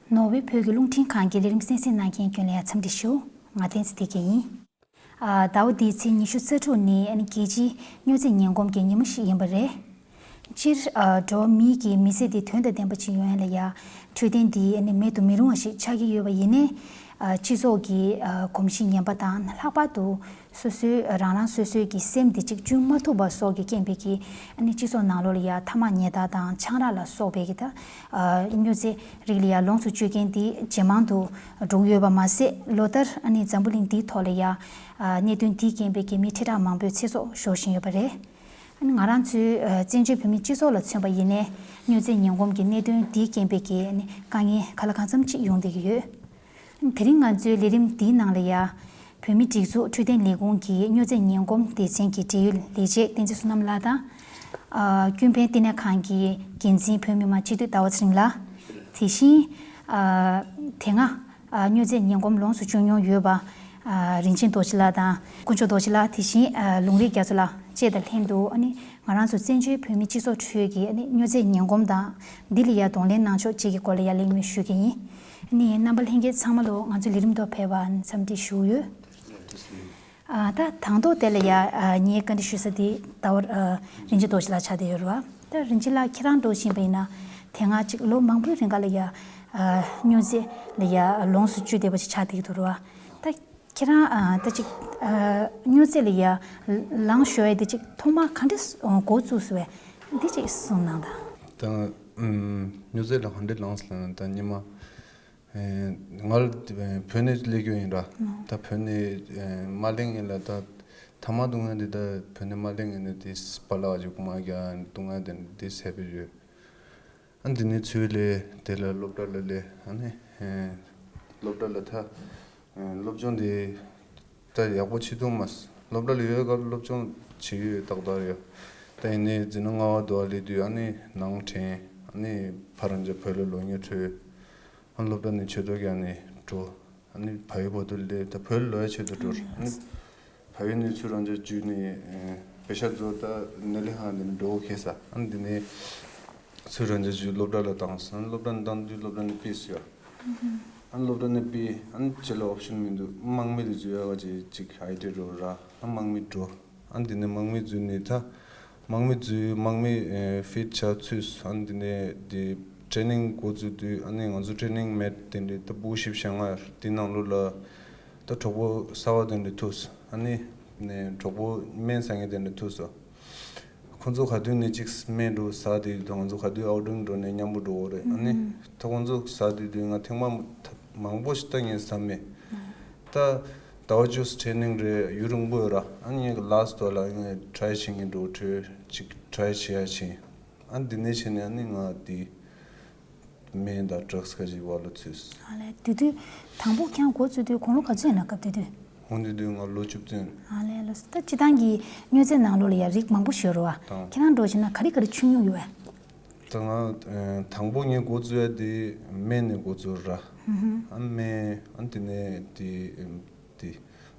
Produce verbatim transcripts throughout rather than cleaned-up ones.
ནོར་ཝེ་བོད་ཀྱི་རླུང་འཕྲིན་ཁང་གི་ལས་རིམ་གསན་གཟིགས་གནང་མཁན་ཁྱོན་ལ་ཡང་འཚམས་འདྲི་ཞུ། ང་བསྟན་འཛིན་བདེ་སྐྱིད་ཡིན། ཨ། ཟླ་བ་འདིའི་ཚེས་ཉི་ཤུ་རྩ་དྲུག་ནི་ཨ་ནི་རྒྱལ་སྤྱིའི་སྨྱོ་རྫས་ཉེས་སྐོམ་གྱི་ཉིན་མོ་ཞིག་ཡིན་པ་རེད། སྤྱིར་ཨ་འགྲོ་བ་མིའི་གི་མི་ཚེ་འདི་དོན་དང་ལྡན་པ་ཅིག་ཡོང་ཡ་ལ་ཡ་འཕྲོད་བསྟེན་འདི་ཨ་ནི་མེད་དུ་མི་རུང་བ་ཞིག་ཆགས་ཀྱི་ཡོད་པ་ཡིན་ནའི། ཨ། སྤྱི་ཚོགས་ཀྱི་ཨ་གོམས་གཤིས་ངན་པ་དང་ལྷག་པར་དུ་སོ་སོའི་རང་རང་སོ་སོའི་གི་སེམས་འདི་གཅིག་བཅོས་མ་ཐུབ་པ་སོགས་ཀྱི་རྐྱེན་པས་ཀྱི་ཨ་ནི་སྤྱི་ཚོགས་ནང་ལོགས་ལ་ཡ་ཐ་མག་ཉལ་ཐ་དང་ཆང་རག་ལ་སོགས་པའི་གི་ད་ཨ་སྨྱོ་རྫས་རིགས་ལ་ཡ་ལོངས་སུ་སྤྱོད་མཁན་འདི་ཇེ་མང་དུ་འགྲོ་གི་ཡོད་པ་མ་ཟད། ལོ་ལྟར་ཨ་ནི་འཛམ་བུ་གླིང་འདིའི་ཐོག་ལ་ཡ་ཨ་གནད་དོན་འདིའི་རྐྱེན་པས་ཀྱི་མི་ཁྲི་ཕྲག་མང་པོའི་ཚེ་སྲོག་ཤོར་བཞིན་ཡོད་པ་རེད། ཨ་ནི་ང་རང་ཚོའི་ཨ་བཙན་བྱོལ་བོད་མིའི་སྤྱི་ཚོགས་ལ་མཚོན་པ་ཡིན་ནའི་སྨྱོ་རྫས་ཉེན་སྐོམ་གྱི་གནད་དོན་འདིའི་རྐྱེན་པས་ཀྱི་ཨ་ནི་དཀའ་ངལ་ག་ལ་གང་འཚམ་ཅིག་ཡོང་བསྡད་ཀྱི་ཡོད། དེ་རིང་ང་ཚོའི་ལས་རིམ་འདིའི་ནང་ལ་ཡ། བོད་མིའི་སྒྲིག་འཛུགས་འཕྲོད་བསྟེན་ལས་ཁུངས་ཀྱི་སྨྱོ་རྫས་ཉེན་སྐོམ་སྡེ་ཚན་གྱི་འབྲེལ་ཡོད་ལས་བྱེད་བསྟན་འཛིན་བསོད་ནམས་ལགས་དང་། ཨ། ཀུན་ཕན་བསྟི་གནས་ཁང་གི་འགན་འཛིན་བོད་མི་མང་སྤྱི་འཐུས་ཟླ་བ་ཚེ་རིང་ལགས། དེ་བཞིན། ཨ། དེ་སྔ། ཨ། སྨྱོ་རྫས་ཉེན་སྐོམ་ལོངས་སུ་སྤྱོད་མྱོང་ཡོད་པ། ཨ། རིན་ཆེན་རྡོ་རྗེ་ལགས་དང་དཀོན་མཆོག་རྡོ་རྗེ་ལགས། དེ་བཞིན། ཨ། ལུང་རིགས་རྒྱ་མཚོ་ལགས་བཅས་དང་ལྷན་དུ་ཨ་ནི་ང་རང་ཚོ་བཙན་བྱོལ་བོད་མིའི་སྤྱི་ཚོགས་ཁྲོད་ཀྱི་ཨ་ནི་སྨྱོ་རྫས་ཉེན་སྐོམ་དང་འདི་ལ་ཡ་གདོང་ལེན་གནང་ཕྱོགས་བཅས་ཀྱི་སྐོར་ལ་ཡ་གླེང་མོལ་ཞུ་གི་ཡིན། ཨ་ནི་རྣམ་པ་ལྷན་རྒྱས་ཚང་མ་ལོ་ང་ཚོའི་ལས་རིམ་ཐོག་ཕེབས་པར་འཚམས་འདྲི་ཞུ་གི་ཡོད། ཨ། ད་དང་ཐོག་དེ་ལ་ཡ། ཨ། ངའི་བཀའ་འདྲི་ཞུ་ས་དེ་ཟླ་བ། ཨ། རིན་ཆེན་རྡོ་རྗེ་ལགས་ཆགས་བསྡད་ཡོད་རེད་བ། ད་རིན་ཆེན་ལགས་ཁྱེད་རང་འདྲ་བོ་ཞིག་ཡིན་པ་ཡིན་ན། དེ་སྔ་ཅིག་ལོ་མང་པོའི་རིང་ག་ལ་ཡ། ཨ། སྨྱོ་རྫས་ལ་ཡ་ལོངས་སུ་སྤྱོད་བསྡད་པ་ཞིག་ཆགས་བསྡད་ཀྱི་འདུག་རེད་བ། ད་ཁྱེད་རང་། ཨ། ད་ཅིག་ཨ། སྨྱོ་རྫས་ལ་ཡ་ལངས་ཤོར་ཡ་དེ་ཅིག་ཐོག་མ་ག་འདྲས་འགོ་བཙུགས་སོང་བས་འདི་ཅིག་གསུངས་གནང་དང་། ད། ཨུམ། སྨྱོ་རྫས་ལ་ག་འདྲས་ལངས་སོང་ལབ་ན། ད་སྔོན་མ། ཨེ། ང་ལ་བོད་ནས་སླེབས་རྒྱུ་ཡིན་ར། ད་བོད་ནས་ཨེ་མ་སླེབས་སྔོན་ལ་ད་ཐ་མག་འཐུང་ཡ་འདི། ད་བོད་ནས་མ་སླེབས་སྔོན་ནས་དེ་པཱ་ལགས་ཅིག་རྐུ་མ་རྒྱག་འཐུང་ཡ་དེ་འདི་བྱས་པ་ཡོད། ཨ། འདི་ནས་ཚུར་སླེབས། དེ་ལ་སློབ་གྲྭ་ལ་སླེབས། ཨ་ནི་ཨེ་སློབ་གྲྭ་ལ་ད་ཨེ་སློབ་སྦྱོང་འདི་ད་ཡག་པོ་བྱེད་ཐུབ་མ་སོང་། སློབ་གྲྭ་ལ་ཡོད་སྐབས་སློབ་སྦྱོང་བྱེད་ཀྱི་ཡོད་ཏག་ཏག་ཡོད། ད་ཡིན་ནའི་འཛིན་གྲྭ་ལྔ་པ་དུ་བ་སླེབས་དུས་ཨ་ནི་ནང་དྲན། ཨ་ནི་ཕར་རང་ཅག་བོད་ལ་ལོག་ཉེ་འཕྲོས། ཨ། སློབ་གྲྭ་ནས་ཆེད་གཏོང་བརྒྱབ་ནས་འགྲོ། ཨ་ནི་བལ་ཡུལ་བར་དུ་སླེབས། ད་བོད་ལ་ལོག་ཡ་ཆེད་དུ་འགྲོ། ཨ་ནི་བལ་ཡུལ་ནས་ཚུར་རང་ཅག་འཇུས་ནས་ཨེ་པེ་ཤག་ཚོ་ད་ནེ་ལི་ཧ་འདི་ནས་འགྲོ་ཁེལ་ས། ཨ་ནི་འདི་ནས་ཚུར་རང་ཅག་འཇུས་སློབ་གྲྭ་ལ་བཏང་སོང་། ཨ་ནི་སློབ་གྲྭ་ནས་བཏང་དུས་སློབ་གྲྭ་ནས་ཕུད་སོང་ཡ། ཨ་ནི་སློབ་གྲྭ་ནས་ཕུད། ཨ་ནི་རྗེས་ལ་ཨོབ་ཤན་མི་འདུག། དམག་མི་ལ་འཛུལ་ཡ་ག་ཅིག་ཅིག་ཨའི་ཌི་ཡ་འགྲོ་ར། ཨ། དམག་མི་འགྲོ། ཨ་ནི་འདི་ནས་དམག་མི་འཛུལ་ནས། ད་དམག་མི་འཛུལ། དམག་མི་ཨེ་ཕུད་ཆ་ཚུད་སོང་། ཨ་ནི་འདི་ནས་འདི་ཊེ་རེ་ནིང་འགོ་བཙུགས་དུས། ཨ་ནི་ང་ཚོ་ཊེ་རེ་ནིང་མེད་དེ་འདྲའི་ད་སྤུ་གུ་བཞི་བཅུ་ཞེ་ལྔ་འདི་ནང་ལོགས་ལ་ད་གྲོགས་པོ་གསར་པ་དེ་འདྲ་ཐུག་སོང་། ཨ་ནི་ནས་གྲོགས་པོ་སྨན་ཟ་མཁན་དེ་འདྲ་ཐུག་སོང་། ཁོང་ཚོ་ག་དུས་ནས་ཅིག་སྨན་འདྲ་ཟ་དེ་དང་། ང་ཚོ་ག་དུས་ཨའུ་ཊིང་འགྲོ་ནས་མཉམ་པོ་འགྲོ་གི་རེད། ཨ་ནི་ད་ཁོང་ཚོ་ཟ་དེ་དུས་ང་ཐེངས་མ་མང་པོ་ཞིག་ད་ངས་ཟ་མེད། ད་ཟླ་བ་བཅུ་ཊེ་རེ་ནིང་རེད། ཡུན་རིང་པོ་ཡོད་ར། ཨ་ནི་ངས་ལཱ་སི་ཊི་ལ་ངས་ཊི་རའེ་བྱེད་མཁན་འགྲོ་གྲོས་ཅིག་ཊི་རའེ་བྱེད་ཡ་ཕྱིན། ཨ་ནི་འདི་ནས་བྱས་ནས་ཨ་ནི་ང་དེ་སྨན་དང་ཌྲག་སི་ཁ་ཅིག་བར་ལ་ཚུད་སོང་། ཨ་ལས། དེ་དུས་དང་པོ་ཁྱེད་རང་འགོ་བཙུགས་དུས་དགུང་ལོ་ག་ཚོད་ཡིན་ན། སྐབས་དེ་དུས། འོ། འདི་དུས་ང་ལོ་བཅུ་བདུན། ཨ་ལས། ལོ། ད་སྤྱིར་བཏང་གི་སྨྱོ་རྫས་ནང་ལོགས་ལ་ཡ་རིགས་མང་པོ་ཞིག་ཡོད་རེད་བ། དང་། ཁྱེད་རང་འདྲ་བོ་བྱས་ན་ག་རེ་ག་རེ་མཆོད་མྱོང་ཡོད་བས། ད་ང་ཨ་དང་པོ་ངས་འགོ་བཙུགས་ཡ་དེ་སྨན་ནས་འགོ་བཙུགས་ར། ཨ་སྨན། ཨ་དེ་ནས་དེ་དེ་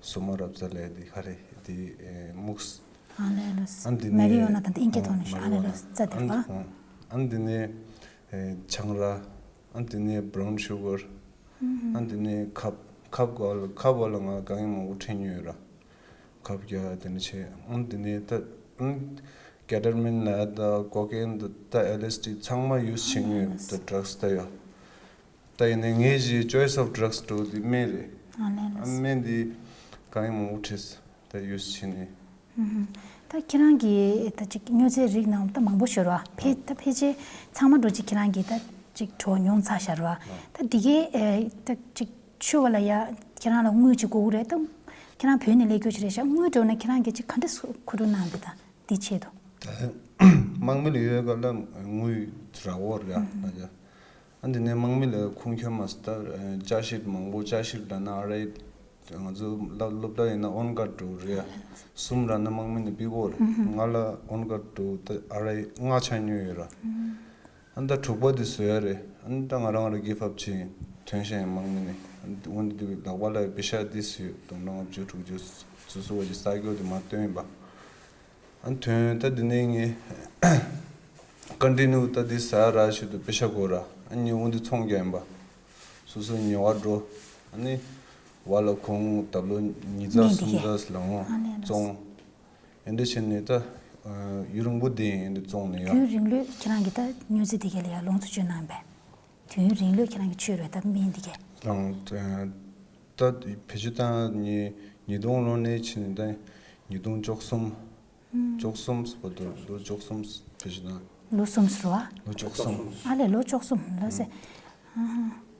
སོ་མ་རབ་ཙ་ལབ་ཡ་དེ་ག་རེ་དེ་ཨེ་སྨུག་སི། ཨ་ལས་ལོ། ཨ་དེ་ནས་མ་རི་ཡོ་ན་དང་དེ་ཨིན་སྐད་ཐོག་ནས་ཞུ། ཨ་ལས་ལོ། རྩ་དེ་པ། ཨ་དེ་ནས་ཨེ་ཆང་རག། ཨ་དེ་ནས་བྷ་རའུན་ཤུ་གར། ཨ་དེ་ནས་ཁབ། ཁབ་ག་ལ། ཁབ་བ་ལ་ང་དཀའ་ངལ་མང་པོ་འཕྲད་མྱོང་ཡོད་ར། ཁབ་རྒྱག་དེ་འདྲ་བྱས། ཨ་དེ་ནས་ད་ཨ་ཀེ་ཊ་མིན་ལབ་ཡ་ད་ཀོ་ཀེན་ད་ད་ཨེལ་ཨེས་ཌི་ཚང་མ་ཡུ་སི་བྱེད་མྱོང་ཡོད། ད་ཌྲག་སི་ད་ཡོད། ད་ཡིན་ནའི་ངའི་གཞི་ཅོའི་སི་ཨོཕ་ཌྲག་སི་འདྲ་བོ་དེ་སྨན་རེད། ཨ་ལས་ལོ། ཨ་སྨན་དེ་དཀའ་ངལ་མང་པོ་འཕྲད་སོང་། ད་ཡུ་སི་བྱས་ནས། ད་ཁྱེད་རང་གིས་ད་ཅིག་སྨྱོ་རྫས་རིགས་ནང་ད་མང་པོ་ཤོར་བ། ཕལ། ད་ཕལ་ཆེར་ཚང་མ་འདྲ་བོ་ཅིག་ཁྱེད་རང་གིས་ད་ཅིག་གྲོགས་མྱོང་ཚར་ཤག་ར་བ། ད་འདི་གའི་ཨེ་ད་ཅིག་མཆོད་པ་ལ་ཡ་ཁྱེད་རང་ལ་དངུལ་ཅིག་དགོས་ཀྱི་རེད། ད་ཁྱེད་རང་བོད་ནས་སླེབས་རྒྱུ་ཅིག་རེད་ཤག། དངུལ་འདྲ་བོ་ན་ཁྱེད་རང་གིས་ཅིག་ག་འདྲ་མཁོ་སྤྲོད་གནང་འདི་ད་འདི་ཆེད་དུ། ད་དམག་མི་ལ་ཡོད་སྐབས་ལ་དངུལ་རག་གི་རེད་ཨ། ཨ་འདི་ནས་དམག་མི་ལ་ཁུངས་འཁྱོལ་མ་སོང་། ད་ཅ་ཤིག་མང་པོ། ཅ་ཤིག་ལབ་ན་ཨ་རའི་ང་ཚོ་སློབ་སློབ་གྲྭ་ཡིན་ན་ཨོན་གྷར་འདྲ་བོ་རེད་ཨ། གསུམ་རག་ན་དམག་མི་ནས་ཕུད་ཀྱི་ཡོད་རེད། ང་ལ་ཨོན་གྷར་འདྲ་བོ་ད་ཨ་རའི་ལྔ་ཆགས་མྱོང་ཡོད་ར། ཨ་ནི་ད་དྲུག་པ་དེ་བཟོ་ཡ་རེད། ཨ་ནི་ད་ང་རང་རང་གིབ་ཨབ་བྱས་ཐོན་ཤག་ཡིན་དམག་མི་ནས། ཨ་ནི་འོ་འདི་དུས་ལག་པ་ལ་པེ་ཤག་འདི་བཟོས་ཡོད། དུང་སྒྲ་ལྔ་བཅུ་དྲུག་ཅུ་བཟོ་བཟོ་བ་ཅིག་ས་སྐྱོ་དེ་མ་བཏོན་ཡིན་པ། ཨ་ནི་ཐོན། ད་འདི་ནས་ངས་ཀོན་ཊི་ནིའུ་ད་འདི་ཟ་ར་ཞུ་དུས་པེ་ཤག་དགོས་ར། ཨ་ནི་འོ་འདི་ཚོང་རྒྱག་ཡིན་པ། སོ་སོ་ཉེ་བར་འགྲོ། ཨ་ནི་བ་ལ་ཁོང་ད་ལོ་ཉིས་བརྩེགས་ནས་གསུམ་འདི་ག་བརྩེགས་ལ་འོང་ཨ་ནི་བཙོང་། ཨེ་འདྲ་བྱས་ནས་ད་ཡུན་རིང་པོ་བསྡད་ཡིན་འདི་བཙོང་ནས་ཡ། དུས་ཡུན་རིང་ལོས་ཁྱེད་རང་གིས་ད་སྨྱོ་རྫས་འདི་ག་ལ་ཡ་ལོངས་སུ་སྤྱོད་གནང་བས། དུས་ཡུན་རིང་ལོས་ཁྱེད་རང་གིས་མཆོད་རེད་ད་སྨན་འདི་ག་ལོངས་ད་བེད་སྤྱོད་བཏང་ཉིས་ཉིས་སྟོང་ལོ་ནས་ཕྱིན་ད་ཉིས་སྟོང་བཅུ་གསུམ། བཅུ་གསུམ་བར་དུ་ལོ་བཅུ་གསུམ་བེད་སྤྱོད་བཏང་། ལོ་གསུམ་རེད་བ། ལོ་བཅུ་གསུམ། ཨ་ལས་ལོ་བཅུ་གསུམ་ལོ་ཟེར།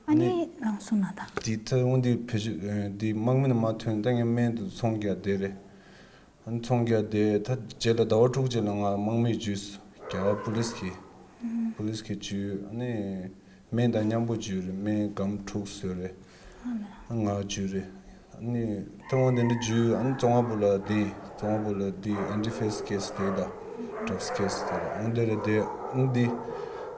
ཨ་ནི་རང་གསུངས་ན་ད། དེ་ད་འོང་དེ་བེད་སྤྱོད་དེ་དམག་མི་ནས་མ་ཐོན་ད་ངས་སྨན་དུ་ཚོང་རྒྱག་བསྡད་རེད། ཨ་ནི་ཚོང་རྒྱག་བསྡད་ད་རྗེས་ལ་ཟླ་བ་དྲུག་རྗེས་ལ་ང་དམག་མིའི་ཇུས་རྒྱ་གར་པུ་ལིས་ཀྱི་པུ་ལིས་ཀྱི་ཇུས་ཨ་ནི། སྨན་དང་མཉམ་པོ་འཇུས་རེད། སྨན་སྒམ་དྲུག་བཟོས་རེད། ང་འཇུས་རེད། ཨ་ནི་ཐེངས་མ་དེ་འདྲ་འཇུས་ཨ་ནི་བཙོང་བ་པོ་ལ་དེ་བཙོང་བ་པོ་ལ་དེ་ཨན་ཊི་ཕེ་སི་ཀེ་སི་དེ་ལ་ཌྲག་སི་ཀེ་སི་དེ་ལ་ཨང་དེ་རེད་དེ་ཨང་དེ་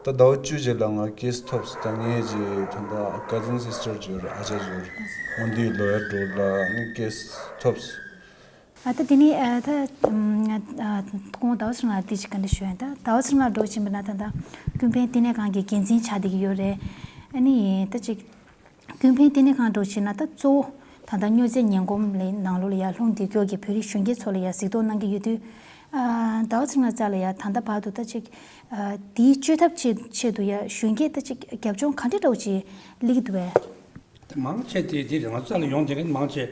ད་ཟླ་བ་བཅུ་རྗེས་ལ་ང་ཀེ་སི་ཐོབ་སོང་ད་ངས་ཀྱི་ད་ལྟ་ཀ་ཛིན་སི་སི་ཊར་འཇུས་རེད། ཨ་ཅག་འཇུས་རེད། ཨང་དེ་ལོ་ཡར་འགྲོ་ལ་ཨ་ནི་ཀེ་སི་ཐོབ་སོང་། ཨ་ད་དེ་ནས་ཨ་ད་ཨམ་ཨ་ཁོང་ཟླ་བ་ཚེ་རིང་ལགས་དེ་ཅིག་ག་འདྲ་ཞུ་ཡ་ད་ཟླ་བ་ཚེ་རིང་ལགས་འགྲོ་བཞིན་པ་ན་ད་ད་ཀུན་ཕན་ལྟེ་གནས་ཁང་གི་འགན་འཛིན་ཆགས་བསྡད་ཀྱི་ཡོད་རེད། ཨ་ནི་ད་ཅིག་ཀུན་ཕན་ལྟེ་གནས་ཁང་འགྲོ་བཞིན་ན་ད་གཙོ་བོ་ད་ད་སྨྱོ་རྫས་ངན་གོམས་ལས་ནང་ལོགས་ལ་ཡར་ལྷུང་བསྡད་ཀྱོག་གི་བོད་རིགས་གཞོན་སྐྱེས་ཚོ་ལ་ཡར་གཟིགས་རྟོག་གནང་གི་ཡོད་དུས། ཨ་ཟླ་བ་ཚེ་རིང་ལགས་རྩ་ལ་ཡར་ད་ད་བར་དུ་ད་ཅིག་ཨ་དེའི་བཅོས་ཐབས་ཆེད་ཆེད་དུ་ཡར་གཞོན་སྐྱེས་ད་ཅིག་རྒྱབ་ལྗོངས་ག་འདྲ་འདྲ་བོ་ཅིག་སླེབས་ཀྱི་འདུག་བས། དེ་མང་ཆེ་དེ་དེ་རེད། ང་ཚོ་ལ་ཡོང་བསྡད་མཁན་མང་ཆེ་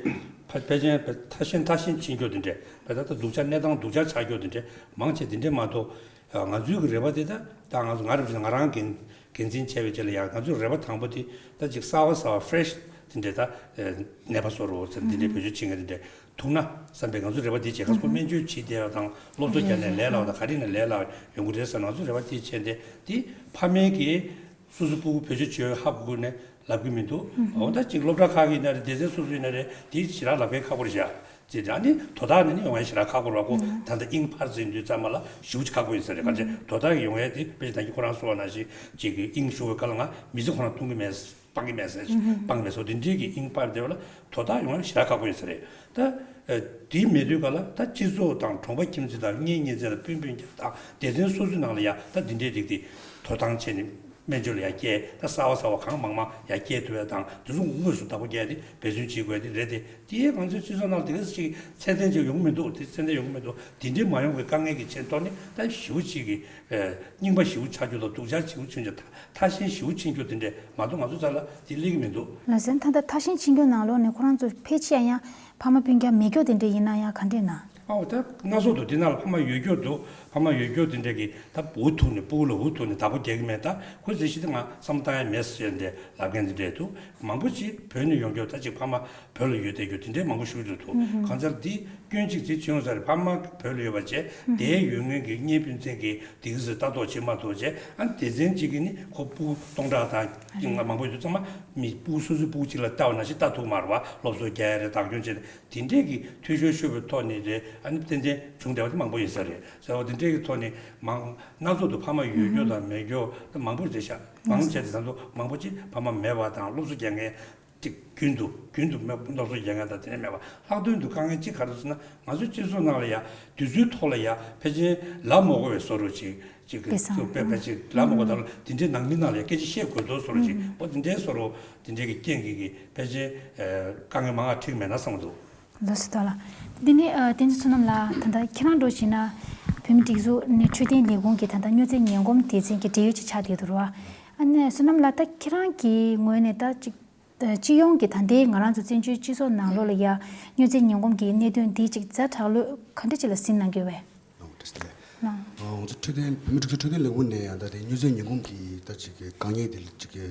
ཕ་ཕལ་ཆེར་ཕ་ཐར་ཤིང་ཐར་ཤིང་ཕྱིན་རྒྱུ་དེ་འདྲས་ཕ་ད་ལྟ་སྡུག་ཅག་གནས་སྟངས་སྡུག་ཅག་ཆགས་རྒྱུ་དེ་འདྲས་མང་ཆེ་དེ་འདྲས་མ་གཏོགས། ང་ཚོའི་གི་རེ་བ་དེ་ད་ད་ང་ཚོ་ང་རེ་བ་ང་རང་འགན་འགན་འཛིན་བྱས་པའི་རྗེས་ལ་ཡང་ང་ཚོའི་རེ་བ་དང་པོ་དེ་ད་ཅིག་གསར་བ་གསར་བ་ཕི་རེ་ཤི་དེ་འདྲས་ད་ནད་པ་བཟོ་རོགས་ཟེར་འདི་འདྲས་བེད་སྤྱོད་བྱེད་མཁན་དེ་འདྲས་ཐུག་ན་བསམ་པའི་ང་ཚོའི་རེ་བ་དེ་བྱས། ཁ་སང་སྨན་བཅོས་བྱེད་བསྡད་པ་དང་སློབ་གསོ་རྒྱག་ནས་ལས་སླ་བ་དང་ག་རེ་ནས་ལས་སླ་བ་ཡོང་གི་རེད་ཟེར་ང་ཚོའི་རེ་བ་དེ་བྱས་ཏེ་དེ་ཕ་མའི་གི་སོ་སོ་སྤུ་གུ་བེད་སྤྱོད་བྱེད་ཧ་གོ་གི་ནས་ལབ་གི་མི་འདུག་འོ་ད་ཅིག་སློབ་གྲྭ་ཁག་གི་ཡིན་ན་རེད། སྡེ་ཚན་སོ་སོ་ཡིན་ན་རེད། དེ་ཞེ་དྲག་ལབ་མཁན་ཁག་པོ་རེད་ཤག་ཅེས་ཨ་ནི་དོ་བདག་ནི་ནི་ཡོང་ཡ་ཞེ་དྲག་ཁག་པོ་རེད་བ། ཁོ་ད་ལྟ་དབྱིངས་འཕར་ཟིན་དུས་ཙམ་པ་ལ་ཞེ་པོ་ཅིག་ཁག་པོ་ཡིན་ས་རེད། གང་ཅི་དོ་བདག་གི་ཡོང་ཡ་དེ་དཔེ་ད་གིན་ཁོ་རང་གསུངས་པ་ནང་བཞིན་ཅིག་གི་དབྱིངས་ཤུགས་པའི་སྐབས་ལ་ང་མི་ཚེ་ཁོ་རང་གཏོང་གི་མེད། སྤང་གི་མེད་ཟེར། སྤང་གི་མེད་ཟེར། དེ་འདྲའི་གི་དབྱིངས་འཕར་བསྡད་པ་ལ་དོ་བདག་ཡོང་ཡ་ཞེ་དྲག་ཁག་པོ་ཡིན་ས་རེད། ད་ཨ་དེ་མེད་དུས་ག་ལ་ད་སྤྱི་ཚོགས་དང་གྲོང་པ་ཁྱིམ་མཚེས་དང་གཉེན་ཉེ་ཚན་ལ་སྤུན་སྤུན་ཀྱག་དང་སྡེ་ཚན་སོ་སོའི་ནང་ལ་ཡ་ད་འདི་འདྲའི་རིགས་དེ་དོ་དམ་བྱས་ནས་སྨན་བཅོས་ལ་ཡ་སྐྱེལ། ད་གསར་བ་གསར་བ་གང་མང་མང་ཡ་སྐྱེལ་ཐུབ་ཡ་དང་དེ་ཚོ་དངོས་སུ་བདག་པོ་རྒྱག་ཡ་དེ་འབད་བརྩོན་བྱེད་དགོས་ཡ་དེ་རེད་དེ། དེ་ང་ཚོའི་སྤྱི་ཚོགས་ནང་ལ་དེ་ག་ཅིག་ཚད་ལྡན་ཅིག་ཡོང་གི་མི་འདུག་དེ་ཚད་ལྡན་ཡོང་གི་མི་འདུག་དེ་འདྲའི་མ་ཡོང་བའི་དཀའ་ངལ་གྱི་ཆེད་ཐོག་ནས་ད་ཞེ་པོ་ཅིག་གི་རྙིང་པ་ཞེ་པོ་ཆགས་རྒྱུ་དང་སྡུག་ཅག་ཞེ་པོ་ཆགས་རྒྱུ་ད། ཐར་ཤིང་ཞེ་པོ་ཕྱིན་རྒྱུ་དེ་འདྲས་མ་གཏོགས་ང་ཚོ་རྩ་ལ་དེ་སླེབས་ཀྱི་མི་འདུག་ལགས་སོ། ད་ལྟ་ཐར་ཤིང་ཕྱིན་རྒྱུ་ནང་ལོགས་ནས་ཁོ་རང་ཚོ་ཕལ་ཆེར་ཡང་ཕ་མ་སྤུན་ཀྱག་མེད་སྐྱོ་དེ་འདྲས་ཡིན་ན་ཡང་ག་འདྲས་ན། ཨའོ་ད་སྣ་ཚོགས་འདུག་དེ་ནང་ལ་ཕ་མ་ཡོད་སྐྱོ་འདུག་ཕ་མ་ཡོད་སྐྱོ་དེ་འདྲས་ཀྱིས་ད་འུ་ཐུག་ནས་སྤུ་གུ་ལ་འུ་ཐུག་ནས་བདག་པོ་རྒྱག་གི་མེད། ད་ཁོ་ཟེར་ཞིག་ད་ང་བསམ་བློ་བཏང་ཡ་མེད་ཟེར་འདྲས་ལབ་མཁན་དེ་འདྲས་འདུག་མང་པོ་ཅིག་བོད་ནས་ཡོང་སྐྱོ་ད་ཅིག་ཕ་མ་བོད་ལ་ཡོད་བསྡད་རྒྱུ་དེ་འདྲས་མང་པོ་ཞིག་འདུག་གང་ཚར་འདི་སྐྱོན་གཅིག་ཅིག་བྱུང་ས་རེད། ཕ་མ་བོད་ལ་ཡོད་པ་བྱས་དེའི་ཡོད་ངན་གྱི་གཉེན་སྤུན་མཚན་གྱི་དེ་གི་ཟེར་ལྟ་རྟོག་བྱེད་མ་ཐུབ་བྱས། ཨ་ནི་སྡེ་ཚན་གཅིག་གིས་ནི་ཁོ་སྤུ་གུ་སྟོང་ཕྲག་དང་ལྔ་མང་པོ་ཡོད་དུས་ཚང་མ་མི་སྤུ་གུ་སོ་སོའི་སྤུ་གུ་གཅིག་ལ་ལྟ་བ་ནང་བཞིན་ལྟ་ཐུབ་མ་རེད་བ། སློབ་གསོ་རྒྱག་ཡ་རེད། བདག་སྐྱོང་བྱེད་དེ་འདྲས་ཀྱི་འཐུས་ཤོར་ཤོར་བའི་ཐོག་ནས་རེད། ཨ་ནི་ཏན་ཏན་བྱུང་བསྡད་པ་དེ་མང་པོ་ཡིན་ས་རེད་ཟེར་བ་དེ་འདྲས་ཀྱི་ཐོག་ནས་མང་སྣ་ཚོགས་འདུག་ཕ་མ་ཡོད་སྐྱོ་དང་མེད་སྐྱོ་ད་མང་པོ་རེད་ཤག་མང་ཆེ་དེ་ད་དུང་མང་པོ་ཅིག་ཕ་མ་མེད་པ་དང་སློབ་གསོ་རྒྱག་མཁན་ཅིག་རྒྱུན་དུ་རྒྱུན་དུ་མེད་སློབ་གསོ་རྒྱག་མཁན་དང་དེ་འདྲ་མེད་པ། ལྷག་དོན་དུ་དཀའ་ངལ་གཅིག་ག་རེ་ཟེར་ན་ང་ཚོ་སྤྱི་ཚོགས་ནང་ལ་ཡ་དུས་ཚོད་ཐོག་ལ་ཡ་ཕལ་ཆེར་ལབ་མ་དགོས་པའི་བཟོ་འདྲ་ཅིག་ཅིག་དཔེ་བཟང་ཅིག་དཔེ་ཕལ་ཆེར་ལབ་མ་དགོས། ད་ལ་དེ་འདྲའི་ནང་མི་ནང་ལ་ཡ་སྐད་ཆ་བཤད་དགོས་འདུག་བཟོ་འདྲ་ཅིག་འོ་དེ་འདྲའི་བཟོ་འདྲ་དེ་འདྲའི་གི་རྐྱེན་གྱིས་གི་ཕལ་ཆེར་དཀའ་ངལ་མང་བ་འཕྲད་མེད་ན་བསམ་གྱི་འདུག་ལགས་སོ། ད་ལ་འདི་ནི་ཨ་བསྟན་འཛིན་བསོད་ནམས་ལགས་ད་ལྟ་ཁྱེད་རང་འགྲོ་བཞིན་ན་བོད་མི་སྒྲིག་འཛུགས་ནས་འཕྲོད་བསྟེན་ལས་ཁུངས་ཀྱི་ད་ལྟ་སྨྱོ་རྫས་ངན་གོམས་སྡེ་ཚན་གྱི་འབྲེལ་ཡོད་ཅིག་ཆགས་བསྡད་འདུག་ར། ཨ་ནི་བསོད་ནམས་ལགས་ད་ཁྱེད་རང་གི་ངོས་ནས་ད་ཅིག་སྤྱི་ཡོངས་ཀྱི་ད་ལྟའི་ང་རང་ཚོ་བཙན་བྱོལ་སྤྱི་ཚོགས་ནང་ལོགས་ལ་ཡ་སྨྱོ་རྫས་ངན་གོམས་ཀྱི་གནད་དོན་འདི་ཅིག་ཛ་དྲག་ལོས་ག་འདྲ་ཅིག་ལ་ཟིན་གནང་གི་ཡོད་པས། ཨོ་བཀྲ་ཤིས་བདེ་ལེགས། ལགས། ཨ་ང་ཚོ་འཕྲོད་བསྟེན་བོད་མིའི་སྒྲིག་འཛུགས་འཕྲོད་བསྟེན་ལས་ཁུངས་ནས་ཡང་ད་དེ་སྨྱོ་རྫས་ངན་གོམས་ཀྱི་ད་ཅིག་གི་དཀའ་ངལ་དེ་ལ་ཅིག་གི་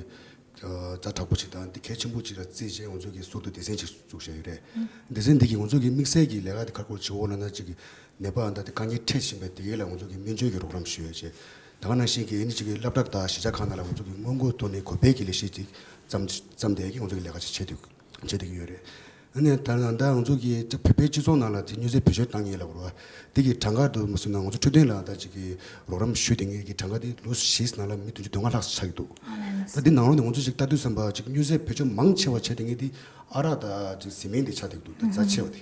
ཛ་དྲག་པོ་ཅིག་དང་འདི་གལ་ཆེན་པོ་ཅིག་ལ་བརྩིས་བྱས་ང་ཚོ་གི་ཟུར་དུ་སྡེ་ཚན་ཅིག་བཙུགས་བཞག་ཡོད་རེད། སྡེ་ཚན་འདི་གིས་ང་ཚོ་གི་དམིགས་བསལ་གྱི་ལས་ཀ་དེ་ག་རེ་སྐོར་བྱེད་འོ་ན་ན་ཅིག་གི་ནད་པ་ད་དེ་དཀའ་ངལ་འཕྲད་བཞིན་པའི་དེ་གའི་ལ་ང་ཚོ་གི་སྨན་བཅོས་ཀྱི་རོགས་རམ་ཞུ་ཡ་བྱས། ད་ག་ནང་བཞིན་གྱི་ཨ་ནི་ཅིག་གི་སློབ་གྲྭ་དང་གཞིས་ཆགས་ཁག་ནང་ལ་ང་ཚོ་གི་སྔོན་འགོག་ཐོག་ནས་གོ་སྤེལ་གྱི་ལས་གཞི་ཅིག་བརྩམས་བརྩམས་བསྡད་ཀྱི་ང་ཚོ་གི་ལས་ཀ་ཅིག་བྱེད་འདུག་བྱེད་བསྡད་ཀྱི་ཡོད་རེད། ཨ་ནི་ད་ད་ང་ཚོ་གི་བོད་པའི་སྤྱི་ཚོགས་ནང་ལ་དེ་སྨྱོ་རྫས་བེད་སྤྱོད་བཏང་མཁན་ལ་རེད་བ། དེ་གི་གྲངས་ཀ་དུ་མ་སོང་ན་ང་ཚོ་འཕྲོད་བསྟེན་ལ་ད་ཅིག་གི་རོགས་རམ་ཞུ་བསྡད་མཁན་གྱི་གྲངས་ཀ་དེ་ལོ་བཞིའི་ནང་ལ་མི་བདུན་ཅུ་དོན་ལྔ་ལྷག་ཆགས་ཀྱི་འདུག་ད་དེ་ནང་ལོགས་ནས་ང་ཚོ་ཅིག་ལྟ་དུས་ཙམ་པ་ཅིག་སྨྱོ་རྫས་བེད་སྤྱོད་མང་ཆེ་བ་བྱས་བསྡད་མཁན་དེ། ཨ་རག་དང་ཅིག་བཟི་སྨན་དེ་ཆགས་བསྡད་འདུག་ད་རྩ་ཆེ་བ་དེ།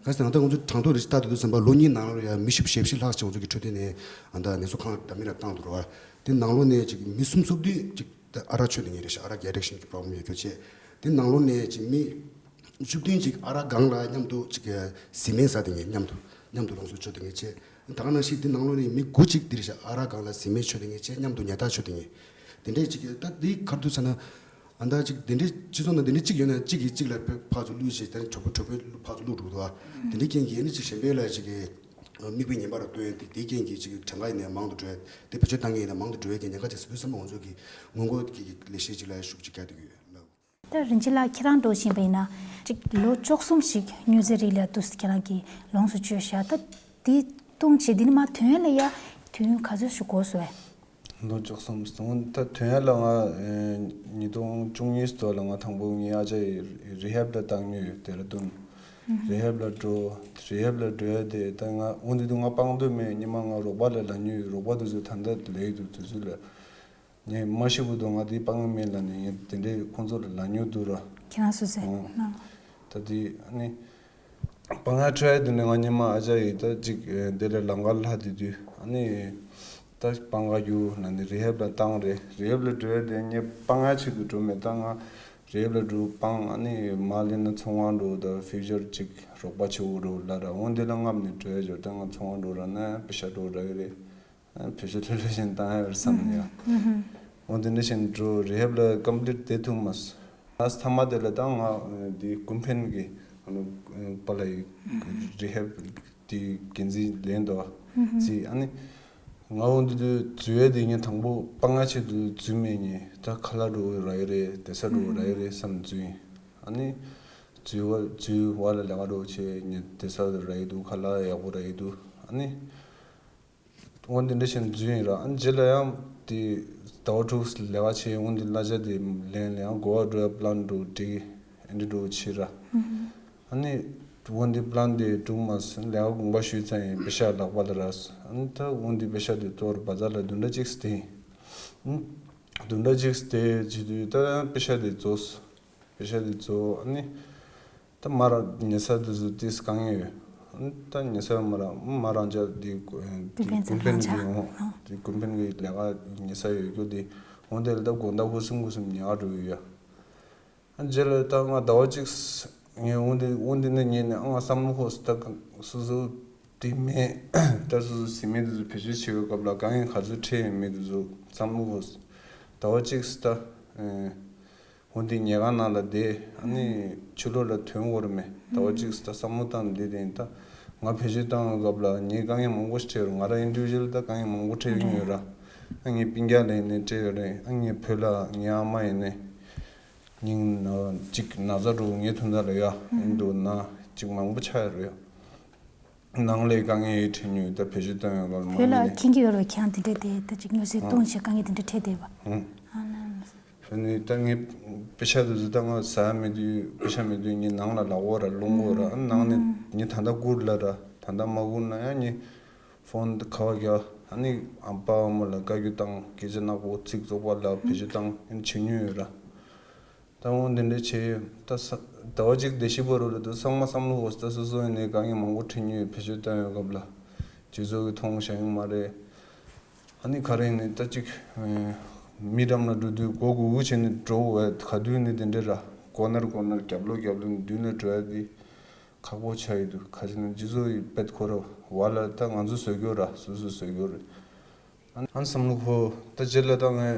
གལ་སྲིད་ང་ད་ང་ཚོ་གྲངས་ཐོ་རེ་ཞིག་ལྟ་དུས་ཙམ་པ་ལོ་གཉིས་ནང་ལ་ཡང་མི་བཞི་བཅུ་ཞེ་བཞི་ལྷག་ཅིག་ང་ཚོ་གི་འཕྲོད་བསྟེན་ནས་ཨ་ད་ནད་གསོ་ཁང་འདྲ་མི་འདྲ་བཏང་འདུག་ར་བ། དེ་ནང་ལོགས་ནས་ཅིག་མི་སུམ་ཅུ་སོ་བདུན་ཅིག་ ད་ཨ་རག་མཆོད་དེ་ངེས་རེད་ཤག་ཨ་རག་གི་ཨེ་ཌིག་ཤན་གྱི་པོ་རོབ་ལེམ་ཡོད་རྒྱུ་བྱས། དེ་ནང་ལོགས་ནས་ཅིག་མི་བཅུ་བདུན་ཅིག་ཨ་རག་སྒང་ལ་མཉམ་དུ་ཅིག་བཟི་སྨན་ཟ་དེ་ངེས་མཉམ་དུ་མཉམ་དུ་ལོངས་སུ་སྤྱོད་དེ་ངེས་བྱས། ད་ག་ནང་བཞིན་དེ་ནང་ལོགས་ནས་མི་དགུ་ཅིག་འདིར་ཤག་ཨ་རག་སྒང་ལ་བཟི་སྨན་མཆོད་དེ་ངེས་བྱས། མཉམ་དུ་ཉལ་ཐ་མཆོད་དེ་ངེས། དེ་འདྲས་ཅིག་ད་དེའི་ཁར་དུ་ཟ་ན། ཨ་ད་ཅིག་དེ་འདྲས་སྤྱི་ཚོགས་ནང་དེ་འདྲས་གཅིག་ཡོད་ན་གཅིག་གིས་གཅིག་ལ་ཕར་ཚུར་བླུགས་བྱས། ད་གྲོད་པ་གྲོད་པའི་ཕར་ཚུར་བླུགས་འགྲོ་འདུག་ཨ། དེ་འདྲས་རྐྱེན་གྱིས་ཨ་ནི་ཅིག་གཞན་པའི་ལ་ཅིག་གི་མིག་དཔེ་ངན་པ་ར་སྟོན་ཡ་དེ། དེའི་རྐྱེན་གྱིས་ཅིག་གྲངས་ཀ་ཡིན་ནའི་མང་དུ་འགྲོ་ཡ་དེ། བེད་སྤྱོད་བཏང་མཁན་ཡིན་ནའི་མང་དུ་འགྲོ་ཡ་གི་ཉེན་ཁ་ཅིག་ཟེར་དུས་ཙམ་པ་ང་ཚོ་གི་སྔོན་འགོག་གི་ལས་གཞི་ཅིག་ལ་ཤུགས་ཅིག་བརྒྱབ་བསྡད་ཀྱི་ཡོད་ལགས། ད་རིན་ཆེན་ལགས་ཁྱེད་རང་འདྲ་བོ་ཕྱིན་པ་ཡིན་ན་ཅིག་ལོ་བཅུ་གསུམ་ཞིག་མྱོས་རྫས་རིགས་ལ་དུས་སུ་ཁྱེད་རང་གིས་ལོངས་སུ་སྤྱོད་བཞག་ད་དེ་བཏུང་བྱས་དེ་ནས་མར་ཐོན་ཡ་ལ་ཡ་དུས་ཡུན་ག་ཚོད་ཞིག་འགོར་སོང་བས། ལོ་བཅུ་གསུམ་སོང་། ད་ཐོན་ཡ་ལ་ང་ཨེ་ཉིས་སྟོང་བཅུ་གཉིས་ཙམ་ལ་ང་དང་པོ་ངའི་ཨ་ཅག་ཡི་རི་ཧེབ་ལ་བཏང་མྱོང་ཡོད། ཏེ་ར་ཏུན་རི་ཧེབ་ལ་འགྲོ། རི་ཧེབ་ལ་འགྲོ་ཡ་དེ་ད་ང་འོ་འདི་དུས་ང་སྤང་འདོད་མེད། སྔོན་མ་ང་རོགས་པ་ལ་ལབ་མྱོང་ཡོད། རོགས་པ་དེ་ཚོ་ད་ལྟ་ལས་ཡི་འདུག་དེ་ཚོ་ལ་ངས་མ་ཤི་བར་དུ་ང་འདི་སྤང་གི་མེད་ལབ་ནས་ངས་དེ་འདྲའི་ཁོང་ཚོ་ལ་ལབ་མྱོང་འདུག་ར། ཁྱེད་རང་སུ་ཟེར། ཨོ། ད་དེ་ཨ་ནི་སྤང་ཡ་འཕྲོ་ཡ་དེ་ནས་ང་སྔོན་མ་ཨ་ཅག་ཡིས་ད་ཅིག་ཨེ་དེ་ལ་ལམ་ཁ་ལྷག་དེ་དུས་ཨ་ནི་ད་སྤང་ག་རྒྱུགས་ལབ་ནས་རི་ཧེབ་ལ་བཏང་རེད། རི་ཧེབ་ལ་འགྲོ་ཡ་དེ་ངས་སྤང་ཡ་ཆེད་དུ་འགྲོ་མེད། ད་ང་རི་ཧེབ་ལ་འགྲོ་སྤང་། ཨ་ནི་མར་སླེབས་ན་ཚོང་ཁང་འགྲོ། ད་ཕིའུ་ཅར་ཅིག་རོགས་པ་བྱེད་དགོས་རེད་ལབ་ར། འོ་འདི་ལ་རྔམ་ནས་འགྲོ་ཡ་འབྱོར། ད་ང་ཚོང་ཁང་འགྲོ་ར་ན་པེ་ཤ་འགྲོ་ར་གི་རེད། བེད་སྤྱོད་ལྷོད་ལྷོད་བཞིན་བཏང་ཡ་བསམ་ནས་ཡ། འོ་དེ་འདྲ་བཞིན་འགྲོ། རི་ཧེབ་ལ་ཀམ་པི་ལིཊ་བསྡད་ཐུབ་མ་སོང་། ལཱ་སི་ཊི་མཐའ་མ་དེ་ལ་ད་ང་དེ་ཀུན་ཕན་གྱི་ཨ་ནི་པཱ་ལགས་ཡི་རི་ཧེབ་དེ་འགན་འཛིན་ལེན་འདུག་ཙི། ཨ་ནི་ང་འོ་འདི་དུས་འཛུལ་ཡ་དེ་ངས་དང་པོ་སྤང་ཡ་ཆེད་དུ་འཛུལ་མེད། ངས་ད་ཁ་ལག་འགྲོ་ར་ཡི་རེད། བསྡད་ས་འགྲོ་ར་ཡི་རེད་བསམ་འཛུལ་ཡིན། ཨ་ནི་འཛུལ་བ་འཛུལ་བ་ལ་ལས་ཀ་འགྲོ་བྱས། ངས་བསྡད་ས་ར་ཡི་འདུག་ཁ་ལག་ཡག་པོ་ར་ཡི་འདུག་ཨ་ནི། འོ་འདི་འདྲ་བྱས་ནས་འཛུལ་ཡིན་ར། ཨ་ནི་རྗེས་ལ་ཡང་དེ་ཟླ་བ་དྲུག་ལས་ཀ་བྱས། འོ་འདི་གླ་ཆ་དེ་ལེན་ལ་ཡང་གོ་བ་འགྲོ་ཡ་པི་ལན་འགྲོ་འགྲིག་ཨེ་འདྲ་འགྲོ་བྱས་ར། ཨ་ནི་འོ་འདི་པི་ལན་དེ་འགྲུབ་མ་སོང་། ལས་ཀ་དགོངས་པ་ཞུས་ཚར་ཡིན། པེ་ཤ་ལག་པ་ལ་རག་སོང་། ཨ་ནི་ད་འོ་འདི་པེ་ཤ་དེ་གཏོར་བ་ཛར་ལ་བདུན་ཕྲག་གཅིག་བསྡད་ཡིན། བདུན་ཕྲག་གཅིག་བསྡད་བྱེད་དུས་ད་ཡང་པེ་ཤ་དེ་རྫོགས་སོང་། པེ་ཤ་དེ་རྫོགས། ཨ་ནི་ད་མ་ར་ཉལ་ས་དེ་ཚོ་ཏིས་དཀའ་ངལ་ཡོད། ཨ་ནི་ད་ཉལ་ས་མ་ར་མ་རང་ཅག་དེ་ཀུན་ཕན་གྱི་ཡོང་། དེ་ཀུན་ཕན་གྱི་ལས་ཀ་ཉལ་ས་ཡོད་རྒྱུ་དེ། འོ་དེ་ལ་ད་དགོང་དག་སྒོ་གསུམ་སྒོ་གསུམ་ཉལ་ག་འགྲོ་གི་ཡོད། ཨ་རྗེས་ལ་ད་ང་ཟླ་བ་གཅིག་ངས་འོ་འདི་འོ་འདི་ནས་ཉལ་ནས། ཨ་ང་བསམ་བློ་ཁོ་ད་སོ་སོ་དེ་མེད། ད་སོ་སོ་བཟི་སྨན་དེ་ཚོ་བེད་སྤྱོད་བྱེད་པའི་སྐབས་ལ་དཀའ་ངལ་ག་ཚོད་འཕྲད་ཡོད་མེད་དེ་ཚོ་བསམ་བློ་ཁོ། ཟླ་བ་གཅིག་ད་ཨེ་འོ་འདི་ཉལ་ཁང་ནང་ལ་བསྡད། ཨ་ནི་ཕྱི་ལོགས་ལ་ཐོན་དགོས་རེད་མེད། ཟླ་བ་གཅིག་ད་བསམ་བློ་བཏང་བསྡད་དེ་ཡིན། ད་ང་བེད་སྤྱོད་བཏང་བའི་སྐབས་ལ་ངས་དཀའ་ངལ་མང་པོ་ཞིག་འཕྲད་ཡོད་རེད། ང་རང་ཨིན་ཌི་བི་ཇུ་ཨལ་ད་དཀའ་ངལ་མང་པོ་འཕྲད་ཀྱི་ཡོད་ར། ཨ་ངའི་སྤུན་ཀྱག་ལ་ཡིན་ནའི་འཕྲད་ཡོད་རེད། ཨ་ངའི་བུ་ལ་ངའི་ཨ་མ་ཡིན་ནའི། སྙིང་ན་གཅིག་ན་ཚ་འགྲོ་ངའི་ཐུན་མཐའ་ལ་ཡ། ཨིན་འདུག་ན་གཅིག་མང་པོ་ཆགས་ཡོད་རེད། ནང་ལས་དཀའ་ངལ་འཕྲད་མྱོང་། ད་བེད་སྤྱོད་བཏང་ཡོད་ག་ལ་མ་བོད་ལ་ཡིན་ནའི། མཁྱེན་གྱི་ཡོད་རེད་པས། ཁྱེད་རང་དེ་འདྲས་དེ་ད་ཅིག་མྱོས་རྫས་བཏུང་བྱས་དཀའ་ངལ་དེ་འདྲས་འཕྲད་བསྡད་པ། ཧུང་། ཨ་ན། ཕན་ནི་ད་ངས་པེ་ཤ་དེ་ཚོ་ད་ང་ཟ་ཡ་མེད་དུས། པེ་ཤ་མེད་དུས་ངས་ནང་ལ་ལག་འོག་ར་རླུང་འོག་ར། ཨ་ནང་ནས་ངས་ད་ལྟ་བསྐུར་ལ་ར། ད་ལྟ་མ་བསྐུར་ན་ཡང་ངས་ཕོན་ཁ་པར་རྒྱག་ཨ་ནི་ཨ་ཕ་ཨ་མ་ལ་བཀའ་བཀྱོན་བཏང་། སྐད་ཆ་ནག་པོ་ཚིག་བཙོག་པ་ལབ། བེད་སྤྱོད་བཏང་ཡང་བྱེད་མྱོང་ཡོད་ར། ད་འོ་འདི་འདྲ་བྱས་ཡོད། ད་ས་ཟླ་བ་གཅིག་བསྡད་ཤི་བ་རུ་ལ་དུ་ཚང་མ་བསམ་བློ་འོ་ད་སོ་སོ་ཡིན་ནའི་དཀའ་ངལ་མང་པོ་འཕྲད་མྱོང་ཡོད། བེད་སྤྱོད་བཏང་ཡོད་སྐབས་ལ་སྤྱི་ཚོགས་ཀྱིས་མཐོང་བཞག་ཡོད་མ་རེད། ཨ་ནི་ག་རེ་ཡིན་ནའི་ད་ཅིག་མི་འགྲམ་ལ་འགྲོ་དུས་མགོ་སྒུར་སྒུར་བྱས་ནས་འགྲོ་དགོས་པས། ག་དུས་ནས་དེ་འདྲ་ར། ཀོ་ནར་ཀོ་ནར་རྒྱབ་ལོགས་རྒྱབ་ལོགས་ནས་མདུན་ལ་འགྲོ་ཡ་དེ་ཁག་པོ་ཆགས་ཡོད་འདུག་ག་ཅི་ན་སྤྱི་ཚོགས་ཀྱི་དཔེ་ཁོ་ར་བ་ལ་ད་ང་ཚོ་བཟོ་རྒྱུ་ར། སོ་སོས་བཟོ་རྒྱུ་རེད། ཨ་ཨ་བསམ་བློ་ཁོ་ད་རྗེས་ལ་ད་ངས་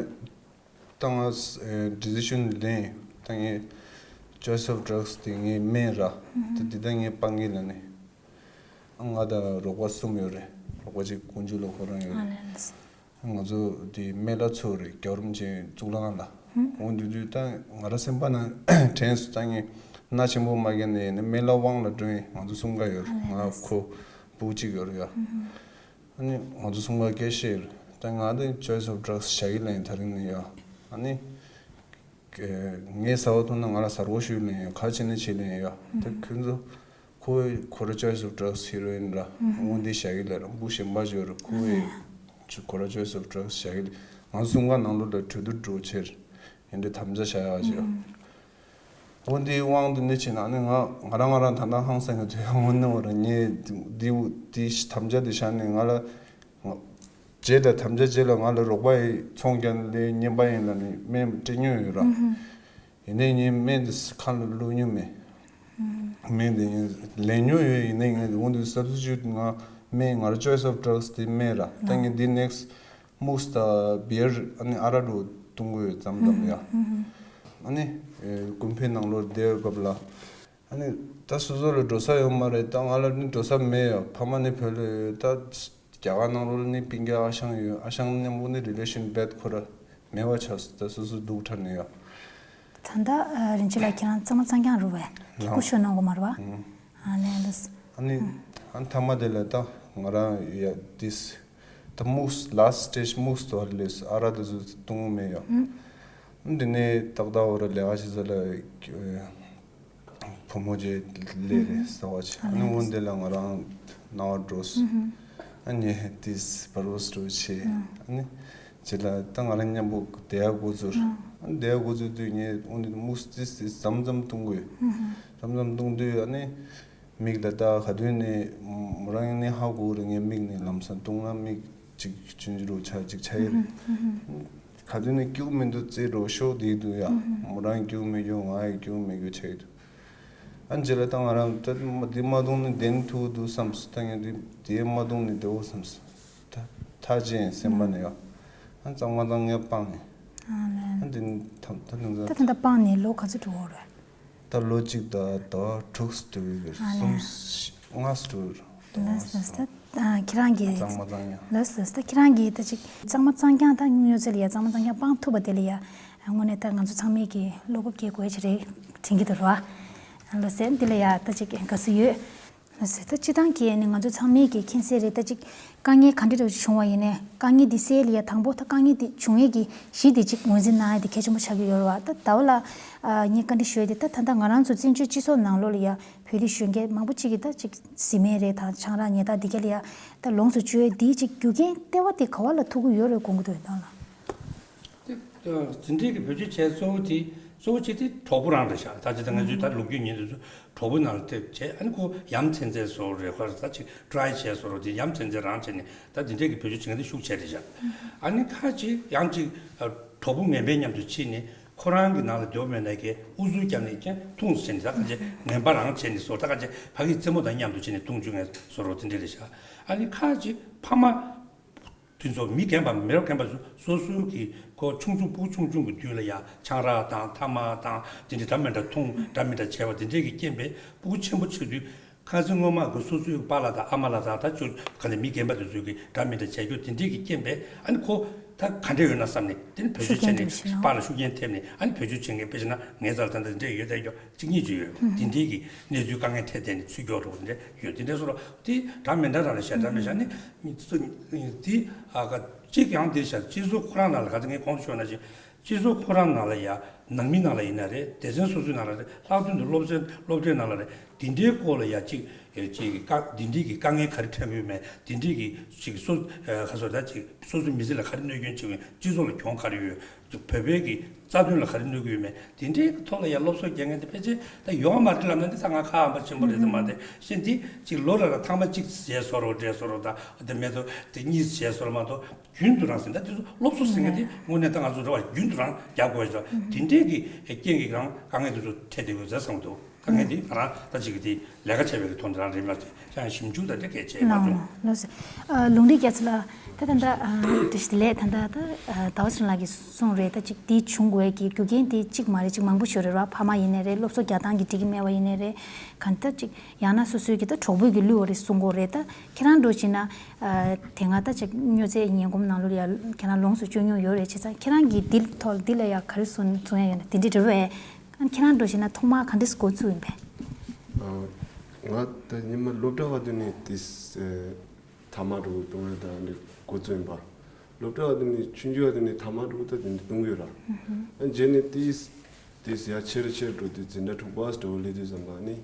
ད་ང་ཨེ་ཌི་སི་ཤན་ལེན། ད་ངས་choice of drugs དེ་ངས་སྨན་ར། ད་འདི་ད་ངས་སྤང་གི་ལ་ནི། ཨ་ང་ད་རོགས་པ་གསུམ་ཡོད་རེད། རོགས་པ་གཅིག་ཀུན་སྤྱོད་ལ་ཁོ་རང་ཡོད་ཨ་རེད། ལས། ང་ཚོ་དེ་སྨན་བླ་ཚོ་རེད། རྒྱལ་བ་རིན་པོ་ཆེ་གཙུག་ལག་ཁང་ལ། ཧུམ། འོ་འདི་དུས་ད་ང་རང་སེམས་པ་ནང་དྲན་སོང་། ད་ངས་མནའ་ཆེན་པོ་མ་བསྐྱལ་ནས་ཡིན་ན་སྨན་བླ་དབང་ལ་འགྲོ་ཡིན། ང་ཚོ་གསུམ་ཀ་ཡོད་རེད། ཨ་ལས། ང་ཁོ་བུ་གཅིག་ཡོད་རེད་ཡ། ཧུམ་ཧུམ། ཨ་ནི་ང་ཚོ་གསུམ་ཀ་སྐད་བཤད་ཡོད་རེད། ད་ང་དེ་choice of drugs བཞག་གི་ལ་ཡིན་ད་རིང་ནས་ཡ། ཨ་ནི་ངས་ཟ་བ་ཐུབ་ན་ང་ལ་གཟར་བོ་ཞུས་ལ་ཡིན་ཡ། ག་བྱས་ན་བྱེད་ལ་ཡིན་ཡ། ད་ཁྱོད་ཚོ་ཁོ་ཁོ་ར་choice of drugs ཧི་རོ་ཨིན་ར། འོ་འདི་བཞག་གི་ལ་ར། བུ་གཞན་པ་ཅིག་ཡོད་ར། ཁོ་ཁོ་ར་choice of drugs བཞག་གི་ལ། ང་ཚོ་གསུམ་ཀ་ནང་ལོགས་ལ་གྲོས་བསྡུར་འགྲོ་ཕྱིར་ཡིན་འདྲ་དམ་བཅའ་བཞག་ཡ་ཅིག་ཡ། འོ་འདིའི་དབང་དུ་ནི་བྱས་ན་ནི་ང་ང་རང་ང་རང་ད་ལྟ་ཧང་སང་གི་དུས་ཡང་འོ་ནི་འོ་ར། ངས་འདི་འདི་དམ་བཅའ་འདི་བཞག་ནས་ང་ལ་ང་ རྗེས་ལ་དམ་བཅའ་རྗེས་ལ་ང་ལ་རོགས་པ་ཡི་ཚོང་རྒྱག་ལས་རྔན་པ་ཡིན་ལ་ནི་སྨན་སྤྲད་མྱོང་ཡོད་ར། ཡིན་ནའི་ངས་སྨན་དེ་ཁ་ལ་བླུགས་མྱོང་མེད། སྨན་དེ་ངས་ལེན་མྱོང་ཡོད། ཡིན་ནའི་ངས་འོ་འདི་སབ་སི་ཅུ་ཊི་ང་སྨན་ང་རང་ཅོའི་སི་ཨོཕ་ཌྲག་སི་དེ་སྨན་ར། ད་ངས་འདི་ནེག་སི་མུ་སི་དང་བི་ཡར་ཨ་ནི་ཨ་རག་འདྲ་བོ་བཏུང་གི་ཡོད་མཚམས་མཚམས་ཡ། ཨ་ནི་ཨེ་ཀུན་ཕན་ནང་ལོགས་བསྡད་ཡོད་སྐབས་ལ། ཨ་ནི་ད་སོ་སོ་ལ་འགྲོ་ས་ཡོད་མ་རེད། ད་ང་ལ་ནི་འགྲོ་ས་མེད་ཡ། ཕ་མ་ནི་བོད་ལ་ཡོད། ད་རྒྱ་གར་ནང་ལོགས་ལ་ནི་སྤུན་ཀྱག་ཨ་ཞང་ཡོད། ཨ་ཞང་མཉམ་པོ་ནི་རི་ལེ་ཤན་བེད་ཁོ་ར་མེད་པ་ཆགས་སོང་། ད་སོ་སོ་སྡུག་དྲགས་ནས་ཡ། ད་ལྟ་ཨ་རིན་ཆེན་ལགས་ཁྱེད་རང་གཙང་མ་གཙང་རྐྱང་རེད་པས། ལགས། སྐུ་ཞབས་གནང་གི་མ་རེད་པ། ཨང་། ཨ་ལས་ལགས། ཨ་ནི་ཨ་ནི་མཐའ་མ་དེ་ལ་ད་ང་རང་ཡ་ཏིས་ད་མུགས་ལཱ་སི་ཊེ་ཇི་མུགས་དོ་ལས་ཨ་རག་དེ་ཚོ་བཏུང་མེད་ཡ། ཨ་ནི་དེ་ནས་ཏག་ཏག་འོ་ར་ལས་ཀ་བྱེད་ས་ལ་བུ་མོ་རྗེས་ལས་རེད་ཟེར་བ་བྱས། ཨ་ནི་འོ་འདི་ལ་ང་རང་ན་བ་འགྲོ་སོང་། ཨ་ནི་ཏིས་བར་བོ་སི་འགྲོ་བྱས། ཨ་ནི་རྗེས་ལ་ད་ང་རང་མཉམ་པོ་བསྡད་ཡ་འགོ་ཚུགས། ཨ་ནི་བསྡད་ཡ་འགོ་ཚུགས་དུས་ངས་འོ་འདི་མུགས་ཏིས་ཏིས་མཚམས་མཚམས་བཏུང་གི་ཡོད། མཚམས་མཚམས་བཏུང་དུས་ཨ་ནི་མིག་ལ་ད་ག་དུས་ནས་མོ་རང་ནས་ཧ་གོ་རེད། ངའི་མིག་ནས་ལམ་སང་བཏུང་ན་མིག་ཅིག་ཆུང་ཆུང་རུ་ཆགས་ཅིག་ཆགས་ཡི་རེད། ག་དུས་ནས་སྐྱུག་མི་འདུག་རྩེ་འགྲོ་ཤོག་དེ་འདུག་ཡ། མོ་རང་སྐྱུག་མི་སྐྱུག་ང་ཡི་སྐྱུག་མི་སྐྱུག་ཆགས་ཡི་འདུག་ཨ་རྗེས་ལ་ད་ང་རང་ད་འདི་མ་བཏུང་ནས་བདེན་ཐུག་འདུག་བསམས། ད་ངས་འདི་འདི་མ་བཏུང་ནས་བསྡད་འོ་བསམས། ད་ཐག་བཅད་སེམས་པ་ནས་ཡ། ཨ་གཙང་མ་གཙང་ངས་སྤངས་ནས། ཨ་ལས། ཨ་འདི་ད་ད་ད་ད་སྤངས་ནས་ལོ་ག་ཚོད་འགྲོ་འོ་རེད། ད་ལོ་གཅིག་དང་ཟླ་བ་དྲུག་ཙམ་འགྲོ་གི་ཡོད་རེད། ཨ་ལས། གསུམ་ལྔ་ཙམ་འགྲོ་གི་རེད། ལགས་ལགས། ད་ཨ་ཁྱེད་རང་གིས་གཙང་མ་གཙང་ཡ། ལགས་ལགས། ད་ཁྱེད་རང་གིས་ད་ཅིག་གཙང་མ་གཙང་རྐྱང་ད་སྨྱོ་རྫས་ལ་ཡ་གཙང་མ་གཙང་རྐྱང་སྤང་ཐུབ་པ་དེ་ལ་ཡ། དངོས་གནས་ད་ང་ཚོ་ཚང་མས་ཀྱི་བློ་སྤོབས་སྐྱེ་དགོས་ཀྱི་རེད་དྲན་གྱི་འདུག་ར། ལགས་སེ། འདི་ལ་ཡ་ད་ཅིག་དགའ་བསུ་ཡོད། ལགས་སེ། ད་སྤྱིར་བཏང་གི་ནི་ང་ཚོ་ཚང་མས་ཀྱི་མཁྱེན་གསལ་རེད། ད་ཅིག་དཀའ་ངལ་ག་འདྲ་རེ་བྱུང་བ་ཡིན་ནའི་དཀའ་ངལ་འདི་སེལ་ཡ་དང་པོ་ད་དཀའ་ངལ་འདི་བྱུང་ཡས་ཀྱི་གཞི་འདི་ཅིག་ངོས་འཛིན་གནང་ཡ་འདི་གལ་ཆེན་པོ་ཆགས་ཀྱི་ཡོད་རེད་བ། ད་ད་བ་ལ་ཨ་ངས་བཀའ་འདྲི་ཞུ་ཡ་འདི་ད་ད་ལྟ་ང་རང་ཚོ་བཙན་བྱོལ་སྤྱི་ཚོགས་ནང་ལོགས་ལ་ཡ་བོད་རིགས་གཞོན་སྐྱེས་མང་པོ་ཅིག་གིས་ད་ཅིག་བཟི་སྨན་རེད་དང་ཆང་རག་ཉལ་ཐ་འདི་ག་ལ་ཡ་ད་ལོངས་སུ་སྤྱོད་ཡ་འདི་ཅིག་རྒྱུ་རྐྱེན་ལྟེ་བ་དེ་ག་བ་ལ་ཐུག་གི་ཡོད་རེད་དགོངས་ཀྱི་འདུག་ད་ལ། དེ་དེ་འདྲའི་གི་བེད་སྤྱོད་བྱས་གཙོ་བོ་དེ་གཙོ་བོ་གཅིག་དེ་གྲོགས་པོ་རང་རེད་ཤག་ད་ཅི་ད་ང་ཚོའི་ད་ལོ་རྒྱུས་ཉན་དུས་གྲོགས་པོ་ནང་ལ་དེ་བྱས། ཨ་ནི་ཁོ་ཡ་མཚན་རྫས་བཟོ་རེད། ཁོ་ད་ཅིག་ཊི་རའི་བྱས་བཟོ་རོགས་དེ་ཡ་མཚན་རྫས་རང་བྱས་ནས་ད་དེ་འདྲའི་གི་བེད་སྤྱོད་བྱེད་མཁན་དེ་ཤུགས་ཆེ་རེད་ཤག་ཨ་ནི་ཁ་ཅིག་ཡང་ཅིག་གྲོགས་པོ་ངན་པའི་མཉམ་དུ་ཕྱིན་ནས་ཁོ་རང་གི་ནང་ལ་སྡོད་མེད་ན་གི་ཨུ་ཚུགས་བརྒྱབ་ནས་ཀྱང་འཐུང་ཟེར་ནས་ད་ཁ་ཅིག་ངན་པ་རང་བྱས་ནས་བཟོ། ད་ཁ་ཅིག་ཕ་གི་རྩེད་མོ་དང་མཉམ་དུ་བྱས་ནས་འཐུང་བཅུག་མཁན་བཟོ་རོགས་དེ་འདྲ་རེད་ཤག་ཨ་ནི་ཁ་ཅིག་ཕ་མ། དེ་ཚོ་མི་རྒན་པ་མི་རབས་རྒན་པ་ཚོ་སོ་སོའི་གི་ཁོ་ཆུང་ཆུང་ཕྲུ་གུ་ཆུང་ཆུང་གི་དུས་ལ་ཡ་ཆང་རག་དང་ཐ་མག་དང་དེ་འདྲ་འདྲ་མི་འདྲ་འཐུང་འདྲ་མི་འདྲ་བྱས་པ་དེ་འདྲས་ཀྱི་རྐྱེན་པས་ཕྲུ་གུ་ཆེན་པོ་ཆགས་དུས་ཁ་སང་སྔོན་མ་གི་སོ་སོའི་པཱ་ལགས་དང་ཨ་མ་ལགས་དང་ད་ཅོ་ག་ནས་མི་རྒན་པ་དེ་ཚོའི་གི་འདྲ་མི་འདྲ་བྱ་རྒྱུ་དེ་འདྲས་ཀྱི་རྐྱེན་པས་ཨ་ནི་ཁོ་ད་ག་འདྲས་ཡོད་ན་བསམ་ནས་དེ་ནི་བེད་སྤྱོད་བྱས་ནས་པཱ་ལགས་ཤུགས་རྐྱེན་ཐེབས་ནས་ཨ་ནི་བེད་སྤྱོད་བྱེད་མཁན་དཔེ་བྱས་ན་ངའི་རྩ་ལ་ད་ལྟ་དེ་འདྲས་ཡོད་དེ་ཡོད། གཅིག་གཉིས་ཅིག་ཡོད། དེ་འདྲའི་གི་གནས་ཚུལ་དཀའ་ངལ་འཕྲད་བསྡད་ནས་ཚུར་སྐྱོར་འགྲོ་བ་དེ་འདྲ་ཡོད། དེ་འདྲའི་བཟོ་འདྲ་དེ་འདྲ་མི་འདྲ་རང་ལ་བཤད་འདྲ་མི་བཤད་ནི་དེ་ཨ་ག་གཅིག་ཡང་དེ་བཤད། སྤྱི་ཚོགས་ཁོ་རང་ནང་ལ་ག་ཚོད་ངས་གོང་དུ་ཞུས་ན་ཅིག་སྤྱི་ཚོགས་ཁོ་རང་ནང་ལ་ཡ་ནང་མི་ནང་ལ་ཡིན་ན་རེད། སྡེ་ཚན་སོ་སོའི་ནང་ལ་རེད། ལྷག་དོན་དུ་སློབ་ཆེན་སློབ་གྲྭའི་ནང་ལ་རེད། དེ་འདྲའི་སྐོར་ལ་ཡ་ཅིག་ཅིག་གི་དཀའ་དེ་འདྲའི་གི་དཀའ་ངལ་ག་རེ་འཕྲད་ཀྱི་ཡོད་མེད། དེ་འདྲའི་གི་ཅིག་སོ་ག་ཚོད་ད་ཅིག་སོ་སོའི་མི་ཚེ་ལ་ག་རེ་གནོད་སྐྱོན་བྱེད་ཀྱི་ཡོད། སྤྱི་ཚོགས་ལ་གྱོང་ག་རེ་ཡོད། བོད་པའི་གི་རྩ་དོན་ལ་ག་རེ་གནོད་ཀྱི་ཡོད་མེད། དེ་འདྲའི་གི་ཐོག་ལ་ཡང་སློབ་གསོ་རྒྱག་མཁན་དེ་ཕལ་ཆེར་ད་ཡོད་མ་རེད་ལབ་ན་འདི་ད་ང་ཁ་ཨ་འབའ་ཆེན་པོ་རེད་དེ་མ་རེད། གཞན་དེ་ཅིག་ལོ་རེ་ལ་ཐེངས་མ་གཅིག་བྱས་བཟོ་རོགས་འདྲས་བཟོ་རོགས་ད་དེ་མེད་དོ་དེ་གཉིས་བྱས་བཟོ་རོགས་མ་གཏོགས་རྒྱུན་དུ་རང་ཟེར་ད་དེ་ཚོ་སློབ་གསོ་ཟེར་མཁན་དེ་དངོས་གནས་ད་ང་ཚོ་རེ་བ་རྒྱུན་དུ་རང་རྒྱག་དགོས་ཤག་དེ་འདྲའི་གི་རྐྱེན་གྱིས་རང་དཀའ་ངལ་དེ་ཚོ་འཕྲད་བསྡད་དགོས་ཟེར་བསམ་འདུག་དཀའ་ངལ་དེ་ང་རང་ད་ཅིག་གི་དེ་ལས་ཀ་བྱས་པའི་གི་ཐོག་ནས་རང་རེད་མ་རེད། ཡང་ཞིབ་འཇུག་དང་འདྲ་སྐད་ཆ་མ་ལགས་བྱུང་། ལགས་སོ། ཨ་ལུང་རིགས་རྒྱ་མཚོ་ལགས། ད་ད་ལྟ་ཨ་བཀྲ་ཤིས་བདེ་ལེགས། ད་ལྟ་ད་ཨ་ཟླ་བ་ཚེ་རིང་ལགས་ཀྱིས་གསུངས་རེད། ད་ཅིག་འདི་བྱུང་དགོས་ཀྱི་རྒྱུ་རྐྱེན་དེ་གཅིག་མ་རེད། ཅིག་མང་པོ་ཞིག་རེད་ར། ཕ་མ་ཡིན་ནའི་རེད། སློབ་གསོ་རྒྱག་སྟངས་ཀྱི་འགྲིག་གི་མེད་པ་ཡིན་ནའི་རེད། གང་ལྟར་ཅིག་ཡང་ན་སོ་སོའི་གི་ད་གྲོགས་པོའི་གི་བསླུས་པ་རེད་གསུང་གི་རེད། ད་ཁྱེད་རང་འདྲ་བོ་བྱས་ན་ཨ་དེ་སྔ་ད་ཅིག་སྨྱོ་རྫས་ངན་གོམས་ནང་ལོགས་ལ་ཡ་ཁྱེད་རང་ལོངས་སུ་སྤྱོད་མྱོང་ཡོད་རེད། བྱས་ཙང་ཁྱེད་རང་གིས་འདི་ཐོག་འདི་ལ་ཡ་ག་རེ་གསུང་གསུང་ཡ་ཡོད་ན་དེ་འདྲ་རེད་པས། ཨ་ཁྱེད་རང་འདྲ་བོ་བྱས་ན་ཐོག་མར་ག་འདྲས་འགོ་བཙུགས་ཡིན་པས། ཨ་ང་ད་ཉི་མ་སློབ་གྲྭ་བ་དུས་ནས་དེ་ཐ་མག་འདྲ་བོ་བཏུང་ཡ་ད་འདི་འགོ་བཙུགས་ཡིན་པ། སློབ་གྲྭ་བ་དུས་ནས་ཆུང་ཆུང་བ་དུས་ནས་ཐ་མག་འདྲ་བོ་ད་དེ་འདྲ་བཏུང་གི་ཡོད་ར། ཨ་རྗེས་ནས་དེ་དེ་ཡ་ཆེར་ཆེར་འགྲོ་དུས་འཛིན་གྲྭ་དྲུག་པ་འདྲ་བོ་སླེབས་དུས་ཙམ་པ་ནི་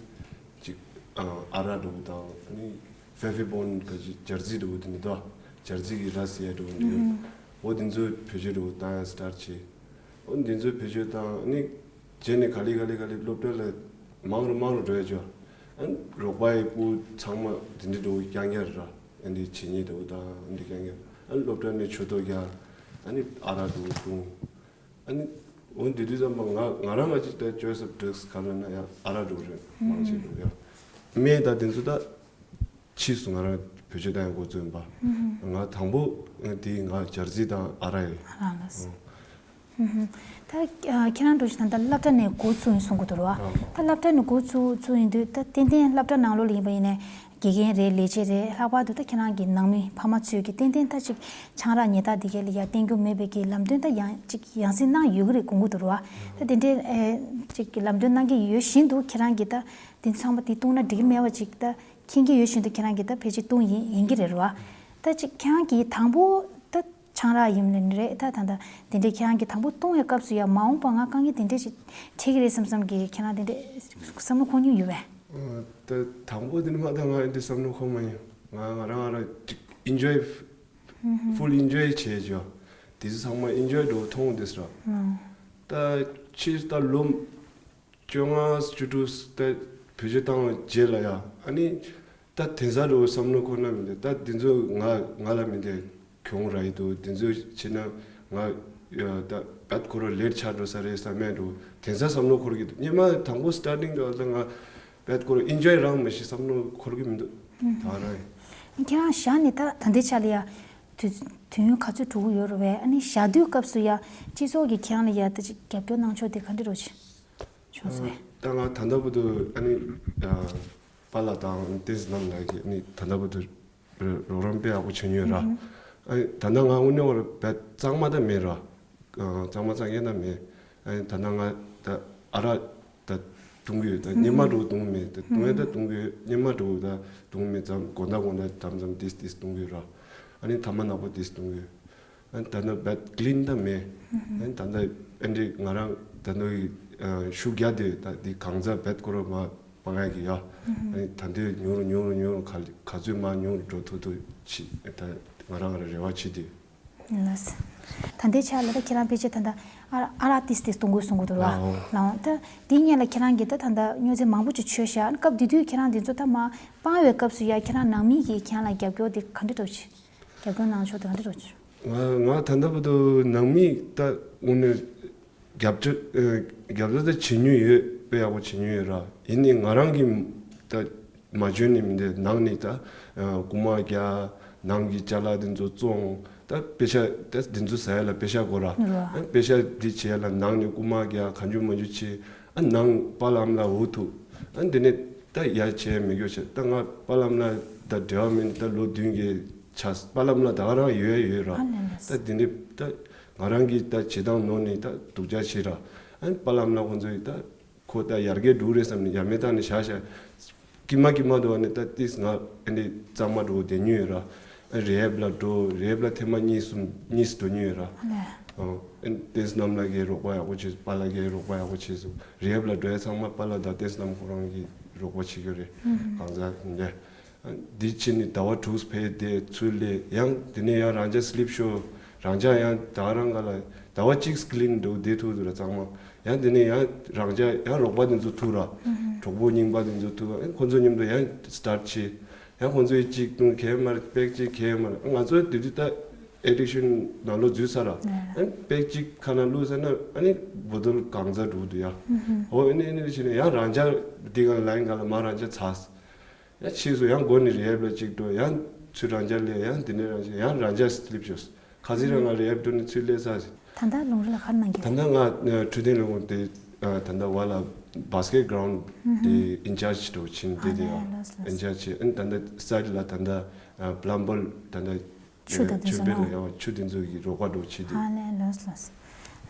ཅིག་ཨ་རག་འདྲ་བོ་དང་ནི་ཕེ་ཕེ་བོན་ག་ཅིག་སྦྱར་རྩི་འདྲ་བོ་དེ་འདྲ་འདུག་སྦྱར་རྩི་གི་ར་ཟེར་ཡ་འདྲ་བོ་འདི་ཡོད། འོ་དེ་ཚོའི་བེད་སྤྱོད་འདྲ་བོ་བཏང་ཡ་སི་ཊར་བྱས། འོ་འདི་ཚོའི་བེད་སྤྱོད་བཏང་ནི་རྗེས་ནས་ག་ལེ་ག་ལེ་ག་ལེ་སློབ་གྲྭ་ལ་མང་རུ་མང་རུ་འགྲོ་ཡ་བྱས། ཨ་རོགས་པ་ཡི་སྤུ་ཚང་མ་དེ་འདྲ་འདྲ་བོ་རྐྱང་རྐྱང་རེད་ར། ཨ་འདི་བྱེད་ཉེས་འདྲ་བོ་དང་ཨ་འདི་རྐྱང་རྐྱང་ ཨ་ནི་སློབ་གྲྭ་ནས་ཆུ་ཏོག་རྒྱག་ཨ་ནི་ཨ་རག་འདྲ་བོ་བཏུང་། ཨ་ནི་འོ་དེ་དུས་ཙམ་པ་ང་ང་རང་ང་ཅིག་ད་choice of drugs ག་ལ་ན་ཡང་ཨ་རག་འདྲ་བོ་རེད། མང་ཆེ་འདྲ་བོ་ཡང་སྨན་ད་དེ་ཚོ་ད། ཕྱིས་སུ་ང་རང་བེད་སྤྱོད་བཏང་ཡག་འགོ་བཙུགས་ཡིན་པ། ང་དང་པོ་དེ་ང་ཇར་སི་དང་ཨ་རག་ཡིན། ཨ་རག་ལགས། ད་ཁྱེད་རང་འགྲོ་ཞིག་ད་ལྟ་སློབ་གྲྭ་ནས་འགོ་བཙུགས་ཡིན་གསུང་གི་འདུག་ར། ད་སློབ་གྲྭ་ནས་འགོ་བཙུགས་བཙུགས་ཡིན་དུས་ད་ཏན་ཏན་སློབ་གྲྭ་ནང་ལོགས་ལ་ཡིན་པ་ཡིན་ནའི་དགེ་རྒན་རེད། ལས་བྱེད་རེད། ལྷག་པར་དུ་ད་ཁྱེད་རང་གི་ནང་མི་ཕ་མ་ཚོས་ཀྱི་ཏན་ཏན་ད་ཅིག་ཆང་རག་ཉལ་ཐ་དེ་གས་ལ་ཡ་བསྟེན་རྒྱུ་མེད་པའི་གི་ལམ་སྟོན་ད་ཡང་ཅིག་ཡང་སེ་གནང་ཡོད་ཀྱི་རེད་དགོངས་ཀྱི་འདུག་ར། ད་དེ་འདྲའི་ཅིག་གི་ལམ་སྟོན་གནང་གི་ཡོད་བཞིན་དུ་ཁྱེད་རང་གིས་ད་དེ་ཚང་མ་དེ་བཏུང་ན་འགྲིག་གི་མེད་པ་ཅིག་ད། མཁྱེན་གྱི་ཡོད་བཞིན་དུ་ཁྱེད་རང་གིས་ད་ཕལ་ཆེར་བཏུང་ཡིན་ཡིན་གྱི་རེད་རོ། ད་ཅིག་ཁྱེད་རང་གིས་དང་པོ་ད་ཆང་རག་ཡིན་ནི་རེད། ད་ད་ད་དེ་འདྲའི་ཁྱེད་རང་གིས་དང་པོ་བཏུང་བའི་སྐབས་སུ་ཡང་མ་འོངས་པ་ང་དཀའ་ངལ་དེ་འདྲས་ཞིག་འཕྲད་ཀྱི་རེད་བསམ་བསམ་གྱི་ཁྱེད་རང་དེ་འདྲས་བསམ་བློ་འཁོར་མྱོང་ཡོད་པས། ད་དང་པོ་དེ་ནི་མ་ད་ང་འདི་བསམ་བློ་འཁོར་མ་ཡིན། ང་ང་རང་ང་རང་ཅིག་enjoy full enjoy བྱས་ཅོ། དེ་ཚོ་ཚང་མ་enjoy འགྲོ་མཐོང་དེ་སོ། ད་ཕྱིས་ད་ལོ་བཅོ་ལྔ་བཅུ་དྲུག་ད་བེད་སྤྱོད་བཏང་བའི་རྗེས་ལ་ཡ་ཨ་ནི་ད་དེང་སང་འགྲོ་བསམ་བློ་འཁོར་ན་མི་འདུག་ད་དེ་ཚོ་ང་ང་ལ་མི་འདུག་གྱོང་རག་ཡི་འདུག་དེ་ཚོ་བྱས་ན་ང་ད་བད་ཁོ་ར་ལེ་ཊི་ཆགས་འགྲོ་ས་རེད་བསམ་མེད་འགྲོ། དེང་སང་བསམ་བློ་འཁོར་གྱི་འདུག་སྔོན་མ་དང་པོ་starting འགྲོ་ད་ང་བད་ཁོ་ར་enjoy རང་མི་ཤེས་བསམ་བློ་འཁོར་གྱི་མི་འདུག་ད་རང་ཡིན། ཁྱེད་རང་ཞག་ནས་ད་ད་ལྟའི་ཆ་ལ་ཡ་དུས་དུས་ཡུན་ག་ཚོད་འགྲོ་གི་ཡོད་རེད་བས། ཨ་ནི་ཞག་དུས་སྐབས་སུ་ཡ་སྤྱི་ཚོགས་ཀྱིས་ཁྱེད་རང་ལ་ཡ་ད་ཅིག་རྒྱབ་སྐྱོར་གནང་ཕྱོགས་དེ་ག་འདྲ་རོ་ཆེ། ཆུང་ཟེར། ད་ང་ད་ལྟ་བར་དུ་ཨ་ནི་པཱ་ལགས་དང་ཏེས་རྣམ་ལགས་ཀྱིས་ཨ་ནི་ད་ལྟ་བར་དུ་རོགས་རམ་དཔེ་ཡག་པོ་བྱེད་མྱོང་ར། ཨ་ནི་ད་ལྟ་ང་དངོས་གནས་བར་བས་གཙང་མ་ད་མེད་ར། གཙང་མ་གཙང་རྐྱང་ད་མེད། ཨ་ནི་ད་ལྟ་ང་ད་ཨ་རག་ད་བཏུང་གི་ཡོད། ད་སྔོན་མ་འགྲོ་བཏུང་མེད། ད་བཏུང་ཡས་ད་བཏུང་གི་ཡོད། སྔོན་མ་འགྲོ་ད་བཏུང་མེད་ཙམ་དགོང་དག་དགོང་དག་དམ་ཙམ་ཏེས་ཏེས་བཏུང་གི་ཡོད་ར། ཨ་ནི་ཐ་མ་ནག་པོ་ཏེས་བཏུང་གི་ཡོད། ཨ་ནི་ད་ནི་བད་ཀི་ལིན་ད་མེད། ཨ་ནི་ད་ནི་ཨ་འདྲི་ང་རང་ད་ནི་ཤུགས་རྒྱག་དེ་ད་དེ་གང་ཟག་བད་ཁོ་ར་མ་མ་ང་གི་ཡ། ཨ་ནི་ད་འདི་ཉུང་རུ་ཉུང་རུ་ཉུང་རུ་ག་ག་ཚོད་མ་ཉུང་རུ་འགྲོ་ཐུབ་ཐུབ་ཅི་ད་ང་རང་ང་རང་རེ་བ་བྱེད་དེ། ལགས། ད་ལྟའི་ཆ་ལ་ད་ཁྱེད་རང་ཕལ་ཆེར་ད་ལྟ་ཨ་ཨ་རག་ཏིས་ཏིས་གཏོང་དགོས་གསུང་གི་འདུག་ར། ལའོ། ལའོ་ད་དེའི་སྔོན་ལ་ཁྱེད་རང་གིས་ད་ད་ལྟ་སྨྱོ་རྫས་མང་པོ་ཅིག་མཆོད་ཤག་སྐབས་དེ་དུས་ཁྱེད་རང་དེ་ཚོ་ད་མ་སྤང་བའི་སྐབས་སུ་ཡ་ཁྱེད་རང་ནང་མི་གིས་ཁྱེད་རང་ལ་རྒྱབ་སྐྱོར་དེ་ག་འདྲ་འདྲ་བྱེད། རྒྱབ་སྐྱོར་གནང་ཕྱོགས་དེ་ག་འདྲ་འདྲ་བྱེད། ང་ང་ད་ལྟ་བར་དུ་ནང་མི་ད་དངོས་གནས་རྒྱབ་སྐྱོར་ཨ་རྒྱབ་སྐྱོར་ད་བྱེད་མྱོང་ཡོད། དཔེ་ཡག་པོ་བྱེད་མྱོང་ཡོད་ར། ཡིན་ནའི་ང་རང་གིས་ད་མ་འཇོན་ནི་མི་འདུག་ནང་ནས་ད་ཨ་རྐུ་མ་རྒྱག་ནང་གི་ཅ་ལག་འདི་ཚོ་བཙོང་ད་པེ་ཤ་ད་འདི་ཚོ་ཟ་ཡ་ལ་པེ་ཤ་དགོས་ར། ར། ཨ་པེ་ཤ་འདི་བྱེད་ཡ་ལ་ནང་ནས་རྐུ་མ་རྒྱག་གང་བྱུང་མང་བྱུང་བྱེད། ཨ་ནང་པཱ་ལགས་ཨ་མ་ལགས་འུ་ཐུག་ཨ་འདི་ནས་ད་ཡ་བྱས་མི་དགོས་བྱས། ད་ང་པཱ་ལགས་ཨ་མ་ལགས་ད་འབྲེལ་བ་མེད་ད་ལོ་བདུན་གྱི་ཆགས། པཱ་ལགས་ཨ་མ་ལགས་ད་ག་རང་ཡོད་ཡོད་ར། ཨ་ལས་ལས། ད་འདི་ནས་ད་ང་རང་གིས་ད་བྱེད་སྟངས་ནོར་ནས་ད་སྡུག་ཅག་བྱེད་ར། ཨ་པཱ་ལགས་ཨ་མ་ལགས་ཁོང་ཚོ་ཡིས་ད་ཁོ་ད་ཡར་རྒྱས་འགྲོ་རེད་བསམ་ནས་ཡ་མེད་ད་ནས་བཞག་བཞག་ཀི་མ་ཀི་མ་དུ་བ་ནི་ད་ཏིས་ང་ཨ་ནི་གཙང་མ་འགྲོ་བསྡད་མྱོང་ཡོད་ར། ཨ་རི་ཧེབ་ལ་འགྲོ་རི་ཧེབ་ལ་ཐེངས་མ་གཉིས་གསུམ་གཉིས་སུ་འགྲོ་མྱོང་ཡོད་ར། ཨ་ལས། ཨ་ཨ་ཏིས་གནམ་ལགས་ཀྱིས་རོགས་པ་ཡག་པོ་བྱེད། པཱ་ལགས་ཀྱིས་རོགས་པ་ཡག་པོ་བྱེད་སོང་། རི་ཧེབ་ལ་འགྲོ་ཡ་ཚང་མ་པཱ་ལགས་དང་ཏིས་གནམ་ཁོ་རང་གིས་རོགས་པ་བྱེད་ཀྱི་རེད། གང་ཟག་འདི་འདི་ཕྱིན་ནས་ཟླ་བ་དྲུག་ཕེབས་དེ་ཚུར་སླེབས། ཡང་དེ་ནས་ཡང་རང་ཅག་སི་ལིབ་ཤོ་རང་ཅག་ཡང་ད་རང་ག་ལ་ཟླ་བ་གཅིག་ཀི་ལིན་འགྲོ་བསྡད་ཐུབ་འདུག་ར་གཙང་མ། ཡང་དེ་ནས་ཡང་རང་ཅག་ཡང་རོགས་པ་དེ་ཚོ་ཐུག་ར། གྲོགས་པོ་རྙིང་པ་དེ་ཚོ་ཐུག་ཨ་ཁོ་ཚོ་མཉམ་དུ་ཡང་སི་ཊར་ཊི་བྱས། ཡང་ཁོ་ཚོས་གཅིག་བཏུང་གས་མ་རེད། པེག་གཅིག་གས་མ་རེད། ང་ཚོ་དེ་དུས་ད་ཨེ་ཌིག་ཤན་ནང་ལོགས་འཛུལ་ཚར་ར། ཨ་པེག་གཅིག་ཁ་ནང་བླུགས་ཚར་ན་ཨ་ནི་བོ་ཏོལ་གང་ཚ་འགྲོ་གི་འདུག་ཡ། འོ་ཨ་ནི་ཨ་ནི་བྱས་ནས་ཡང་རང་ཅག་འདི་ག་ལ་ལའིན་ག་ལ་མ་རང་ཅག་ཚར། ཡང་ཕྱིས་སུ་ཡང་མགོ་ནས་རི་ཧེབ་ལ་གཅིག་འགྲོ། ཡང་ཚུར་རང་ཅག་སླེབས། ཡང་དེ་ནས་རང་ཅག་ཡང་རང་ཅག་སི་ལིབ་ཤོས། ཁ་སང་རང་ང་རི་ཧེབ་འགྲོ་ནས་ཚུར་སླེབས་ས་ཟིན། ད་ལྟ་ལུང་རི་ལ་ག་རེ་གནང་གི། ད་ལྟ་ང་འཕྲོད་བསྟེན་ལས་ཁུངས་དེ་ད་ལྟ་བ་ལ་བཱ་སི་ཀེ་ཊི་གྷི་རའུན་ཌི་དེ་ཨིན་ཅར་ཇི་འགྲོ་ཕྱིན་དེ་དེ་ཡང་ཨིན་ཅར་ཇི་ཨན་ད་ལྟ་སའིཌ་ལ་ད་ལྟ་པ་ལམ་བར་ད་ལྟ་ཆུ་དང་དེ་ཚོ་ཆུ་བེད་ལ་ཡང་ཆུ་དེ་ཚོ་གི་རོགས་པ་འགྲོ་བྱེད་དེ། ཨ་ལས་ལོས་ལོས།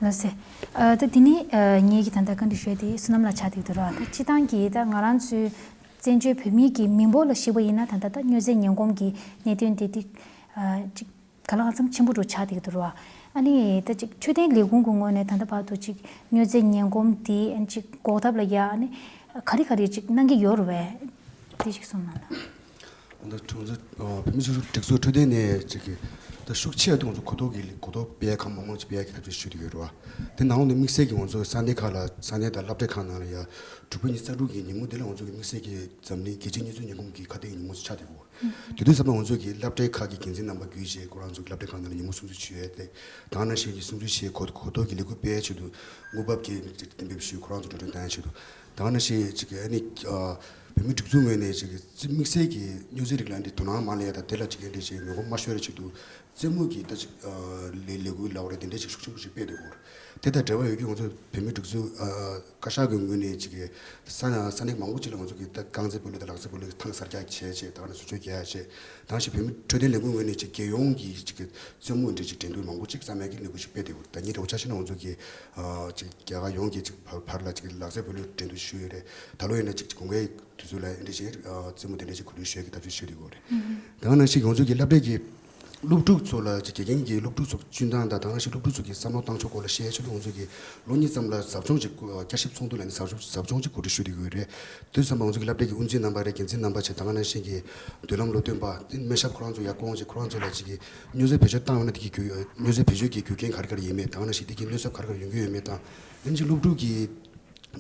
ལོས་སེ། ཨ་ད་དེ་ནས་ཨ་ངེད་ཀྱི་ད་ལྟ་བཀའ་འདྲི་ཞུ་ཡ་དེ་བསོད་ནམས་ལགས་ཆགས་བསྡད་འདུག་ར། ད་སྤྱི་བཏང་གི་ད་ང་རང་ཚོའི་བཙན་བྱོལ་བོད་མིའི་གི་མི་འབོར་ལ་གཞིགས་པ་ཡིན་ན་ད་ལྟ་ད་སྨྱོ་རྫས་ངན་གོམས་ཀྱི་གནད་དོན་དེ་ཏིག་ཨ་ཅིག་ག་ལ་གང་འཚམ་ཆེན་པོ་འགྲོ་ཆགས་བསྡད་འདུག་ར། ཨ་ནི་ད་ཅིག་འཕྲོད་བསྟེན་ལས་ཁུངས་ཀྱི་ངོས་ནས་ད་ལྟ་བར་དུ་ཅིག་སྨྱོ་རྫས་ངན་གོམས་དེ་ཨ་ཅིག་འགོག་ཐབས་ལ་ཡ་ཨ་ནི་ག་རེ་ག་རེ་ཅིག་གནང་གི་ཡོད་རེད་པས། དེ་ཅིག་གསུངས་གནང་ད། ད་གྲོང་ཚོ་ཨ་བོད་མི་སྒྲིག་འཛུགས་འཕྲོད་བསྟེན་ནས་ཅིག་གི་ ད་ཤུགས་ཆེ་བ་དེ་ང་ཚོ་གོ་རྟོགས་ཀྱི་གོ་རྟོགས་སྤེལ་ཡ་ཁག་མང་མང་ཅིག་སྤེལ་ཡ་གི་ཐབས་ཤེས་ཞུ་བསྡད་ཡོད་རེད་བ། དེ་ནང་ལོགས་ནས་དམིགས་བསལ་གྱི་ང་ཚོ་ས་གནས་ཁག་ལ་ས་གནས་དང་སློབ་གྲྭ་ཁག་ནང་ལ་ཡ་དྲུག་པའི་ཉི་ཤུ་རྩ་དྲུག་གི་ཉིན་མོ་དེ་ལ་ང་ཚོ་གི་དམིགས་བསལ་གྱི་འཛམ་གླིང་རྒྱལ་སྤྱིའི་གཉེན་སྲུང་ཉིན་མོ་གི་ཁ་གཏད་ཉིན་མོ་ཞིག་ཆགས་བསྡད་ཡོད་རེད། དེ་དུས་ཙམ་པ་ང་ཚོ་གི་སློབ་གྲྭའི་ཁག་གི་འགན་འཛིན་རྣམ་པ་བརྒྱུད་བྱས་ཁོ་རང་ཚོ་གི་སློབ་གྲྭའི་ཁག་ནང་ལ་ཉིན་མོ་སྲུང་བརྩི་ཞུ་ཡས་དེ་དང་ནང་བཞིན་གྱི་སྲུང་བརྩི་བྱས་གོ་གོ་རྟོགས་ཀྱི་ལས་འགུལ་སྤེལ་ཡས་ཆེད་དུ་དངུལ་འབབ་ཀྱི་གཏན་འབེབས་ཞུས། ཁོ་རང་ཚོ་འགྲོ་གྲོན་བཏང་ཡས་ཆེད་དུ་དང་ནང་བཞིན་ཅིག་ཨ་ནི་ཨ་བོད་མིའི་སྒྲིག་འཛུགས་ངོས་ནས་ཅིག་དམིགས་བསལ་གྱི་སྨྱོ་རྫས་རིགས་ལ་འདི་དོ་སྣང་མ་སླེབས་ཡས་དང་དེ་ལ་ཅིག་འདི་འདྲ་ཅིག་ངོ་རྒོལ་མ་ཤོར་ཡས་ཆེད་དུ་རྩེད་མོ་གི་ད་ཅིག་ཨ་ལས་ལས་འགུལ་ལབ་རེད། དེ་འདྲ་ཅིག་ཤུགས་ཆེན་པོ་ཞིག་སྤེལ་བསྡད་ཡོད་རེད། དེ་དང་འབྲེལ་བ་ཡོད་ཀྱི་ང་ཚོ་བོད་མིའི་སྒྲིག་འཛུགས་ཨ་བཀའ་ཤག་གི་ངོས་ནས་ཅིག་གི་ས་ས་གནས་མང་པོ་ཅིག་ལ་ང་ཚོ་གི་ད་རྐང་རྩེད་སྤོ་ལོ་དང་ལག་རྩེད་སྤོ་ལོ་གི་ཐང་གསར་རྒྱག་བྱས་བྱས་ད་ག་ནས་བཟོ་བཅོས་རྒྱག་ཡ་བྱས། ད་ག་ནང་བཞིན་བོད་མིའི་འཕྲོད་བསྟེན་ལས་ཁུངས་ངོས་ནས་ཅིག་རྒྱལ་ཡོངས་ཀྱི་ཅིག་གི་རྩེད་མོ་འདྲ་ཅིག་འགྲན་བསྡུར་མང་པོ་ཅིག་བསམ་ཡ་གི་ལས་འགུལ་ཞིག་སྤེལ་བསྡད་ཡོད་རེད། ད་ཉིན་རེ་བོ་ཆ་བཞག་ན་ང་ཚོ་གི་ཨ་ཅིག་རྒྱ་གར་ཡོངས་ཀྱི་ཅིག་བར་བར་ལ་ཅིག་ལག་རྩེད་སྤོ་ལོ་འགྲན་བསྡུར་ཞུས་ཡོད་རེད། ད་ལོ་ཡིན་ན་ཅིག་ཅིག་དགུན་ཁའི་དུས་ཚོད་ལ་འདི་འདྲ་ཞིག་ཨ་རྩེད་མོ་དེ་འདྲ་ཞིག་གོ་སྒྲིག་ཞུ་ཡས་ཀྱི་ཐབས་ཤེས་ཞུ་བསྡད་ཡོད་རེད། ད་ག་ནང་བཞིན་ང་ཚོ་གི་སློབ་གྲྭའི་གི་སློབ་ཕྲུག་ཚོ་ལ་ཅིག་དགེ་རྒན་གྱིས་སློབ་ཕྲུག་ཚོ་སྤྱོད་སྟངས་དང་ད་ག་ནང་བཞིན་སློབ་ཕྲུག་ཚོ་གི་བསམ་བློ་བཏང་ཕྱོགས་སྐོར་ལ་བཤད་ཆེད་དུ་ང་ཚོ་གི་ལོ་གཉིས་ཙམ་ལ་ཟབ་སྦྱོང་ཅིག་བསྐྱར་ཞིབ་ཚོགས་འདུ་ལ་ནི་ཟབ་སྦྱོང་ཟབ་སྦྱོང་ཅིག་གོ་སྒྲིག་ཞུ་བསྡད་ཡོད་རེད། དེ་ཙམ་པ་ང་ཚོ་གི་སློབ་གྲྭའི་གི་དབུ་འཛིན་རྣམ་པ་རེད། འགན་འཛིན་རྣམ་པ་བྱས་ད་ག་ནང་བཞིན་གྱི་མདུན་ལམ་སློབ་སྟོན་པ་དེ་སྨན་ཞབས་ཁོ་རང་ཚོ་ཡར་བསྐོང་བྱས་ཁོ་རང་ཚོ་ལ་ཅིག་གི་སྨྱོ་རྫས་བེད་སྤྱོད་བཏང་ཡོད་ན་དེ་གི་རྒྱུ་སྨྱོ་རྫས་བེད་སྤྱོད་ཀྱི་རྒྱུ་རྐྱེན་ག་རེ་ག་རེ་ཡིན་མེད་ད་ག་ནང་བཞིན་དེ་གི་གནོད་ཚབས་ག་རེ་ག་རེ་ཡོང་གི་ཡོད་མེད་དང་། ཨ་ནི་ཅིག་སློབ་ཕྲུག་གི་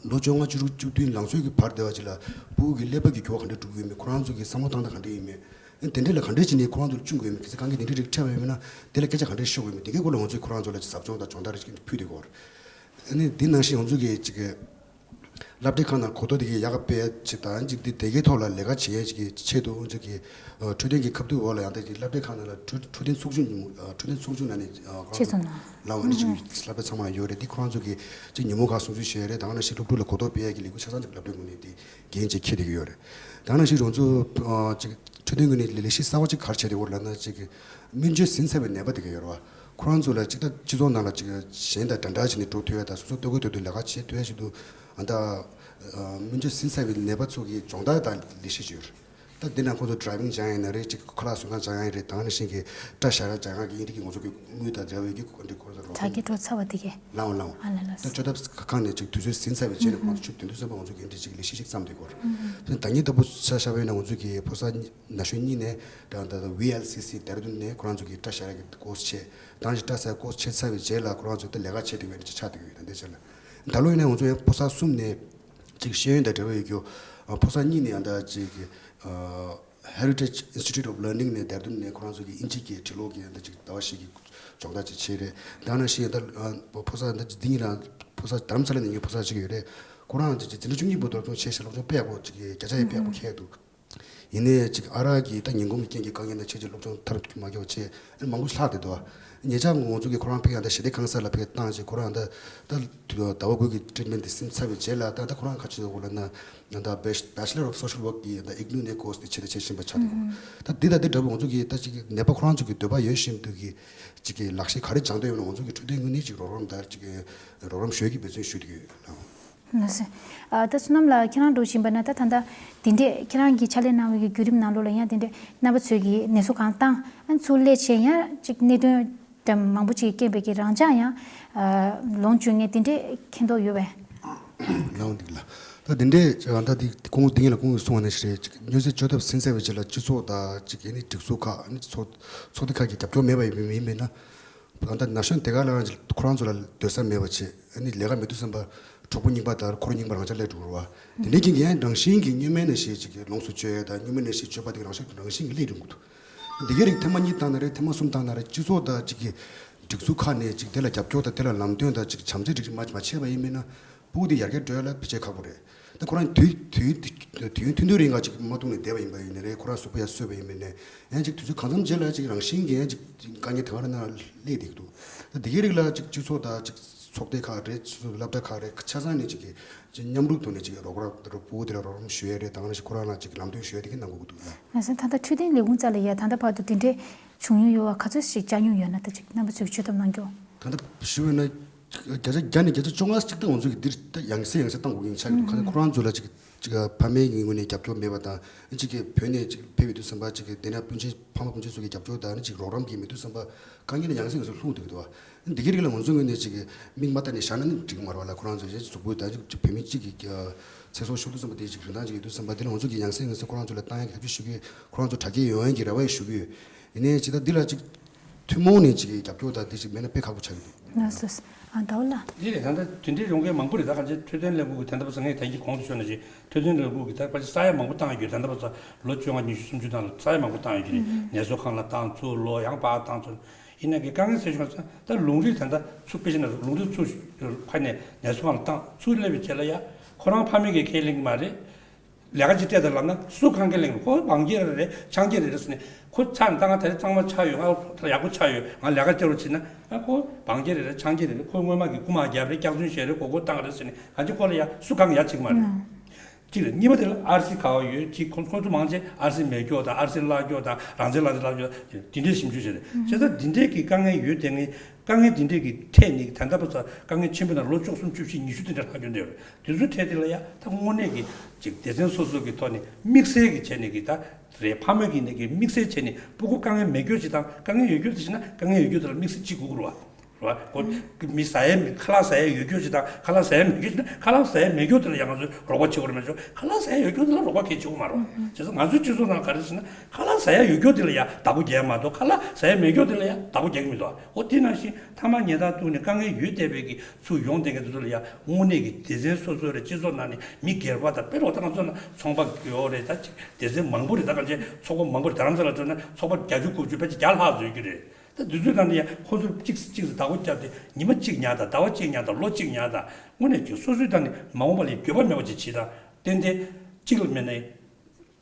ལོ་བཅོ་ལྔ་བཅུ་དྲུག་བཅུ་བདུན་ལང་ཚོའི་གི་བར་དེ་བ་ཅིག་ལ་ཕྲུ་གུ་གི་ཀླད་པ་གི་འགྱུར་བ་ག་འདྲ་འགྲོ་གི་ཡོད་མེད། ཁོ་རང་ཚོ་གི་བསམ་བློ་བཏང་སྟངས་ག་འདྲ་ཡིན་མེད། ཨ་ནི་དེ་འདྲ་ལ་ག་འདྲ་བྱས་ནས་ཁོ་རང་ཚོར་བསྐྲུན་དགོས་ཡོད་མེད། གལ་སྲིད་དཀའ་ངལ་དེ་འདྲ་རིགས་འཕྲད་པ་ཡིན་ན་དེ་ལ་སྐད་ཆ་ག་འདྲ་ཤོད་དགོས་ཡོད་མེད། དེ་གའི་སྐོར་ལ་ང་ཚོས་ཁོ་རང་ཚོ་ལ་ཅིག་ཟབ་སྦྱོང་དང་སྦྱོང་བརྡར་ཅིག་ཕུལ་བསྡད་ཀྱི་ཡོད་རེད། ཨ་ནི་དེ་ནང་བཞིན་ང་ཚོ་གི་ཅིག་གི་སློབ་གྲྭའི་ཁང་ནང་གོ་རྟོགས་དེ་གའི་ཡག་ག་སྤེལ་ཆེད་དང་ཅིག་དེ་དེ་གའི་ཐོག་ལ་ལས་ཀ་བྱེད་ཡས་ཅིག་གི་ཆེད་དུ་ང་ཚོ་གི་ཨ་འཕྲོད་བསྟེན་གྱི་ཁ་བསྡུར་འོག་ལ་ཡང་ད་ཅིག་སློབ་གྲྭའི་ཁང་ནང་ལ་འཕྲོད་འཕྲོད་བསྟེན་ཚོགས་ཆུང་ཉིན་མོ་ཨ་འཕྲོད་བསྟེན་ཚོགས་ཆུང་ནང་ནས་ཨ་ཁོ་ཆེད་རང་ཚོ་ཚོ་ནང་ལའང་ཨ་ནི་ཅིག་སློབ་གྲྭ་ཚང་མ་ལ་ཡོད་རེད། དེ་ཁོ་རང་ཚོ་གི་ཅིག་ཉིན་མོ་ཁག་སྲུང་བརྩི་ཞུ་ཡས་རེད། ད་ག་ནང་བཞིན་སློབ་ཕྲུག་ལ་གོ་རྟོགས་སྤེལ་ཡས་ཀྱི་ལས་འགུལ་ཆ་ཚང་ཅིག་སློབ་གྲྭའི་ངོས་ནས་དེ་འགན་ཅིག་འཁྱེར་བསྡད་ཀྱི་ཡོད་རེད། ད་ག་ནང་བཞིན་རང་ཚོ་ཨ་ཅིག་འཕྲོད་བསྟེན་ངོས་ནས་ལས་ལས་གཞི་གསར་པ་ཅིག་ག་རེ་བྱས་ཏེ་ཡོད་རེད་ལབ་ན་ཅིག་སྨན་བཅོས་ཟིན་ཚར་བའི་ནད་པ་དེ་ག་ཡོད་རེད་བ། ཁོ་རང་ཚོ་ལ་ཅིག་ད་སྤྱི་ཚོགས་ནང་ལ་ཅིག་གཞན་དང་འདྲ་འདྲ་བྱས་ནས་འགྲོ་ཐུབ་ཡ་དང་སོ་སོ་ལྟོ་གོས་ཐོག་ཏུ་ལས་ཀ་བྱེད་ཐུབ་ཡ་ཞིག་ཏུ་ཨ་ད་སྨན་བཅོས་ཟིན་ཚར་བའི་ནད་པ་ཚོ་གི་སྦྱོང་བརྡར་དང་ལས་གཞི་ཅིག་ཡོད་རེད། ད་འདི་ན་ཁོ་ཚོ་ཌ་རའི་ཝིང་སྦྱང་ཡ་ཡིན་ན་རེད། ཅིག་ཁ་ལག་བཟོ་སྟངས་སྦྱང་ཡ་ཡིན་རེད། ད་ག་ནང་བཞིན་གྱི་སྐྲ་བཞར་ཡ་སྦྱང་ཡ་གི་ཡིན་རིགས་ཀྱི་ང་ཚོ་གི་དངུལ་དང་འབྲེལ་བའི་གི་འདི་ཁོ་ཚོ་རོགས་དྲ་རྒྱའི་འགྲོ་ཚར་བ་དེ་གས། ལའོ་ལའོ། ཨ་ལ་ལ་ད་ཅོ་ཐབ་ཁང་ནས་ཅིག་དུས་ཚོད་ཟིན་ཚར་བའི་རྗེས་ལ་ཁོང་ཚོ་ཆུ་དེ་དུས་ཙམ་པ་ང་ཚོ་གི་འདི་ཅིག་ལས་གཞི་ཞིག་བརྩམས་བསྡད་ཀྱི་ཡོད་རེད། ད་ཉིན་ལྟ་བུ་ཆ་བཞག་པ་ཡིན་ན་ང་ཚོ་གི་ཕོ་གསར་ན་གཞོན་གཉིས་ནས་ད་ད་ད་ཝི་ཨེལ་སི་སི་ལྡེ་ར་ལྡུན་ནས་ཁོ་རང་ཚོ་གི་སྐྲ་བཞར་ཡ་གི་ཀོར་སི་བྱས། ད་ག་ནང་བཞིན་སྐྲ་བཞར་ཀོར་སི་བྱས་ཚར་བའི་རྗེས་ལ་ཁོ་རང་ཚོ་ད་ལས་ཀ་བྱེད་བསྡད་ཡོད་ནས་ཅིག་ཆགས་བསྡད་ཀྱི་ཡོད། ད་འདི་ཆ་ལ་ད་ལོ་ཡིན་ན་ང་ཚོ་ཡང་ཕོ་གསར་གསུམ་ནས་ཅིག་ཤེས་ཡོན་དང་འབྲེལ་བ་ཡོད་རྒྱུ། ཨ་ཕོ་གསར་གཉིས་ནས་ཡང་ད་ཅིག་གི་ཨ་Heritage Institute of Learning ནས་ལྡེ་ར་ལྡུན་ནས་ཁོ་རང་ཚོ་གི་དབྱིན་ཇི་གི་འབྲི་ཀློག་གི་ཡང་ད་ཅིག་ཟླ་བ་ཞིག་གི་སྦྱོང་བརྡར་ཅིག་བྱས་རེད། ད་ག་ནང་བཞིན་ཡང་ད་ཨ་ཕོ་གསར་ད་འདི་ཉིད་ལ་ཕོ་གསར་རྡ་རམ་ས་ལ་ནས་ངའི་ཕོ་གསར་ཅིག་ཡོད་རེད། ཁོ་རང་ཅིག་ཅིག་འཛིན་གྲྭ་བཅུ་གཉིས་པ་དོར་སོང་བྱས་ཤག་སློབ་སྦྱོང་དཔེ་ཡག་པོ་ཅིག་གི་བརྒྱ་ཆ་ཡང་དཔེ་ཡག་པོ་ཁྱེར་འདུག་ཡིན་ནའི་ཅིག་ཨ་རག་གི་ད་ཉིན་གུང་གི་རྐྱེན་གྱིས་དཀའ་ངལ་ན་ཆེ་ཆེ་སློབ་སྦྱོང་མཐར་མ་འཁྱོལ་བ་བྱས་ཨ་ནི་མང་པོ་ཞིག་ལྷག་བསྡད་འདུག་ཉེ་ཆར་ང་ཚོ་གིས་ཁོ་རང་ཕ་གིར་ཡང་ད་ཞི་བདེ་ཁང་གསར་ལ་ཕ་གིར་བཏང་རྗེས་ཁོ་རང་ད་ད་ཟླ་བ་དགུ་གི་ཊི་རིཊ་མེན་ཊི་དེ་ཟིན་ཚར་བའི་རྗེས་ལ་ད་ད་ཁོ་རང་ག་ཅི་ཡོད་ལབ་ན་ད་Bach- Bachelor of Social Work གི་ད་ཨིག་ནུ་ནས་ཀོར་སི་དེ་བྱས་ད་བྱེད་བཞིན་པ་ཆགས་འདུག་ད་འདི་དང་འདི་འདྲ་བོ་ང་ཚོ་གིས་ད་ཅིག་ནད་པ་ཁོ་རང་ཚོ་གི་འདོད་པ་ཡོད་བཞིན་དུ་གི་ཅིག་གི་ལག་ཤེས་ག་རེ་སྦྱང་འདོད་ཡོད་ན་ང་ཚོ་གི་འཕྲོད་བསྟེན་ངོས་ནས་ཅིག་རོགས་རམ་དང་ཅིག་གི་རོགས་རམ་ཞུ་ཡས་ཀྱི་འབད་བརྩོན་ཞུ་བསྡད་ཡོད། ལགས་སོ། ཨ་ད་བསོད་ནམས་ལགས་ཁྱེད་རང་འགྲོ་བཞིན་པ་ན་ད་ད་ལྟ་འདི་འདྲས་ཁྱེད་རང་གིས་ཕྱག་ལས་གནང་བའི་གི་བརྒྱུད་རིམ་ནང་ལོགས་ལ་ཡང་འདི་འདྲས་རྣམ་པ་ཚོས་ཀྱི་ནད་གསོ་གང་བཏང་ཨ་ཚུར་སླེབས་བྱས་ཡང་ཅིག་གནད་དོན་འདྲ་མང་པོ་ཅིག་རྐྱེན་པས་ཀྱི་རང་འཇགས་ཡང་ཨ་ལོངས་སྤྱོད་མཁན་འདི་འདྲས་མཁྱེན་རྟོགས་ཡོད་པས། ལགས་འདུག་ལགས། ད་འདི་འདྲས་ད་འདི་ཁོང་འདི་ངེད་ལ་ཁོང་གིས་གསུངས་པ་ནང་བཞིན་རེད། ཅིག་སྨྱོ་རྫས་བཅོས་ཐབས་ཟིན་ཚར་བའི་རྗེས་ལ་སྤྱི་ཚོགས་དང་ཅིག་ཨ་ནི་སྒྲིག་འཛུགས་ཁག་ཨ་ནི་ཚོགས་ཚོགས་སྡེ་ཁག་གི་རྒྱབ་སྐྱོར་མེད་པ་ཡིན་མིན་ན། ད་ལྟ་ན་གཞོན་དེ་ག་ལའང་ཁོ་རང་ཚོ་ལ་སྡོད་ས་མེད་པ་བྱས་ཨ་ནི་ལས་ཀ་མེད་དུས་ཙམ་པ་གྲོགས་པོ་རྙིང་པ་དང་འཁོར་རྙིང་པ་རང་འཇགས་སླེབས་འགྲོ་གི་རེད་བ། དེ་འདྲའི་རྐྱེན་གྱིས་ཡང་རང་བཞིན་གྱིས་སྨྱོན་མ་ནང་བཞིན་ཅིག་གི་ལོངས་སུ་སྤྱོད་ཡ་དང་སྨྱོན་མ་ནང་བཞིན་སྤྱོད་པ་དེ་ག་རང་བཞིན་རང་བཞིན་གྱིས་སླེབས་འགྲོ་གི་འདུག་འདི་གའི་རིགས་ཐེངས་མ་གཉིས་བཏང་ན་རེད། ཐེངས་མ་གསུམ་བཏང་ན་རེད། སྤྱི་ཚོགས་དང་ཅིག་གི་སྒྲིག་འཛུགས་ཁག་ནས་ཅིག་དེ་ལ་རྒྱབ་སྐྱོར་དང་དེ་ལ་ལམ་སྟོན་དང་ཅིག་བྱམས་བརྩེ་རིགས་མ་མ་བྱས་པ་ཡིན་མིན་ན། ཕྲུ་གུ་དེ་ཡར་རྒྱས་འགྲོ་ཡ་ལ་ཕལ་ཆེར་ཁག་པོ་རེད། ད་ཁོ་རང་དུས་དུས་དུས་ཡུན་ཐུང་ཐུང་རིང་ལ་ཅིག་མ་བཏུང་ནས་བསྡད་པ་ཡིན་པ་ཡིན་ནའི་རེད། ཁོ་རང་གཟུགས་པོ་ཡར་གསོས་པ་ཡིན་པ་ཡིན་ནའི་ཡང་ཅིག་དུས་ཚོད་གང་འཚམ་རྗེས་ལ་ཅིག་རང་བཞིན་གྱིས་ཡང་ཅིག་དཀའ་ངལ་དེ་ག་རེ་ན་སླེབས་བསྡད་ཀྱི་འདུག་ད་དེ་གའི་རིགས་ལ་ཅིག་སྤྱི་ཚོགས་དང་ཅིག་ཚོགས་སྡེ་ཁག་རེད། སོ་སོའི་སློབ་གྲྭ་ཁག་རེད། ཆ་ཚང་ནས་ཅིག་གི་ཅིག་མཉམ་རུབ་ཐོག་ནས་ཅིག་རོགས་རམ་ཕྲུ་གུ་དེ་ལ་རོགས་རམ་ཞུ་ཡས་རེད། དང་ནང་བཞིན་ཁོ་རང་ལ་ཅིག་ལམ་སྟོན་ཞུ་ཡས་དེ་གའི་གནང་དགོས་ཀྱི་འདུག་ལ། ང་ཚོ་ད་ལྟ་འཕྲོད་བསྟེན་ལས་ཁུངས་རྩ་ལ་ཡ་ད་ལྟ་བར་དུ་དེ་འདྲས་བྱུང་མྱོང་ཡོད་བ་ག་ཚོད་ཞིག་བཅར་མྱོང་ཡོད་ན། ད་ཅིག་རྣམ་པ་ཚོས་བཅོས་ཐབས་གནང་རྒྱུ། ད་ལྟ་ཞུ་བས་ན་བརྒྱ་ཆ་བརྒྱ་ནས་བརྒྱ་ཆ་བཅོ་ལྔ་ཅིག་ད་ང་ཚོ་གི་འདིར་ད་ཡང་སེ་ཡང་སེ་བཏང་དགོས་ཀྱི་ཆགས་ཀྱི་འདུག་ཁ་སང་ཁོ་རང་ཚོ་ལ་ཅིག་ཅིག་ཕ་མའི་ངོས་ནས་རྒྱབ་སྐྱོར་མེད་པ་དང་ཅིག་གི་བོད་ནས་ཅིག་ཕེབས་ཡོད་དུས་ཙམ་པ་ཅིག་གི་དེ་ནས་སྤུན་མཆེད་ཕ་མ་སྤུན་མཆེད་ཚོ་གི་རྒྱབ་སྐྱོར་དང་ཅིག་རོགས་རམ་གྱི་མེད་དུས་ཙམ་པ་དཀའ་ངལ་ཡང་སེ་ཡང་སེ་ལྷུང་བསྡད་ཀྱི་འདུག་འདི་གའི་རིགས་ལ་ང་ཚོའི་ངོས་ནས་ཅིག་མིག་མ་བལྟས་ནས་བཞག་ན་ནི་འགྲིག་གི་མ་རེད་བ་ལ། ཁོ་རང་ཚོ་གཞན་གཟུགས་པོ་དང་ཅིག་བོད་མི་གཅིག་གི་ཚེ་སྲོག་ཤོར་དུས་ཙམ་པ་དེ་ཅིག་རིན་ཐང་ཅིག་ཡོད་དུས་ཙམ་པ་དེ་ལ་ང་ཚོ་གི་ཡང་སེ་ཡང་སེ་ཁོ་རང་ཚོ་ལ་བཏང་ཡག་གི་ཐབས་ཤེས་ཞུ་གི་ཡོད། ཁོ་རང་ཚོ་དྲག་སྐྱེད་ཡོང་ཡག་གི་རེ་བ་ཡང་ཞུ་གི་ཡོད། ཡིན་ནའི་ཇི་ལྟར་འདི་ལ་ཅིག་དུས་ ཐུན་མོང་ནས་ཅིག་རྒྱབ་སྐྱོར་དང་དེ་ཅིག་མེད་ན་དཔེ་ཁག་པོ་ཆགས་ཀྱི་འདུག་ལགས་སོ། ཨ་ཟླ་བ་ལགས། འདི་རེད། ད་ལྟ་དེ་འདྲའི་ཡོང་མཁན་མང་པོ་རེད། ད་གང་ཅི་འཕྲོད་བསྟེན་ལས་ཁུངས་ཀྱི་ད་ལྟ་བར་ད་ངས་ད་གིན་གོང་དུ་ཞུས་ནང་བཞིན་འཕྲོད་བསྟེན་ལས་ཁུངས་ཀྱི་ད་པར་ས་ཡ་མང་པོ་བཏང་ཡོད་རྒྱུ་རེད། ད་ལྟ་བར་ད་ལོ་བཅོ་ལྔ་ཉི་ཤུ་སུམ་ཅུ་ནང་ལ་ས་ཡ་མང་པོ་བཏང་ཡོད་རྒྱུ་རེད། ཨུ་ཧུ། ངལ་གསོ་ཁང་ལ་བཏང་ཚུར་ལོག་ཡང་ཕར་བཏང་ཚུར། ཡིན་ན་གི་དཀའ་ངལ་སེལ་ཆོག་ས་ད་ལུང་རིགས་ད་ལྟ་ཚུར་དཔེ་ཆ་ནང་ལུང་རིགས་ཚུར་ཕར་ནས་ངལ་གསོ་ཁང་ལ་བཏང་ཚུར་སླེབས་པའི་རྗེས་ལ་ཡ་ཁོ་རང་ཕ་མེས་ཀྱིས་ཁས་ལེན་གྱི་མ་རེད། ལས་ཀ་ཅིག་སྤྲད་དང་ལབ་ན་སུ་གང་གི་ལེན་ཁོ་བང་རྒྱལ་རེ་རེད་ཆང་རྒྱལ་རེ་རེ་ཟེར་ནས་ཁོ་ཚར་ནས་ད་ང་ད་རེས་གཙང་མ་ཆགས་ཡོད། ང་ད་ཡག་པོ་ཆགས་ཡོད། ང་ལས་ཀ་བྱེད་རོགས་བྱེད་ན་ཨ་ཁོ་བང་རྒྱལ་རེ་རེ་ཆང་རྒྱལ་རེ་རེ་ཁོ་སྔོན་མ་གི་རྐུ་མ་རྒྱབ་རེད། སྐྱག་རྫུན་བཤད་རེད། མགོ་སྐོར་བཏང་རེད་ཟེར་ནས་གང་ཅི་ཁོ་ལ་ཡ་སུ་གང་ཡ་བྱེད་ཀྱི་མ་རེད། ཨང་། གཅིག་རེད། གཉིས་པ་དེ་ལ་ཨར་སི་ག་བ་ཡོད་ཅིག་ཁོ་ཁོ་ཚོ་མང་ཆེ་ཨར་སི་མེད་སྐྱོ་དང་ཨར་སི་བརླག་སྐྱོ་དང་རང་བཙན་བརླག་སྟེ་བརླག་སྐྱོ་དེ་འདྲའི་ཞིབ་འཇུག་བྱས་རེད། བྱས་ཙང་འདི་འདྲའི་གི་དཀའ་ངལ་ཡོད་དེ་ངས་དཀའ་ངལ་འདི་འདྲའི་གི་ཐད་ནས་ད་ལྟ་བར་དཀའ་ངལ་ཆེན་པོ་ན་ལོ་བཅུ་གསུམ་བཅུ་བཞི་ཉི་ཤུ་དེ་འདྲ་ལྷག་རྒྱུ་འདོད་རེད། དེ་ཚོའི་གྲས་དེ་ལ་ཡ་ད་དངོས་གནས་ཀྱི་ཅིག་སྡེ་ཚན་སོ་སོ་གི་ཐོག་ནས་དམིགས་བསལ་གྱི་བྱས་ནས་ཀྱི་ད་རེད། ཕ་མ་གི་ནས་ཀྱི་དམིགས་བསལ་བྱས་ནས་སྤུ་གུ་དཀའ་ངལ་མེད་སྐྱོ་ཅིག་དང་དཀའ་ངལ་ཡོད་སྐྱོ་དེ་བྱས་ན་དཀའ་ངལ་ཡོད་སྐྱོ་དེ་ལ་དམིགས་བསལ་ཅིག་དགོས་ཀྱི་རེད་བ། རེད་བ། ཁོ་མི་ཟ་ཡས་མེད་ཁ་ལག་ཟ་ཡས་ཡོད་སྐྱོ་ཅིག་དང་ཁ་ལག་ཟ་ཡས་མེད་སྐྱོ་ཅིག་དང་ཁ་ལག་ཟ་ཡས་མེད་སྐྱོ་དེ་ལ་ཡ་ང་ཚོས་རོགས་པ་བྱེད་དགོས་རེད་མ་གཏོགས་ཁ་ལག་ཟ་ཡས་ཡོད་སྐྱོ་དེ་ལ་རོགས་པ་གལ་ཆེ་བོ་མ་རེད། བྱས་ཙང་ང་ཚོའི་སྤྱི་ཚོགས་ནང་ག་རེ་ཟེར་ན་ཁ་ལག་ཟ་ཡས་ཡོད་སྐྱོ་དེ་ལ་ཡ་བདག་པོ་རྒྱག་མ་གཏོགས་ཁ་ལག་ཟ་ཡས་མེད་སྐྱོ་དེ་ལ་ཡ་བདག་པོ་རྒྱག་གི་མི་འདུག་འོ་དེ་ནང་བཞིན་ཐ་མག་ཉལ་ཐ་བཏུང་ནས་དཀའ་ངལ་ཡོད་བསྡད་པའི་གི་ཚུར་ཡོང་བསྡད་མཁན་དེ་ཚོ་ལ་ཡ་དངོས་གནས་ཀྱི་སྡེ་ཚན་སོ་སོ་རེད། སྤྱི་ཚོགས་ནང་ནས་མི་སྒེར་པ་དང་དཔེ་རོགས་ད་ང་ཚོ་ན་ཚོང་པ་ཡོད་རེད། ད་ཅིག་སྡེ་ཚན་མང་པོ་རེད། ད་གང་ཅི་ཚོགས་པ་མང་པོ་རེད། རྡ་རམ་ས་ལ་འགྲོ་ན་ཚོགས་པ་བརྒྱད་ཅུ་དགུ་བཅུ་ཕལ་ཆེར་བརྒྱ་ལྷག་ཙམ་ཡོད་ཀྱི་རེད། ད་དུས་ཚོད་ནང་ནས་ཡང་ཁོ་ཚོར་གཅིག་གཅིག་བདག་པོ་བརྒྱབ་སྟེ་ཉི་མ་གཅིག་ཉར་དང་ཟླ་བ་གཅིག་ཉར་དང་ལོ་གཅིག་ཉར་དང་དངོས་གནས་ཀྱི་སོ་སོའི་ཐོག་ནས་མ་འོངས་པ་ལ་འགྱོད་པ་མེད་པ་ཅིག་བྱེད་དང་ཏན་ཏན་གཅིག་ལ་མེད་ན་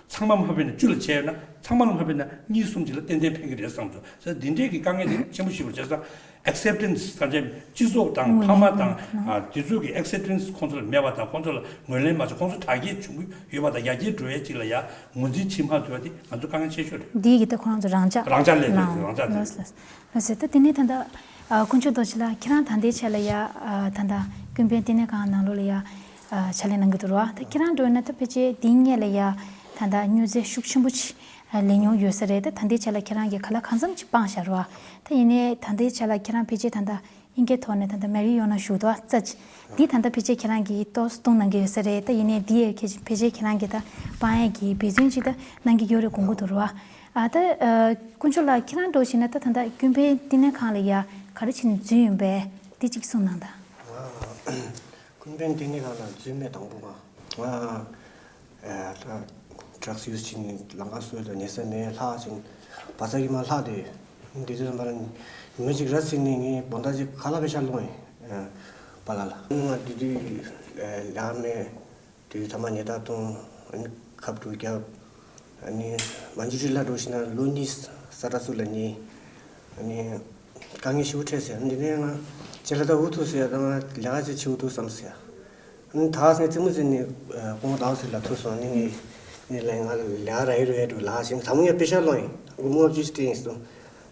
ཚང་མ་མ་ཕན་ན་བཅུ་ལ་བྱས་ཡོད་ན་ཚང་མ་ལ་མ་ཕན་ན་གཉིས་གསུམ་ཅིག་ལ་ཏན་ཏན་ཕན་གྱི་རེད་བསམ་སོང་། ས་འདི་འདྲས་ཀྱི་དཀའ་ངལ་དེ་ཆེན་པོ་ཞིག་རེད། བྱས་ཙང་acceptance་ཐམས་ཅད་སྤྱི་ཚོགས་དང་ཕ་མ་དང་ཨ་དེ་ཚོ་གི་acceptance་ཁོང་ཚོ་ལ་མེད་པ་དང་ཁོང་ཚོ་ལ་ངོས་ལེན་མ་བྱས་ཁོང་ཚོ་དྲག་སྐྱེད་བྱུང་གི་ཡོད་པ་དང་ཡར་རྒྱས་འགྲོ་ཡས་ཅིག་ལ་ཡ་ངོས་འཛིན་བྱེད་མ་ཐུབ་པ་དེ་ང་ཚོ་དཀའ་ངལ་ཆེ་ཤོས་རེད། འདི་ཡི་གི་ད་ཁོ་རང་ཚོ་རང་འཇགས་རང་འཇགས་ལས་རེད། རང་འཇགས་ལས། ལགས་ལགས་ལགས་སོ། ད་དེ་ནས་ད་ལྟ་ཨ་དཀོན་མཆོག་རྡོ་རྗེ་ལགས་ཁྱེད་རང་ད་ལྟའི་ཆ་ལ་ཡ་ཨ་ད་ལྟ་ཀུན་ཕན་བསྟི་གནས་ཁང་ནང་ལོགས་ལ་ཡ་ཨ་ཕྱག་ལས་གནང་གི་འདུག་ར། ད་ཁྱེད་རང་འགྲོ་ན་ད་ཕལ་ཆེར་འདིའི་སྔོན་ལ་ཡ་ད་ལྟ་མྱོས་རྫས་ཤུགས་ཆེན་པོ་ཅིག་ལེན་མྱོང་ཡོད་ས་རེད། ད་ད་ལྟའི་ཆ་ལ་ཁྱེད་རང་གིས་ག་ལ་གང་འཚམ་ཅིག་སྤངས་བཞག་ར། ད་ཡིན་ནའི་ད་ལྟའི་ཆ་ལ་ཁྱེད་རང་ཕལ་ཆེར་ད་ལྟ་དབྱིན་སྐད་ཐོག་ནས་ད་ལྟ་མེ་རི་ཡོ་ན་ཞུ་དོ་ཙ་ཅི། འདི་ད་ལྟ་ཕལ་ཆེར་ཁྱེད་རང་གིས་ཏོག་ཙམ་བཏུང་གནང་གི་ཡོད་ས་རེད། ད་ཡིན་ནའི་འདི་ཡས་ཁྱེད་ཕལ་ཆེར་ཁྱེད་རང་གིས་ད་སྤང་ཡས་ཀྱི་འབད་བརྩོན་ཅིག་ད་གནང་གི་ཡོད་རེད་དགོངས་ཀྱི་འདུག་ར། ཨ་ད་ཨ་དཀོན་མཆོག་ལགས་ཁྱེད་རང་འགྲོ་བཞིན་ན་ད་ད་ལྟ་ཀུན་ཕན་བསྟི་གནས་ཁང་ལ་ཡ་ག་རེ་བྱས་ནས་འཛུལ་ཡོད་པས་འདི་གཅིག་གསུངས་གནང་དང་། ཀུན་ཕན་བསྟི་གནས་ཁང་ལ་འཛུལ་མེད་དང་པོ་ང་ང་ཨ་ད་ཌྲག་སི་ཡུ་སི་བྱས་ནས་ལམ་ཁ་བཟོས་ལ་ཉལ་ས་མེད་ལྷག་ཅིང་བ་ཚ་གི་མ་ལྷག་དེ་འདི་ཚོ་ཙམ་པ་ལ་ཉི་མ་གཅིག་ར་བཟི་ནས་ངས་བོ་ད་ཅིག་ཁ་ལག་པའི་ཤ་སློང་ཡིན་པ་ལ་ལ་ང་དེ་དུས་ལ་མེད། དུས་ཐ་མ་ཉལ་ཐ་གཏོང་། ཨ་ནི་ཁབ་ཏུ་བརྒྱབ། ཨ་ནི་མ་འཇུ་ཁྲི་ལ་འགྲོ་ཞིག་ན་ལོ་གཉིས་ས་ཏྲ་སུ་ལ་ཉལ། ཨ་ནི་དཀའ་ངལ་ཞེ་པོ་འཕྲད་ཟེར། འདི་ནས་ང་ཅི་ལ་ད་འུ་ཐུག་ཟེར་ད་ང་ལས་ཀ་ཅིག་བྱེད་འུ་ཐུག་བསམ་ཟེར། ཨ་ནི་ད་ང་རྩེད་མོ་རྩེ་ནས་སྐུ་ངོ་ཟླ་བ་ཚེ་ལགས་ཐུག་སོང་། ཨ་ནི་ངས་ནི་ལས་ང་ལ་ལས་ཀ་རག་ཡོད་རེད་འགྲོ་ལ་ཞིག་ད་མོ་ངས་པེ་ཤ་ལོང་ཡིན་སྒོར་མོ་བཅུ་ཞིག་སྤྲད་ཡིན་སོང་།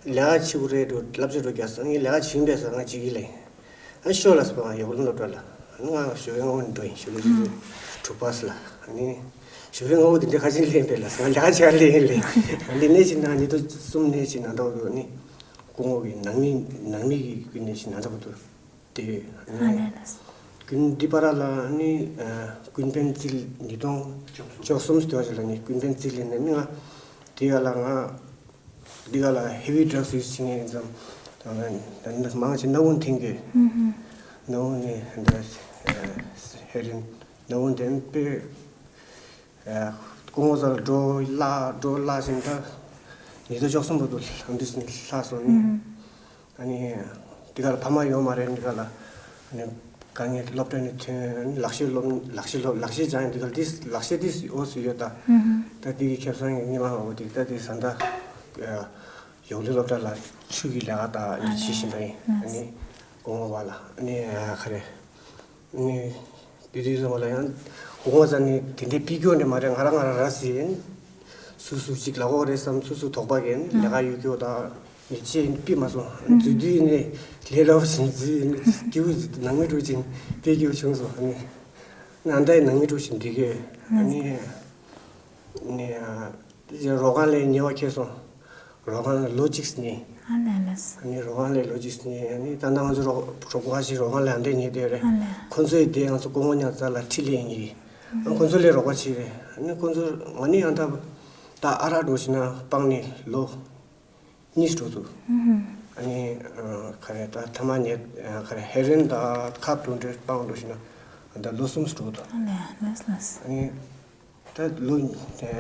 ལས་ཀ་བྱེད་དགོས་རེད་འགྲོ་བསླབ་བྱ་འགྲོ་རྒྱག་སོང་། ངས་ལས་ཀ་བྱེད་ཡིན་པས་ཟེར་ང་བྱེད་ཀྱི་ལས་ཡིན། ཨ་ཤོ་ལ་སོང་ཡོག་ལུང་སློབ་གྲྭ་ལ། ཨ་ནི་ང་ཞོགས་པའི་སྔ་པོ་ནས་འགྲོ་ཡིན། ཞོགས་པ་ཆུ་ཚོད་དྲུག་པ་ལ། ཨ་ནི་ཞོགས་པའི་སྔ་པོ་དེ་འདྲ་ཁ་ཆེ་ལེན་པས་ལ་ང་ལས་ཀ་བྱེད་ཀ་ལེན་ལེན། ཨ་ནི་གནས་ཆེན་ནང་ཉི་ཐོ་གསུམ་གནས་ཆེན་ནང་འགྲོ་འགྲོ་ནི། སྐུ་ངོ་གི་ནང་མི་ནང་མི་གི་གནས་ཆེན་ནང་འགྲོ་འདུག་དེ། ཨ་ནི་ཀུན་འདི་པ་ར་ལ་ཨ་ནི་ཀུན་ཕན་རྩིས་ཉིས་སྟོང་བཅུ་གསུམ་ཟེར་བ་ཞིག་ལ་ནི་ཀུན་ཕན་རྩིས་ལེན་ནས་ནི་ང་དེ་ག་ལ་ང་། འདི་ག་ལ་ཧེ་བི་ཌྲག་སི་ཡུ་སི་བྱེད་མཁན་ཡིན་ཙང་། ད་ང་ད་མང་ཆེ་སྣ་བུག་འཐེན་གི། སྣ་བུག་ནས་འདི་ཧེ་རིན་སྣ་བུག་འཐེན་པས། སྐུ་ངོ་ཚོ་ལ་འགྲོ་བརླག་འགྲོ་བརླག་བཞིན་ད་ཉིས་སྟོང་བཅུ་གསུམ་བར་དུ་ལམ་འདི་བཞིན་ལྷག་སོང་ནི། ཨ་ནི་འདི་ག་ལ་ཕ་མ་ཡོད་མ་རེད། འདི་ག་ལ་ཨ་ནི་དཀའ་ངལ་སློབ་གྲྭ་ནས་ཐོན་ལག་ཤེས་སློབ་ལག་ཤེས་སློབ་ལག་ཤེས་སྦྱང་ཡིན། འདི་ག་ལ་འདི་ལག་ཤེས་འདི་འོ་སུ་ཡོད་ད། ད་འདི་གི་ཁེ་བཟང་གི་སྔོན་མ་འོ་འདི་ད་འདི་ཟ་ད་ཡོག་ལི་སློབ་གྲྭ་ལ་ཆུ་གི་ལས་ཀ་ད་འདི་བྱེད་བཞིན་པ་ཡིན། ཨ་ནི་སྐུ་ངོ་བ་ལ་ཨ་ནི་ག་རེ་ཨ་ནི་དེ་དུས་ཙམ་པ་ལ་ཡང་སྐུ་ངོ་ཚ་ནི་དེ་འདྲའི་ཕི་སྐྱོ་འདྲ་མ་རེད། ང་རང་ང་རང་ར་སི་ཡིན། སུ་སུ་གཅིག་ལ་འོ་རེད་བསམ། སུ་སུ་དོགས་པ་གན་ལས་ཀ་ཡོད་སྐྱོ་ད། ཡིད་ཆེས་པི་མ་སོང་། འཛུལ་དུས་ནས་ལས་སླ་བོ་ཞིག་འཛུལ་ནས་སྐྱིད་པོ་ནང་མི་འགྲོ་ཅིང་དཔེ་སྐྱིད་པོ་བྱུང་སོང་། ཨ་ནི་ནང་ཟླ་ཡི་ནང་མི་འགྲོ་ཞིག་འདི་གས་ཨ་ནི་ནི་རོ་ཁང་ལས་ཉེ་བ་ཁེལ་སོང་། རོ་ཁང་ལ་ལོ་གཅིག་ཉེ། ཨ་ནི་རོ་ཁང་ལས་ལོ་གཅིག་ཉེ་ཨ་ནི་ད་ནང་ང་ཚོ་རོ་རོགས་པ་ཞིག་རོ་ཁང་ལས་ཨ་འདྲས་ཉེ་དེ་རེད། ཁོ་ཚོས་དེ་ང་ཚོ་སྐུ་ངོ་ཉག་རྩ་ལ་ཁྲིད་ལས་ཉེ་ཁོ་ཚོ་ལས་རོགས་པ་བྱས་རེད། ཨ་ནི་ཁོ་ཚོ་ང་ནི་ཡང་ད་ད་ཨ་རག་འགྲོ་ཞིག་ན་སྤང་ནས་ལོ། གཉིས་འགྲོ་འདུག་ཨ་ནི་ཨ་ག་རེ་ད་ཐ་མག་ཉལ་ཨ་ག་རེ་ཧེ་རོ་ཨིན་དང་ཁབ་དྲུག་འདྲ་སྤང་འགྲོ་ཞིག་ན་ད་ལོ་གསུམ་འགྲོ་འདུག་ཨ་ལས་ལས་ལས། ཨ་ནི་ད་ལོ་ཨ་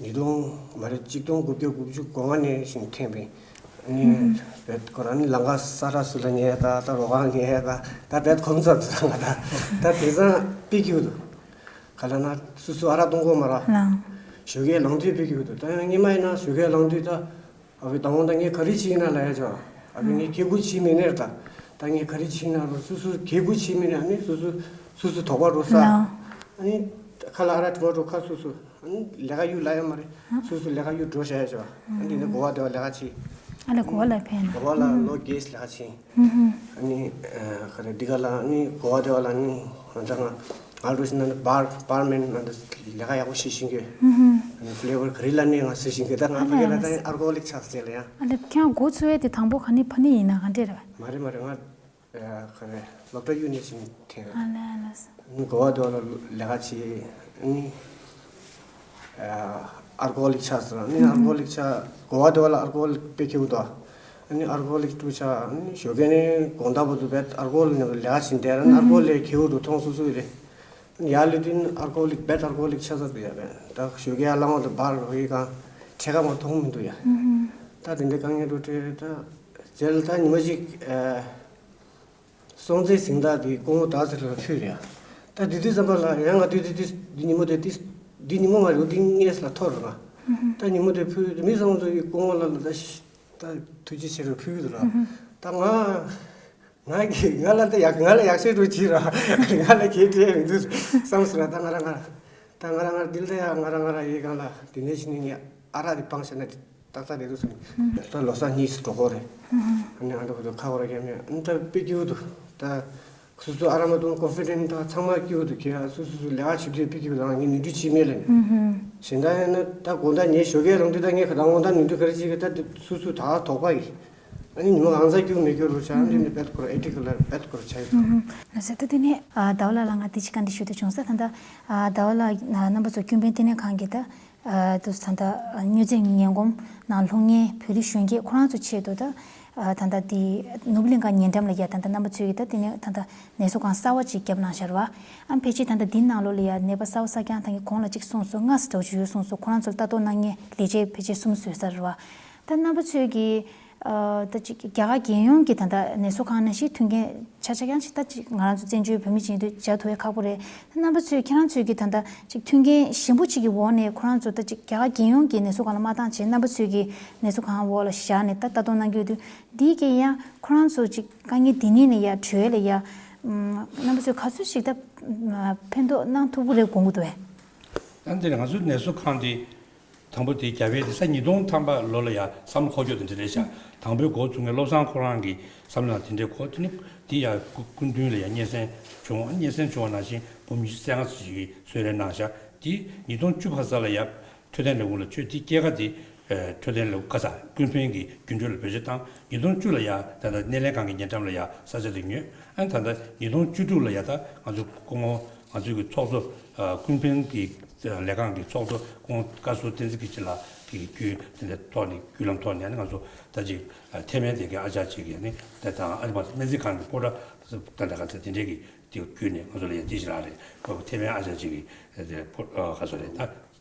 ཉིས་སྟོང་མ་རེད་གཅིག་སྟོང་དགུ་བརྒྱ་དགུ་བཅུ་གོ་ལྔ་ནས་བཞིན་འཐེན་པའི་ཨ་ནི་བེད་ཁོ་རང་ནི་ལམ་ཁ་ས་ར་སུ་ལ་ཉལ་ད་ད་རོ་ཁང་ཉལ་ད་ད་བེད་ཁོམ་ཚ་དུ་ད་ང་ད་ད་དེང་སང་པི་ཀིའུ་དུ་ག་ལ་ན་སུ་སུ་ཨ་ར་གཏོང་གོ་མ་ར་ལང་ཞོགས་ཀས་ལངས་དུས་པི་ཀིའུ་དུ་ད་ཉི་མ་ཡིན་ན་ཞོགས་ཀས་ལངས་དུས་ད། ཨ་བི་དང་བོ་ད་ངས་ག་རེ་བྱེད་ཡིན་ན་ལ་ཡ་ཅོ། ཨ་བི་ངས་གད་སྐུད་བྱེད་མི་ནས་ད། ད་ངས་ག་རེ་བྱེད་ཡིན་ན་རོ་སུ་སུ་གད་སྐུད་བྱེད་མི་ནས་ཨ་ནི་སུ་སུ་སུ་སུ་དོགས་པ་རོ་ས། ཨ་ནི་ཁ་ལ་ཨ་ར་དྲི་བ་རོ་ཁ་སུ་སུ། ཨ་ནི་ལས་ཀ་གཡུ་ལ་ཡ་མ་རེད། སུ་སུ་ལས་ཀ་གཡུ་འགྲོ་བྱ་ཡ་ཅོ། ཨ་ནི་འདི་ནས་གོ་བ་དེ་བ་ལས་ཀ་བྱེད། ཨ་ལས་གོ་བ་ལ་ཕན་ན། གོ་བ་ལ་ལོ་རྒྱས་ལས་ཀ་བྱེད། ཨ་ནི་ཁ་རེ་འདི་ག་ལ་ཨ་ནི་གོ་བ་དེ་བ་ལ་ཨ་ནི་ང་ད་ང་ང་འགྲོ་བཞིན་ན་ནི་བར་བར་མེན་ང་ད་ལས་ཀ་ཡག་པོ་བྱེད་བཞིན་གི། ཨ་ནི་ཕི་ལེ་བར་ག་རེ་ལ་ནི་ང་ཟེར་བཞིན་གི་ད་ང་ཨ་ཕ་གི་ལ་ད་ཨ་ཨར་ཀོ་ལིག་ཆགས་ཟེར་ལ་ཡ། ཨ་ལེ་ཁྱེད་འགོ་ཚུགས་ཡས་དེ་དང་པོ་ག་ནས་ཕ་ནི་ཡིན་ན་ག་འདྲས་རེད། མ་རེད་མ་རེད་ང་ཨ་ག་རེ་སློབ་གྲྭ་གཡུག་ནས་བཞིན་དེ། ཨ་ལེ་ཨ་ལེ། གོ་བ་དེ་བ་ལ་ལས་ཀ་བྱེད་ཨ་ནི། ཨར་ཀོ་ལིག་ཆགས་ཟེར་ཨ་ནི་ཨར་ཀོ་ལིག་ཆགས་གོ་བ་དེ་བ་ལ་ཨར་ཀོ་ལིག་དཔེ་ཁེའུ་དོ། ཨ་ནི་ཨར་ཀོ་ལིག་ཀྲུ་ཆགས་ཨ་ནི་ཞོགས་ཀས་ནི་དགོང་དག་བར་དུ་བེད་ཨར་ཀོ་ལིག་ནང་ལས་ཀ་བྱེད་འདས་ར་ཨར་ཀོ་ལིག་ཁེའུ་རུ་མཐོང་སུ་སུ་རེད། ཡ་ལི་ཏིན་ཨར་ཀོ་ལིག་བེད་ཨར་ཀོ་ལིག་ཆགས་ས་དུ་ཡ་རེད་ད་ཞོགས་ཀས་ཡ་ལང་བ་དུ་བར་རོ་ཡི་གང་ཁྲེ་ཀ་མ་མཐོང་མི་འདུག་ཡ། ད་དེ་འདྲའི་དཀའ་ངལ་འགྲོ་ཁྲེ་ད་རྗེས་ལ་ད་ཉི་མ་གཅིག་སྲོང་བཙན་གཟེངས་རྟགས་དེ་སྐུ་ངོ་དག་ཚེ་ལ་ཕུལ་རེད། ད་དེ་དུས་ཙམ་པ་ལ་ཡང་ང་དུས་དེ་དུས་འདི་ཉིན་མོ་དེ་དུས་འདི་ཉིན་མོ་ང་རེད་འདི་སྔས་ལ་ཐོར་རེད་ང་། ད་ཉིན་མོ་དེ་ཕུལ་དུས་མི་ཚང་མ་ཚོ་ཡི་སྐུ་ངོ་ལ་ལ་ད་ཤི་ད་ཐུགས་རྗེ་ཆེ་རུ་ཕུལ་གི་འདུག་ལ། ད་ང་ང་གི་ང་ལ་ད་ཡག་ང་ལ་ཡག་ཤོས་རུ་བྱེད་ར་ང་ལ་གལ་ཏེ་མི་འདུག་བསམ་སོང་ར་ད་ང་ར་ང་ར། ད་ང་རང་ང་འདི་ལ་ཡ་ང་རང་ང་རང་ཡི་གང་ལ་དེ་ནས་ཕྱི་ནས་ངས་ཨ་རག་དེ་སྤངས་བྱས་ན་ཏག་ཏག་རེད་འདུག་བསམ། ད་ལོ་གསར་གཉིས་སུ་འགྲོ་གོ་རེད། ཨ་ནི་ཨ་འདྲ་བོ་དུ་ཁ་གོ་ར་ཁྱེར་མེད་ཨ་ནི་ད་དཔེ་སྐྱིད་པོ་འདུག་ད་སོ་སོ་ཨ་རག་མ་བཏུང་ཀོན་ཕི་ཌེན་ད་ཚང་མ་སྐྱིད་པོ་འདུག་ཁྱེད་ཨ་སོ་སོ་སོ་ལས་ཀ་བྱེད་དུས་དཔེ་སྐྱིད་པོ་འདུག་ང་ངས་ནུས་འདྲི་བྱེད་མེད་ལ་ནི། གཞན་ད་ཡིན་ན་ད་དགོང་དག་ཉལ་ཞོགས་ཀས་རང་དུས་ད་ངས་ཁ་ད་དགོང་དག་ནུས་འདྲི་ག་རེ་བྱེད་ཀྱི་ད་སོ་སོ་ད་དོགས་པ་ཡིན། ཨ་ནི་ཉི་མ་གང་ཚ་རྒྱུག་མི་རྒྱུག་རུ་ཆ་ཨ་ནི་ནི་བེད་ཁོ་ར་ཨེ་ཊི་ཁོ་ལ་བེད་ཁོ་ར་ཆ་ཡོད། ལ་ཟེར་ད་དེ་ནས་ཟླ་བ་ལགས་ལ་ང་དེ་ཅི་ག་འདྲི་ཞུ་དུ་བྱུང་ས་ད་ད་ཟླ་བ་ལགས་རྣམ་པ་ཚོ་ཀུན་ཕན་ལྟེ་གནས་ཁང་གི་ད་དུ་ད་ད་མྱོས་རྫས་ངན་གོམས་ནང་སློང་མཁན་བོད་རིགས་གཞོན་སྐྱེས་ཁོ་རང་ཚོ་ཆེད་དུ་ད་ད་ད་དེ་ནོར་བུ་གླིང་ག་ཉེ་འགྲམ་ལ་ཡ་ད་ད་རྣམ་པ་ཚོས་ཀྱི་ད་དེ་ནས་ད་ད་ནད་གསོ་ཁང་གསར་བ་ཅིག་བརྒྱབ་གནང་ཤར་བ་ཨ་ཕལ་ཆེར་ད་ད་དེ་ནང་ལོགས་ལ་ཡ་ནད་པ་གསར་བ་གསར་རྐྱང་ད་གི་གོང་ལ་ཅིག་གསུངས་སོང་ལྔ་ཙམ་ཅིག་ཡོད་གསུངས་སོང་ཁོ་རང་ཚོར་ལྟ་རྟོག་གནང་མཁན་ལས་བྱེད་ཕལ་ཆེར་གསུམ་བཟོས་ཚར་བ། ད་རྣམ་པ་ཚོས་ཀྱི་ཨ་ད་ཅིག་རྒྱ་གར་རྒྱལ་ཡོངས་ཀྱི་ད་ལྟ་ནད་གསོ་ཁང་ནང་བཞིན་མཐུན་རྐྱེན་ཆ་ཆ་ཡང་ཅིག་ད་ཅིག་ང་རང་ཚོ་བཙན་བྱོལ་བོད་མི་ཅིག་ཡིན་དུས་བྱ་ཐུབ་ཡ་ཁག་པོ་རེད། ད་རྣམ་པ་ཚོས་ཁྱེད་རང་ཚོས་ཀྱི་ད་ལྟ་ཅིག་མཐུན་རྐྱེན་ཞན་པོ་ཅིག་གི་འོག་ནས་ཁོ་རང་ཚོ་ད་ཅིག་རྒྱ་གར་རྒྱལ་ཡོངས་ཀྱི་ནད་གསོ་ཁང་ལ་མ་བཏང་བྱས་རྣམ་པ་ཚོས་ཀྱི་ནད་གསོ་ཁང་འོག་ལ་བཞག་ནས་ད་ལྟ་རྟོག་གནང་གི་ཡོད་དུས་འདིའི་གི་ཡང་ཁོ་རང་ཚོ་ཅིག་དཀའ་ངལ་འདི་ནས་ནས་ཡ་གྲོལ་ལ་ཡ་རྣམ་པ་ཚོས་ག་ཚོད་ཅིག་ད་ཕན་ཐོགས་གནང་ཐུབ་ཀྱི་རེད་དགོངས་ཀྱི་འདུག་བས། ད་འདིར་ང་ཚོའི་ནད་གསོ་ཁང་འདི་དང་པོ་དེ་རྒྱ་བལ་དེ་ས་ཉིས་སྟོང་ཐམ་པ་ལོ་ལ་ཡ་བསམ་བློ་འཁོར་སྐྱོད་དེ་འདྲ་རེད་ཤག་དང་པོའི་འགོ་བཙུགས་མཁན་བློ་བཟང་ཁོ་རང་གི་བསམ་བློ་དེ་འདྲའི་འཁོར་དེ་ནི་དེ་ཡ་སྐུ་སྐུ་མདུན་ལ་ཡ་སྙན་སེང་བྱུང་སྙན་སེང་བྱུང་བ་ནང་བཞིན་འབུམ་ཉི་ཤུ་རྩ་ལྔ་ཙམ་ཞིག་གིས་གསོལ་རས་གནང་ཤག་དེ་ཉིས་སྟོང་བཅུ་ཕ་ས་ལ་ཡ་འཕྲོད་བསྟེན་ལས་ཁུངས་ལ་ཆོས་དེ་སྐྱེད་ཀ་དེ་འཕྲོད་བསྟེན་ལས་ཁུངས་ཀ་ས་ཀུན་ཕན་གྱི་རྒྱུན་སྤྲོད་ལ་བེད་སྤྱོད་བཏང་ཉིས་སྟོང་བཅུ་ལ་ཡ་ད་ལྟ་སྣེ་ལེན་ཁང་གི་ཉེ་འགྲམ་ལ་ཡ་ས་ཆ་དེ་ཉོས། ཨ་ནི་ད་ལྟ་ཉིས་སྟོང་བཅུ་དྲུག་ལ་ཡ་ད་ང་ཚོ་སྐུ་ངོ་ང་ཚོའི་གི་ཚོགས་གཙོ་ཨ་ཀུན་ཕན་གྱི་ལས་ཁང་གི་ཚོགས་གཙོ་སྐུ་ངོ་བཀའ་ཟུར་བསྟན་འཛིན་སྐྱིད་ཆེ་ལགས་ཀྱི་བརྒྱུད་དེ་འདྲ་ཐོག་ནས་བརྒྱུད་ལམ་ཐོག་ནས་ཨ་ནི་ང་ཚོ་ད་ཅིག་ཨ་ཐེ་ཝན་དེ་གའི་ཨ་ཅག་ཅིག་གིས་ཨ་ནི་དེ་དང་ཨ་ནི་མ་སྨན་རྩིས་ཁང་གི་སྤོ་བྲ་ད་ལྟ་ག་ཚོད་དེ་འདྲས་ཀྱི་དེ་བརྒྱུད་ནས་ང་ཚོ་ལ་ཡ་དེ་ཞིག་རག་རེད། ཐེ་ཝན་ཨ་ཅག་ཅིག་གིས་དེ་སྤོ་ཨ་ག་ཚོད་རེད་ད།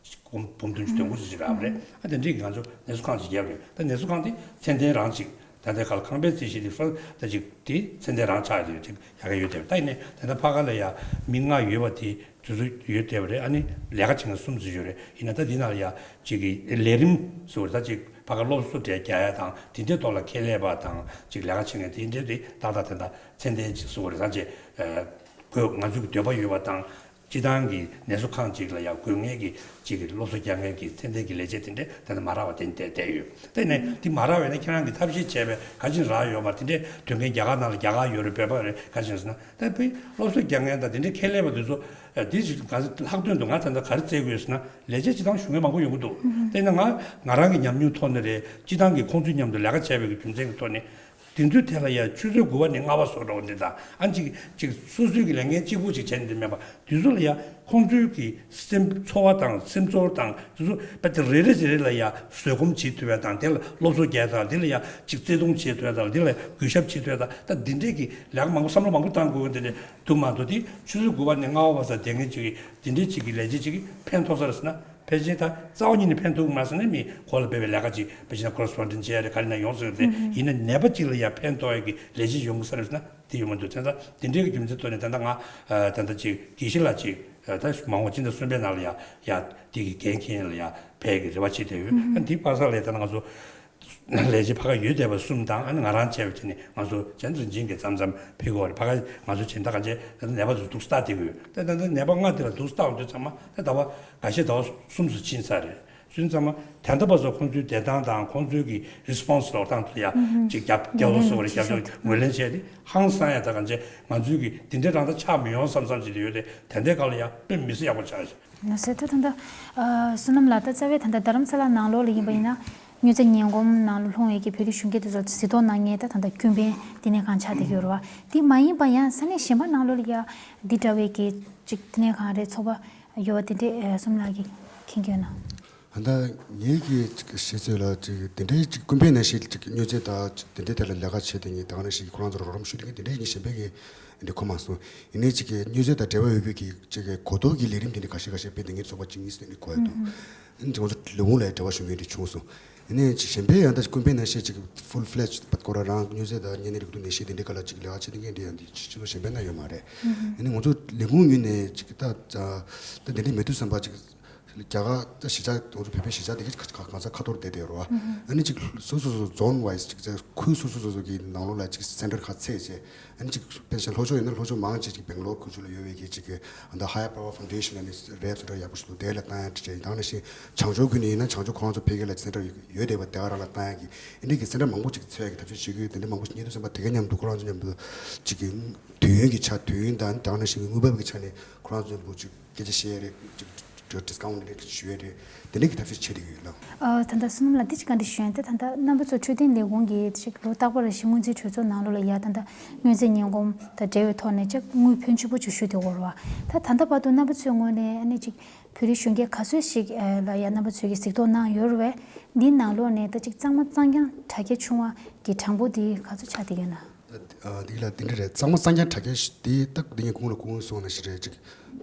འབུམ་འབུམ་བདུན་ཅུ་དོན་དགུ་ཙམ་ཞིག་རག་པ་རེད། ཨ་དེ་འདྲའི་གི་ང་ཚོ་ནད་གསོ་ཁང་ཅིག་བརྒྱབ་རེད། ད་ནད་གསོ་ཁང་དེ་ཚད་ལྡན་རང་ཅིག་ད་ལྟའི་ཁ་ལ་ཁང་པའི་རྩིས་གཞི་དེ་ཧྥ་ད་ཅིག་དེ་ཚད་ལྡན་རང་ཆགས་ཡོད་ཅིག་ཡག་ག་ཡོད་བསྡད་པ་རེད། ད་ཡིན་ནའི་ད་ལྟ་ཕ་ག་ལ་ཡ་མི་ལྔ་ཡོད་པ་དེ་དུས་ཚོད་ཡོད་བསྡད་པ་རེད། ཨ་ནི་ལས་ཀ་བྱེད་མཁན་གསུམ་ཙམ་ཡོད་རེད། ཡིན་ན་ད་དེ་ནང་ལ་ཡ་ཅིག་གི་ལས་རིམ་བཟོ་བ་རེད། ད་ཅིག་ཕ་ག་སློབ་གསོ་གྲས་རྒྱག་ཡ་དང་དེ་འདྲའི་ཐོག་ལ་ཁས་ལེན་པ་དང་ཅིག་ལས་ཀ་བྱེད་མཁན་དེ་འདྲའི་དེ་ཏག་ཏག་དེ་འདྲ་ཚད་ལྡན་ཅིག་བཟོ་བ་རེད། ད་ཅིག་དགོས་ང་ཚོའི་གི་འདོད་པ་ཡོད་པ་དང་། སྤྱི་བཏང་གི་ནད་གསོ་ཁང་ཅིག་ལ་ཡང་དགོས་ངེས་ཀྱི་ཅིག་གི་སློབ་གསོ་རྒྱག་མཁན་གྱི་ཚད་ལྡན་གྱི་ལས་བྱེད་དེ་འདྲས་ད་ནི་མ་རག་པ་དེ་འདྲས་བསྡད་ཡོད། དེ་ནས་འདི་མ་རག་པ་ཡིན་ན་ཁྱེད་རང་གིས་ཐབས་ཤེས་བྱས་པས་ག་ཅིག་རག་ཡོད་པ་དེ་འདྲས་དོན་མཁན་རྒྱ་གར་ནང་ལ་རྒྱ་གར་ཡོད་རེད། བོད་པ་ཡོད་རེད། ག་ཅིག་ཟེར་ན་ད་དཔེ་སློབ་གསོ་རྒྱག་མཁན་དང་དེ་འདྲས་ཁས་ལེན་པ་དེ་ཚོ་འདི་ཅིག་ག་ལྷག་དོན་དུ་ང་ད་ལྟ་ག་རེ་བཙལ་དགོས་ཟེར་ན་ལས་བྱེད་སྤྱི་བཏང་ཞུ་མཁན་མང་པོ་ཡོང་གི་འདུག་དེ་ན་ང་ང་རང་གི་ཉམས་མྱོང་ཐོག་ནས་རེད། སྤྱི་བཏང་གི་ཁོང་ཚོའི་མཉམ་དུ་ལས་ཀ་བྱས་པའི་གི་རྒྱུ་མཚན་གྱི་ཐོག་ནས། དེ་ཚོའི་ཐད་ལ་ཡ་ཆུ་ཚོད་དགུ་པ་ནས་ལྔ་པ་བཟོ་འདྲ་བོ་འདི་དང་ཨ་ཅིག་ཅིག་སོ་སོའི་གི་ལས་འགན་གཅིག་པུ་ཅིག་བྱས་ནས་འདི་མེད་པ་དེ་ཚོ་ལ་ཡ་ཁོང་ཚོའི་གི་སེམས་ཚོར་བ་དང་སེམས་ཚོར་དང་དེ་ཚོ་དཔེ་དེ་རེ་རེ་རེ་རེ་ལ་ཡ་བཟོད་སྒོམ་བྱེད་ཐུབ་ཡ་དང་དེ་ལ་སློབ་གསོ་རྒྱག་ཡ་དང་དེ་ལ་ཡ་ཅིག་བརྩེ་དུང་བྱེད་ཐུབ་ཡ་དང་དེ་ལ་གུས་ཞབས་བྱེད་ཐུབ་ཡ་དང་ད་འདི་འདྲས་གི་ལས་ཀ་མང་པོ་བསམ་བློ་མང་པོ་བཏང་དགོས་འདི་འདྲས་འདུག་མ་གཏོགས་དེ་ཆུ་ཚོད་དགུ་པ་ནས་ལྔ་པ་བར་ས་དེ་འགན་ཅིག་གི་འདི་འདྲས་ཅིག་གི་ལས་བྱེད་ཅིག་གི་ཕན་ཐོགས་ས་རེད་ཟེར་ན། ཕལ་ཆེར་ད་རྩ་བ་ཉིད་ནས་ཕན་ཐོགས་མ་སོང་ན་མི་གོ་ལ་སྤེལ་བའི་ལས་ཀ་ཅིག་ཕལ་ཆེར་ན་ཀོ་རེ་སི་པོན་ཌེན་ཊི་བྱས་རེད་ག་རེ་ན་ཡོང་སྲིད་རེད་དེ་ཡིན་ན་ནད་པ་ཅིག་ལ་ཡང་ཕན་ཐོགས་ཡ་གི་ལས་གཞི་ཡོང་གི་ས་རེད་ཟེར་ན་དེ་ཡོད་མ་འདུག་དེ་ཚ་དེ་འདྲའི་གི་རྒྱུ་མཚན་ཐོག་ནས་ད་ལྟ་ང་ད་ལྟ་ཅིག་དགེ་བཤེས་ལགས་ཅིག་ད་མ་འོངས་ཕྱི་ཟླ་གསུམ་པའི་ནང་ལ་ཡ་ཡ་དེ་གི་འགན་འཁྱེར་ལ་ཡ་ཕེབས་ཀྱི་རེ་བ་བྱེད་བསྡད་ཡོད། ཨ་འདི་པ་སངས་ལགས་ད་ལྟ་ང་ཚོ་ལས་བྱེད་ཕ་ག་ཡོད་བསྡད་པ་གསུམ་དང་ཨ་ནི་ང་རང་བྱས་པ་བྱས་ནས་ང་ཚོ་ཇན་རིན་ཆེན་གྱིས་མཚམས་མཚམས་ཕེབས་ཀྱི་ཡོད་རེད། ཕ་ག་ང་ཚོ་བྱས་ད་ག་ཅེ་ད་ལྟ་ནད་པ་ཚོ་འདུག་སྟེགས་བསྡད་ཀྱི་ཡོད། ད་ད་ལྟ་ནད་པ་ལྔ་དེ་ལ་འདུག་སྟེགས་འོང་དུས་ཚང་མ་ད་ཟླ་བ་འགའ་ཤས་ཟླ་བ་གསུམ་ཙམ་ཕྱིན་ཚར་རེད། སོང་ཙང་མ་ད་ལྟ་བར་དུ་ཁོང་ཚོའི་བདེ་ཐང་དང་ཁོང་ཚོའི་གི་རི་སི་པོན་སི་ལོག་སྟངས་དེ་ལ་ཡ་ཅིག་རྒྱབ་རྒྱབ་ལོག་སོགས་རེད་རྒྱབ་ལོག་ངོས་ལེན་བྱས་ཏེ་ཧང་སང་ཡ་ད་ག་ཅེ་ང་ཚོའི་གི་དེ་འདྲའི་རང་ད་ཆགས་མི་ཡོང་བསམ་བསམ་ཅིག་ཡོད་དེ་ད་ལྟའི་སྐབས་ལ་ཡ་དཔེ་མི་སྲིད་ཡག་པོ་ཆགས་ཤག་ལགས་སོ། ད་ད་ལྟ་བསོད་ནམས་ལགས་ད་རྩ་བའི་ད་ལྟ་རྡ་རམ་ས་ལ་ནང་ལོགས་ལ་ཡིན་པ་ཡིན་ན་མྱོས་རྫས་ངན་གོམས་ནང་ལ་ལྷུང་བའི་གི་བོད་རིགས་གཞོན་སྐྱེས་དེ་ཚོ་གཟིགས་རྟོག་གནང་མཁན་ད་ད་ལྟ་ཀུན་ཕན་བསྟི་གནས་ཁང་ཆགས་བསྡད་ཀྱི་ཡོད་རེད་བ། དེ་མ་ཡིན་པ་ཡང་ས་གནས་གཞན་པ་ནང་ལོགས་ལ་ཡ་འདི་འདྲ་བའི་གི་ཅིག་བསྟི་གནས་ཁང་རེད་ཚོགས་པ་ཡོད་བ་དེ་འདྲས་བསོད་ནམས་ལགས་ཀྱིས་མཁྱེན་གྱི་ཡོད་ན། ད་ལྟ་ངའི་གི་ཅིག་ཤེས་ཚོད་ལ་ཅིག་དེ་འདྲའི་ཅིག་ཀུན་ཕན་ནང་བཞིན་ཅིག་མྱོས་རྫས་དང་ཅིག་དེ་འདྲའི་ཐད་ལ་ལས་ཀ་བྱེད་དེ་ངས་ད་ག་ནང་བཞིན་ཁོ་རང་ཚོར་རོགས་རམ་ཞུ་དེ་ངས་དེ་འདྲའི་ངས་གཞན་པའི་གི་འདི་གོ་མ་སོང་། ཡིན་ནའི་ཅིག་གི་མྱོས་རྫས་དང་འབྲེལ་བ་ཡོད་པའི་གི་ཅིག་གི་གོ་རྟོགས་ཀྱི་ལས་རིམ་དེ་འདྲ་ཁ་ཤས་ཁ་ཤས་སྤེལ་དེ་ངས་ཚོགས་པ་ཅིག་གཉིས་སུ་དེ་འདྲ་གོ་ཡ་འདུག་ཨ་ནི་ང་ཚོ་ལས་ཁུངས་ལ་འབྲེལ་བ་ཞུ་མཁན་དེ་བྱུང་སོང་། ཡིན་ནའི་ཅིག་གཞན་པའི་ཡང་ད་ཀུན་ཕན་ནང་བཞིན་ཅིག་ཧྥུལ་ཕི་ལེ་ཇི་བ་ཁོ་རང་རང་མྱོས་རྫས་དང་གཉན་ནད་རིགས་དྲུག་ནད་གཞི་དེ་འདྲའི་སྐོར་ལ་ཅིག་ལས་ཀ་བྱེད་མཁན་དེ་ཡང་འདི་སྤྱི་ཚོགས་གཞན་པའི་ནང་ཡོད་མ་རེད། ཡིན་ནའི་ང་ཚོ་ལས་ཁུངས་ངོས་ནས་ཅིག་ད་ད་དེ་འདྲའི་མེད་དུས་ཙམ་པ་ཅིག་རྒྱ་གར་ད་གཞིས་ཆགས་ང་ཚོ་བོད་པའི་གཞིས་ཆགས་དེ་ག་ག་གང་ས་ཁ་ཐོར་བསྡད་བསྡད་ཡོད་རེད་བ། ཨ་ནི་ཅིག་སོ་སོ་སོ་ཛོན་ཝའི་སི་ཅིག་ཁུལ་སོ་སོ་སོ་སོ་གི་ནང་ལོགས་ལ་ཅིག་སེན་ཊར་ཁག་ཚད་བྱས། ཨ་ནི་ཅིག་དཔེར་ན་ལྷོ་ཕྱོགས་ཡིན་ན་ལྷོ་ཕྱོགས་མང་ཆེ་ཅིག་སྦེང་ལོར་ཁུལ་ཆུ་ལ་ཡོད་པའི་གི་ཅིག་གི་ཨ་ད་Higher Power Foundation ཨ་ནི་རེད་ཚོ་འདྲ་ཡག་པོ་ཞིག་འདུག་དེ་ལ་བཏང་ཡ་ཅིག་བྱས་ཡིན། ད་ནང་བཞིན་བྱང་ཕྱོགས་ཁུལ་ནས་ཡིན་ན་བྱང་ཕྱོགས་ཁོ་རང་ཚོ་ཕ་གི་ལ་སེན་ཊར་ཡོད་བསྡད་པ་དེ་ག་རང་ལ་བཏང་ཡ་གི་ཨ་ནི་གི་སེན་ཊར་མང་པོ་ཅིག་འཚོལ་ཡ་གི་ཐབས་ཤེས་བྱེད་ཀྱི་ཡོད། དེ་འདྲ་མང་པོ་ཞིག་རྙེད་དུས་ཙམ་པ་དེ་ག་མཉམ་དུ་ཁོ་རང་ཚོ་མཉམ་དུ་ཅིག་གི་དུས་ཡུན་གྱི་ཆ་དུས་ཡུན་དང་ད་ནང་བཞིན་གྱི་དངུལ་འབབ་ཀྱི་ཆ་ནས་ཁོ་རང་ཚོ་མཉམ་དུ་ཅིག་སྐད་ཆ་བཤད་ཡ་རེད། ཅིག་ཌི་སི་ཀའུན་ཊི་རེད་ཞུ་ཡ་རེད། དེ་འདྲའི་གི་ཐབས་ཤེས་བྱེད་བསྡད་ཀྱི་ཡོད་ལགས། ཨ་ད་ལྟ་བསོད་ནམས་ལགས་འདི་ཅིག་བཀའ་འདྲི་ཞུ་ཡ་ཡིན། ད་ད་ལྟ་རྣམ་པ་ཚོ་འཕྲོད་བསྟེན་ལས་ཁུངས་ཀྱི་ཅིག་ལོ་རྟག་པར་རེ་བཞིན་སྔོན་རྩིས་གྲོས་ཚོགས་ནང་ལོགས་ལ་ཡ་ད་ལྟ་མྱོས་རྫས་ངན་གོམས་དང་འབྲེལ་བའི་ཐོག་ནས་ཅིག་དངུལ་ཕོན་ཆེ་པོ་ཅིག་ཞུ་བསྡད་ཡོད་རེད་བ། ད་ད་ལྟ་བར་དུ་རྣམ་པ་ཚོའི་ངོས་ནས་ཨ་ནི་ཅིག་བོད་རིགས་གཞོན་སྐྱེས་ག་ཚོད་ཞིག་ལ་ཡ་རྣམ་པ་ཚོས་ཀྱི་གཟིགས་རྟོག་གནང་ཡོད་རེད་པས། འདིའི་ནང་ལོགས་ནས་ད་ཅིག་གཙང་མ་གཙང་རྐྱང་དྲག་སྐྱེད་བྱུང་བ་གི་གྲངས་འབོར་འདི་ག་ཚོད་ཆགས་བསྡད་ཡོད་ན། ཨ་འདི་ལ་འདི་འདྲ་རེད། གཙང་མ་གཙང་རྐྱང་དྲག་སྐྱེད་ཞིག་འདི་ད་འདི་ངས་གོང་ལ་གོང་གསུངས་ནང་བཞིན་རེད། ཅིག་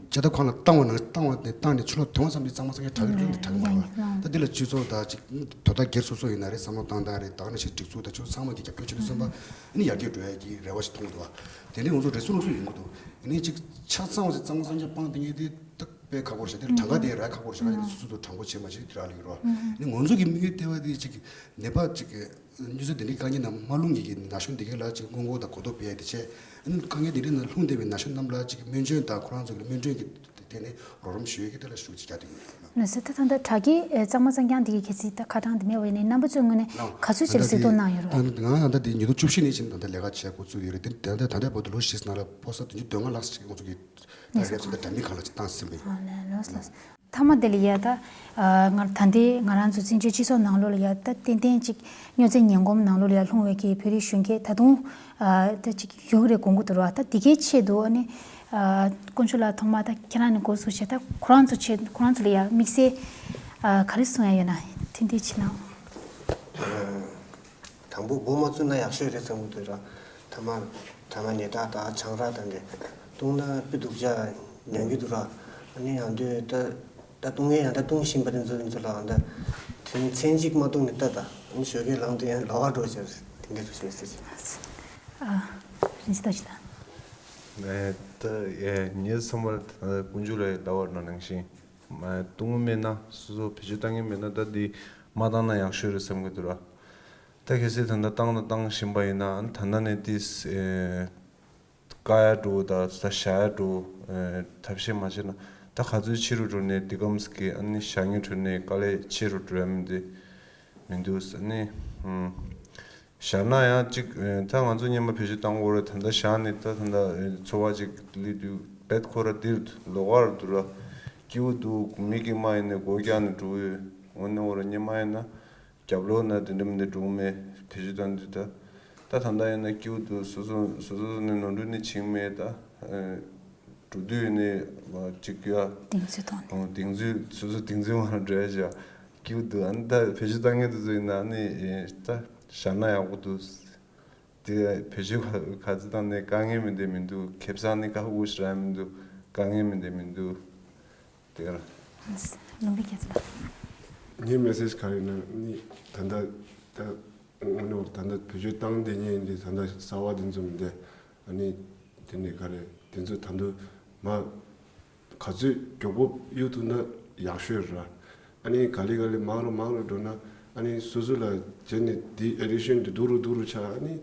ཇ་ཐབ་ཁང་ལ་བཏང་བ་ན་བཏང་བ་ནས་བཏང་ནས་ཕྱི་ལོགས་ཐོན་བ་ཙམ་གྱིས་གཙང་མ་གཙང་རྐྱང་དྲག་གི་རེད་དྲག་གི་མ་རེད་བ། ད་འདི་ལ་སྤྱི་ཚོགས་དང་ཅིག་དོ་བདག་སྒེར་སོ་སོ་ཡིན་ན་རེད། བསམ་བློ་བཏང་སྟངས་རེད། ད་ག་ནང་བཞིན་སྒྲིག་འཛུགས་དང་ཕྱི་ཚོགས་ཚང་མ་གིས་རྒྱབ་སྐྱོར་བྱེད་དུས་ཙམ་པ་ཨ་ནི་ཡར་རྒྱས་འགྲོ་ཡ་གི་རེ་བ་ཞིག་མཐོང་གི་འདུག་བ། དེ་ནས་ང་ཚོ་རེ་སུ་རུ་སུ་ཡིན་དགོས་འདུག་ཨ་ནི་ཅིག་ཆ་ཚང་བ་ཞིག་གཙང་མ་གཙང་རྐྱང་སྤངས་བསྡད་མཁན་དེ་ད་དཔེ་ཁག་པོ་རེད་ཤག་དེ་ལ་གྲངས་ཀ་དེ་རག་ཁག་པོ་རེད་ཤག་ཨ་ནི་སོ་སོ་ཚོ་དྲང་པོ་བྱེད་མ་བྱེད་དེ་རག་ལས་ཀྱི་རེད་བ། ཨ་ནི་ང་ཚོ་གི་དམིགས་ཡུལ་ལྟེ་བ་དེ་ཅིག་ནད་པ་ཅིག་གི་མྱོས་རྫས་དེ་འདྲའི་དཀའ་ངལ་ནང་མ་ལྷུང་མཁན་གྱི་ན་གཞོན་དེ་གའི་ལ་ཅིག་སྔོན་འགོག་དང་གོ་རྟོགས་སྤེལ་ཡ་དེ་བྱས། ཨ་ནི་དཀའ་ངལ་དེ་འདྲའི་ནང་ལྷུང་བསྡད་པའི་ན་གཞོན་རྣམས་ལ་ཅིག་སྨན་བཅོས་དང་ཁོ་རང་ཚོ་གི་སྨན་གྲོན་གྱི་ཐད་ནས་རོགས་རམ་ཞུ་ཡས་ཀྱི་ཐད་ལ་ཤུགས་ཅིག་རྒྱག་བསྡད་ཡོད། ལགས་སོ། ད་ད་ལྟ་དྲག་སྐྱེད་གཙང་མ་གཙང་རྐྱང་འདི་གའི་གལ་སྲིད་ད་ཁ་གྲངས་འདི་མེད་པ་ཡིན་ན་རྣམ་པ་ཚོའི་ངོས་ནས་ག་ཚོད་ཅིག་གཟིགས་རྟོག་གནང་ཡོད་རེད། ང་ད་ལྟ་འདི་ཉིས་སྟོང་བཅུ་བཞི་ནས་བྱས་ནས་ད་ལྟ་ལས་ཀ་བྱེད་འགོ་བཙུགས་ཡོད་རེད། དེ་ད་ལྟ་ད་ལྟའི་བར་དུ་ལོ་བཞི་ནང་ལ་ཕོ་གསར་བདུན་ཅུ་དོན་ལྔ་ལྷག་ཅིག་ང་ཚོ་གི་ད་རེབ་ཚོ་ད་འདྲ་མིན་གང་ལ་ཅིག་བཏང་ཟིན་པ་ཡིན། ཨ་ལགས་ལགས་ལགས། མཐའ་མ་དེ་ལ་ཡ་ད་ང་ད་ལྟའི་ང་རང་ཚོ་བཙན་བྱོལ་སྤྱི་ཚོགས་ནང་ལོགས་ལ་ཡ་ད་ཏན་ཏན་ཅིག་མྱོས་རྫས་ངན་གོམས་ནང་ལོགས་ལ་ཡ་ལྷུང་བའི་གི་བོད་རིགས་གཞོན་སྐྱེས་ད་དུང་ད་ཅིག་ཡོད་རེད་དགོངས་ཀྱི་འདུག་ར། ད་འདི་གའི་ཆེད་དུ་ཨ་ནི་དཀོན་མཆོག་ལགས་ཐོག་མ་ད་ཁྱེད་རང་ནས་འགོ་བཙུགས་བྱས་ད་ཁོ་རང་ཚོ་ཆེད་ཁོ་རང་ཚོ་ལ་ཡ་དམིགས་བསལ་ག་རེ་གསུང་ཡ་ཡོད་ན་ཐུགས་འདུན་ཆེ་གནང་། དང་པོ་འགོ་མ་བཙུགས་ན་ཡག་ཤོས་རེད་བསམ་གྱི་འདུག་ར། ཐ་མ་ཐ་མ་ནས་ད་ད་ཆང་རག་དང་འདྲ་བཏུང་ན་དཔེ་སྡུག་ཅག་ཉན་གྱི་འདུག་ར། ཨ་ནི་ཡང་དུས་ད་ད་བཏུང་ངས་ཡང་ད་བཏུང་བཞིན་པ་དེ་ཚོ་དེ་ཚོ་ལའང་ད་དེ་ཚན་གཅིག་མ་བཏུང་ནས་ད་ད་ཨ་ནི་ཞོགས་ཀས་ལངས་དུས་ཡང་ལོགས་ཀ་འགྲོ་བྱས་དེ་འདྲ་རེད་ཤག་ཟེར་གྱི། ཨ་རིན་ཆེན་རྡོ་རྗེ་ལགས། ད་ཡ་ངའི་བསམ་པར་ད་དཀོན་མཆོག་ལགས་ལབ་པ་ནང་བཞིན་བཏུང་གི་མེད་ན་སོ་སོ་བེད་སྤྱོད་བཏང་གི་མེད་ན་ད་འདི་མ་བཏང་ན་ཡག་ཤོས་རེད་བསམ་གྱི་འདུག་ར། ད་གལ་སྲིད་ད་ལྟ་བཏང་དང་བཏང་བཞིན་པ་ཡིན་ན་ད་ལྟ་ནས་དེ་ཨེ་བཀག་ཡ་འགྲོ་ད་ད་བཞག་ཡ་འགྲོ་ཨེ་ཐབས་ཤེས་མ་བྱས་ན་ད་ག་ཚོད་ཆེ་རུ་འགྲོ་ནས་འདི་གམ་ས་གི་ཨ་ནི་བཞག་ཉེན་འཕྲོད་ནས་དཀའ་ལས་ཆེ་རུ་འགྲོ་ཡ་མི་འདུག་མི་འདུག་ཨ་ནི་ཨུམ། བཞག་ན་ཡང་གཅིག་ཨེ་ད་ང་ཚོ་སྔོན་མ་བེད་སྤྱོད་བཏང་དགོས་རེད། ད་ལྟ་བཞག་ནས་ད་ད་ལྟ་ཨེ་འཚོ་བ་ཅིག་སླེབས་དུས་བེད་ཁོ་ར་འདིར་ལོགས་ཀར་འདུག་ར། སྐྱིད་པོ་འདུག་མི་གིས་མ་ཡིན་ནས་སྒོ་རྒྱག་ནས་འགྲོ་གི་ཡོད། དངོས་གནས་འོ་ར་སྔོན་མ་ཡིན་ན་རྒྱབ་ལོགས་ན་དེ་འདྲ་མི་འདྲ་འགྲོ་གི་མེད། བེད་སྤྱོད་བཏང་དུས་ད་ ད་ད་ལྟ་ཡིན་ན་སྐྱིད་པོ་འདུག་སོ་སོ་སོ་སོ་ནས་ནོར་འཁྲུལ་ནི་བྱུང་མེད་ད། འགྲོ་དུས་ནི་གཅིག་ཡ། གདེང་ཚོད་ཐོག་ནས། གདེང་ཚོད་སོ་སོ་གདེང་ཚོད་མ་འགྲོ་ཡ། སྐྱིད་པོ་འདུག་ཨ་ནི་ད་བེད་སྤྱོད་བཏང་མཁན་དེ་ཚོ་ཡིན་ན་ནི་ད་བཞག་ན་ཡག་པོ་འདུག་དེ་བེད་སྤྱོད་ག་ཚོད་བཏང་ནས་དཀའ་ངལ་མི་འདུག་མི་འདུག་ཁེ་བཟང་ནི་ཁག་པོ་ཞིག་རག་མི་འདུག་དཀའ་ངལ་མི་འདུག་མི་འདུག་དེ་ར། ལུང་པའི་རྒྱལ་ཚབ། ངའི་མེ་སེ་ཇི་ག་རེ་ཡིན་ན་ནི་ད་ལྟ་ད་དངོས་གནས་ད་ལྟ་བེད་སྤྱོད་བཏང་བསྡད་མཁན་འདི་ད་ལྟ་གསར་བ་འདི་ཚོ་མི་འདུག་ཨ་ནི་དེ་ནས་ག་རེ་དེ་ཚོ་ད་དུང་མ་ག་ཚོད་མགྱོགས་པོ་གཡུག་ཐུབ་ན་ཡག་ཤོས་རེད། ཨ་ནི་ག་ལེ་ག་ལེ་མང་རུ་མང་རུ་འགྲོ་ན་ཨ་ནི་སོ་སོ་ལ་བྱས་ནས་འདི་ཨེ་ཌིག་ཤན་འདི་སྡུག་རུ་སྡུག་རུ་ཆགས། ཨ་ནི་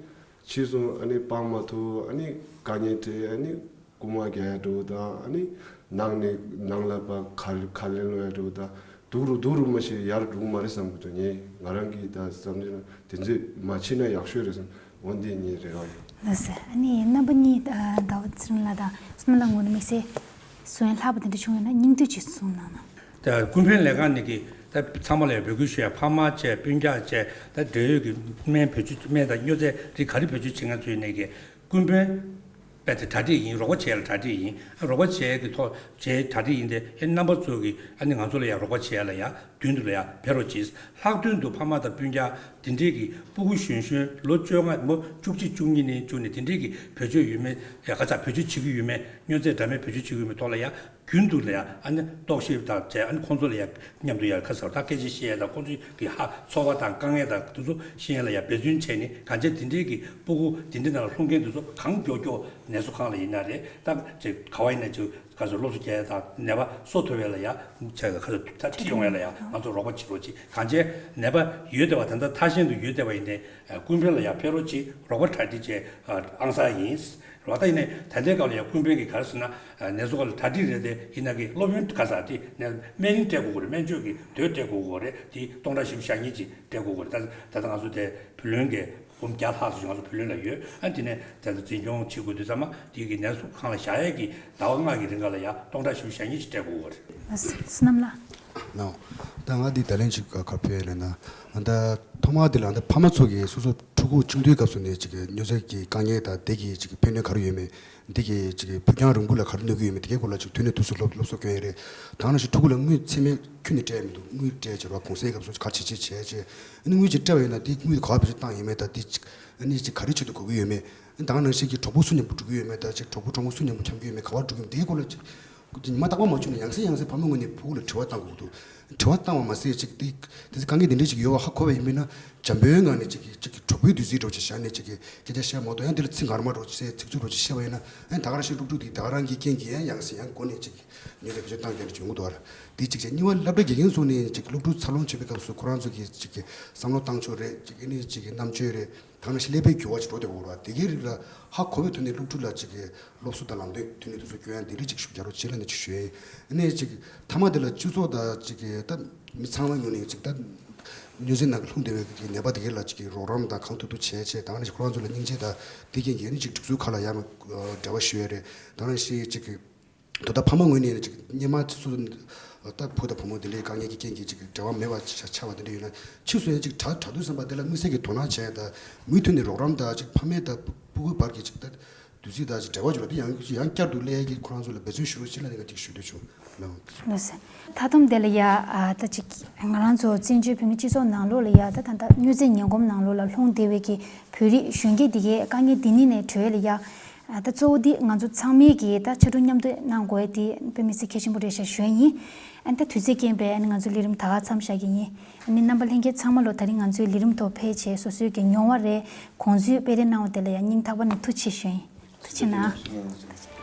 ཕྱིས་སུ་ཨ་ནི་སྤང་མ་ཐུབ། ཨ་ནི་དཀའ་ངལ་འཕྲད། ཨ་ནི་རྐུན་མ་རྒྱག་ཡ་འགྲོ་དང་ཨ་ནི་ནང་ནས་ནང་ལ་ཕར་ཁ་ཁ་ལེན་སློང་ཡ་འགྲོ་དང་སྡུག་རུ་སྡུག་རུ་མ་ཤེས་ཡར་འགྲོ་གི་མ་རེད་བསམ་གི་འདུག་ངས་ང་རང་གིས་ད་བསམ་ཚུལ་ན་དེ་ཚོ་མ་བྱེད་ན་ཡག་ཤོས་རེད་བསམ། འོ་འདི་ངའི་རེ་བ་ཡིན། ལགས་སོ། ཨ་ནི་རྣམ་པ་གཉིས་ཟླ་བ་ཚེ་རིང་ལགས་དང་བསོད་ནམས་ལགས་ངོས་ནས་དམིགས་བསལ་གསུང་ཡ་ལྷག་པ་དེ་འདྲ་བྱུང་ཡོད་ན་སྙིང་བསྡུས་ཅིག་གསུང་གནང་ན། ད་ཀུན་ཕན་ལས་ཁང་ནས་ཀྱི་ད་ཚང་མ་ལ་འབོད་སྐུལ་ཞུ་ཡ་ཕ་མ་བཅས་སྤུན་ཀྱག་བཅས་ད་འབྲེལ་ཡོད་ཀྱི་སྨན་བེད་སྤྱོད་སྨན་དང་སྨྱོ་རྫས་རིགས་ག་རེ་བེད་སྤྱོད་བྱེད་མཁན་ཚོའི་ནས་ཀྱི་ཀུན་ཕན་རྦད་དེ་གྲ་སྒྲིག་ཡིན། རོགས་པ་བྱས་ལ་གྲ་སྒྲིག་ཡིན། རོགས་པ་བྱས་ཀྱི་ཐོག་བྱས་གྲ་སྒྲིག་ཡིན་ཏེ་ཨེ་རྣམ་པ་ཚོ་གི་ཨ་ནི་ང་ཚོ་ལ་ཡང་རོགས་པ་བྱས་ལ་ཡང་མདུན་དུ་ལ་ཡང་ཕེབས་རོགས་གྱིས། ལྷག་དོན་དུ་ཕ་མ་དང་སྤུན་ཀྱག་འདི་འདྲས་ཀྱི་སྤུ་གུ་གཞོན་གཞོན་ལོ་བཅོ་ལྔ་མོ་བཅུ་གཅིག་བཅུ་གཉིས་ནས་བཅུ་ནས་འདི་འདྲས་ཀྱི་བེད་སྤྱོད་ཡོད་མེད་ཡ་ག་ཚ་བེད་སྤྱོད་བྱེད་ཀྱི་ཡོད་མེད་སྨྱོ་རྫས་འདྲ་མིན་བེད་སྤྱོད་བྱེད་ཀྱི་ཡོད་མེད་ཐོག་ལ་ཡང་རྒྱུན་དུ་ལ་ཡང་ཨ་ནི་རྟོག་ཞིབ་དང་བྱས་ཨ་ནི་ཁོང་ཚོ་ལ་ཡང་མཉམ་དུ་ཡང་ཁ་སར་ད་སྐད་ཆ་བཤད་ཡ་དང་ཁོང་ཚོའི་གི་ཧ་ཚོར་བ་དང་དཀའ་ངལ་དང་དེ་ཚོ་ཤེས་ཡ་ལ་ཡང་འབད་བརྩོན་བྱས་ནས་གང་བྱས་འདི་འདྲས་ཀྱི་སྤུ་གུ་འདི་འདྲས་ནང་ལ་ལྷུང་མཁན་དེ་ཚོ་གང་མགྱོགས་མགྱོགས་ནད་གསོ་ཁང་ལ་ཡིན་ན་རེད། ད་ཅིག་ག་བ་ཡིན་ན་ཅིག་ག་ཚོད་སློབ་གསོ་རྒྱག་ཡ་དང་ནད་པ་གསོ་ཐུབ་ཡ་ལ་ཡང་ཆ་ག་ཚོད་ད་ཁྲིད་ཡོང་ཡ་ལ་ཡང་ང་ཚོ་རོགས་པ་བྱེད་རོགས་གྱིས། གང་བྱས་ནད་པ་ཡོད་བསྡད་པ་ད་ལྟ་ཐ་ཤན་དུ་ཡོད་བསྡད་པ་ཡིན་ནའི་ཀུན་ཕན་ལ་ཡང་ཕེབས་རོགས་གྱིས། རོགས་པ་གྲ་སྒྲིག་བྱས་ཨང་གསར་ཡིན། རོགས་ད་ཡིན་ནའི་ད་ལྟའི་སྐབས་ལ་ཡང་ཀུན་ཕན་གྱི་ག་རེ་ཟེར་ན་ནད་གསོ་ཁང་ལ་གྲ་སྒྲིག་རེད་དེ་ཡིན་ན་གི་སློབ་ཡོན་ག་ས་དེ་ནས་སྨན་རིན་སྤྲད་དགོས་ཀྱི་རེད། སྨན་བཅོས་ཀྱི་དོད་སྤྲད་དགོས་ཀྱི་རེད། དེ་སྟོང་ཕྲག་བཞི་བཅུ་ཞེ་གཉིས་ཅིག་སྤྲད་དགོས་ཀྱི་རེད། ད་ད་ལྟ་ང་ཚོ་དེ་བུ་ལོན་གྱི་འབུམ་བརྒྱ་ལྷག་ཙམ་ཞིག་ང་ཚོ་བུ་ལོན་ལ་ཡོད། ཨ་དེ་ནས་དེ་ཚོ་འཛིན་སྐྱོང་བྱེད་དགོས་དུས་ཙམ་པ་དེ་གི་ནད་གསོ་ཁང་ལ་བཞག་ཡས་ཀྱི་ཟླ་བ་ལྔ་གི་རིང་ག་ལ་ཡ་སྟོང་ཕྲག་བཞི་བཅུ་ཞེ་གཉིས་ཅིག་སྤྲད་དགོས་ཀྱི་རེད། བསོད་ནམས་ལགས། ལགས། ད་ང་འདི་ད་ལན་ཅིག་ག་ཕེབས་ལེ་ན། ད་ཐོག་མ་འདི་ལ་ད་ཕ་མ་ཚོ་གིས་སོ་སོ་ཕྲུ་གུ་ཆུང་དུས་སྐབས་སུ་ནས་ཅིག་སྨྱོ་རྫས་ཀྱི་དཀའ་ངལ་དང་དེ་གི་ཅིག་ཕན་གནོད་ག་རེ་ཡོད་མེད། འདི་གི་ཅིག་ཕུགས་རྒྱང་རིང་པོ་ལ་ག་རེ་གནོད་ཀྱི་ཡོད་མེད་དེ་གའི་སྐོར་ལ་ཅིག་ཐོན་ནས་དུས་སུ་སློབ་སློབ་གསོ་སྐྱོན་ཡས་རེད། ད་ནང་བཞིན་ཕྲུ་གུ་ལ་དངུལ་ཚད་མེད་ཁྱོན་ནས་སྤྲད་མི་འདུག་དངུལ་སྤྲད་བྱས་རོགས་གུང་སེང་སྐབས་སུ་ག་ཅི་ཅི་བྱས་བྱས་ཨ་ནི་དངུལ་ཅིག་སྤྲད་པ་ཡིན་ན་དེ་དངུལ་ག་བ་བེད་སྤྱོད་བཏང་ཡོད་མེད་ད་དེ་ཅིག་ཨ་ནི་ཅིག་ག་རེ་ཆེད་དུ་དགོས་ཀྱི་ཡོད་མེད། ཨ་ནི་ད་ནང་བཞིན་གྱི་གྲོགས་པོ་སུ་མཉམ་པོ་འགྲོ་གི་ཡོད་མེད་ད་ཅིག་གྲོགས་པོ་གྲོགས་མོ་སུ་མཉམ་པོ་འཁྱམ་གྱི་ཡོད་མེད་ག་བ་འགྲོ་གི་ཡོད་མེད་དེ་གའི་སྐོར་ལ་ཅིག་ཉི་མ་རྟག་པར་མ་བྱུང་ན་ཡང་སེ་ཡང་སེ་ཕ་མ་ངོས་ནས་ཕྲུ་གུ་ལ་དྲི་བ་བཏང་དགོས་ཀྱི་འདུག་དྲི་བ་བཏང་བ་མ་ཟད་ཅིག་དེ་དེ་ཚོ་དཀའ་ངལ་དེ་འདྲ་ཅིག་ཡོད་པ་ཧ་གོ་བ་ཡིན་པས་ན་འཇམ་པོའི་ངང་ནས་ཅིག་ཅིག་གྲོགས་པོའི་དུས་ཚོད་འདྲ་བོ་ཅིག་བཞག་ནས་ཅིག་སྐད་ཆ་བཤད་མ་གཏོགས་ཡང་དེ་ལ་ཚིག་ངར་མ་འདྲ་བོ་ཅིག་ཚིག་རྩུབ་འདྲ་བོ་ཅིག་བཤད་པ་ཡིན་ན་ཨ་ནི་ད་ག་རང་བཞིན་སློབ་ཕྲུག་དེ་ད་ག་རང་གི་རྐྱེན་གྱིས་ཡང་ཡང་སེ་ཡང་སྒོ་ནས་ཅིག་ཉོས་ཏེ་བེད་སྤྱོད་བཏང་མཁན་འདྲ་བྱུང་གི་འདུག་ཨ། དེ་གཅིག་བྱས་གཉིས་པ་སློབ་གྲྭ་དགེ་རྒན་ཚོ་ནས་ཅིག་སློབ་ཕྲུག་འཚར་ལོངས་བྱེད་པའི་སྐབས་སུ་ཁོ་རང་ཚོ་གི་ཅིག་གི་བསམ་བློ་བཏང་ཕྱོགས་རེད་ཅིག་ཨ་ནི་ཅིག་གི་རྣམ་དཔྱོད་རེད་ད་ག་ནང་བཞིན་ཀླད་པའི་འགྱུར་བ་ཅིག་འགྲོ་བསྡད་ཡོད་རེད་བ། དེ་གའི་རིགས་ལ་ཧ་གོ་བའི་ཐོག་ནས་སློབ་ཕྲུག་ལ་ཅིག་གི་སློབ་གསོ་དང་ལམ་སྟོན་མཐུན་ནུས་དེ་ཚོ་སྐྱོན་ཡ་དེ་རིགས་ཅིག་རྒྱག་རོགས་བྱེད་ལབ་ནས་ཅིག་ཞུ་ཡ་ཡིན། ཨ་ནི་ཅིག་མཐའ་མ་དེ་ལ་སྤྱི་ཚོགས་དང་ཅིག་གི་ད་མི་ཚང་མའི་ངོས་ནས་ཅིག་ད་སྨྱོ་རྫས་ནང་གི་ལྷུང་བསྡད་པའི་གི་ནད་པ་དེ་གའི་ལ་ཅིག་གི་རོགས་རམ་དང་གང་ཐུབ་ཐུབ་བྱས་བྱས་ད་ག་ནང་བཞིན་ཁོ་རང་ཚོ་ལ་སྙིང་རྗེ་དང་དེ་རྐྱེན་གྱིས་ཨ་ནི་ཅིག་སྒྲིག་འཛུགས་ཁག་ལ་ཡང་འབྲེལ་བ་ཞུ་ཡ་རེད། ད་ག་ནང་བཞིན་ཅིག་གི་དོ་བདག་ཕ་མ་ངོས་ནས་ཅིག་སྔོན་མ་ཚོ་ད་བུ་དང་བུ་མོ་དེ་འདྲའི་དཀའ་ངལ་གྱི་རྐྱེན་གྱིས་ཅིག་འབྲེལ་བ་མེད་པ་ཅིག་ཆགས་པ་དེ་འདྲ་ཡོད་ན་ཕྱིས་སུ་ཡང་ཅིག་དྲག་དྲག་དུས་ཙམ་པ་དེ་ལ་དམིགས་བསལ་གྱི་དོ་སྣང་བྱས་དང་མུ་མཐུད་ནས་རོགས་རམ་དང་ཅིག་ཕ་མའི་དང་སྤུ་གུའི་བར་གྱི་ཅིག་ད་དུས་ཚོད་དང་ཅིག་འབྲེལ་བ་ཅིག་ལ་དེ་ཡང་ཡང་བསྐྱར་དུ་སླེབས་ཡས་ཀྱི་ཁོ་རང་ཚོ་ལ་འབད་བརྩོན་ཞུ་རོགས་བྱེད་ལབ་ནས་ཅིག་ཞུ་འདོད་བྱུང་། ལགས་སོ། མཐའ་སྡོམ་དེ་ལ་ཡ་ཨ་ད་ཅིག་ང་རང་ཚོ་བཙན་བྱོལ་བོད་མི་སྤྱི་ཚོགས་ནང་ལོགས་ལ་ཡ་ད་ད་ལྟ་སྨྱོ་རྫས་ངན་གོམས་ནང་ལོགས་ལ་ལྷུང་བསྡད་པའི་གི་བོད་རིགས་གཞོན་སྐྱེས་འདི་གའི་དཀའ་ངལ་འདི་གཉིས་ནས་གྲོལ་ཡ་ལ་ཡ་ཨ་ད་གཙོ་བོ་འདི་ང་ཚོ་ཚང་མས་གི་ད་ཕྱར་གྲུ་མཉམ་འདེགས་གནང་དགོས་ཡ་འདི་དཔེ་མི་སྲིད་གལ་ཆེན་པོ་རེད་ཤག་ཞུ་ཡ་ཡིན། ཨ་ད་དུས་ཚོད་རྐྱེན་པས་ཨ་ནི་ང་ཚོའི་ལས་རིམ་ད་ག་མཚམས་བཞག་གི་ཡིན། ཨ་ནི་རྣམ་པ་ལྷན་རྒྱས་ཚང་མ་ལོ་ད་རིང་ང་ཚོའི་ལས་རིམ་ཐོག་ཕེབས་བྱས་སོ་སོའི་གི་མྱོང་བ་རེད་དགོངས་ཚུལ་སྤེལ་རེས་གནང་བ་དེ་ལ་ཡ་སྙིང་ཐག་པ་ནས་ཐུགས་རྗེ་ཆེ་ཞུ་ཡ་ཡིན། ཐུགས་རྗེ་གནང་།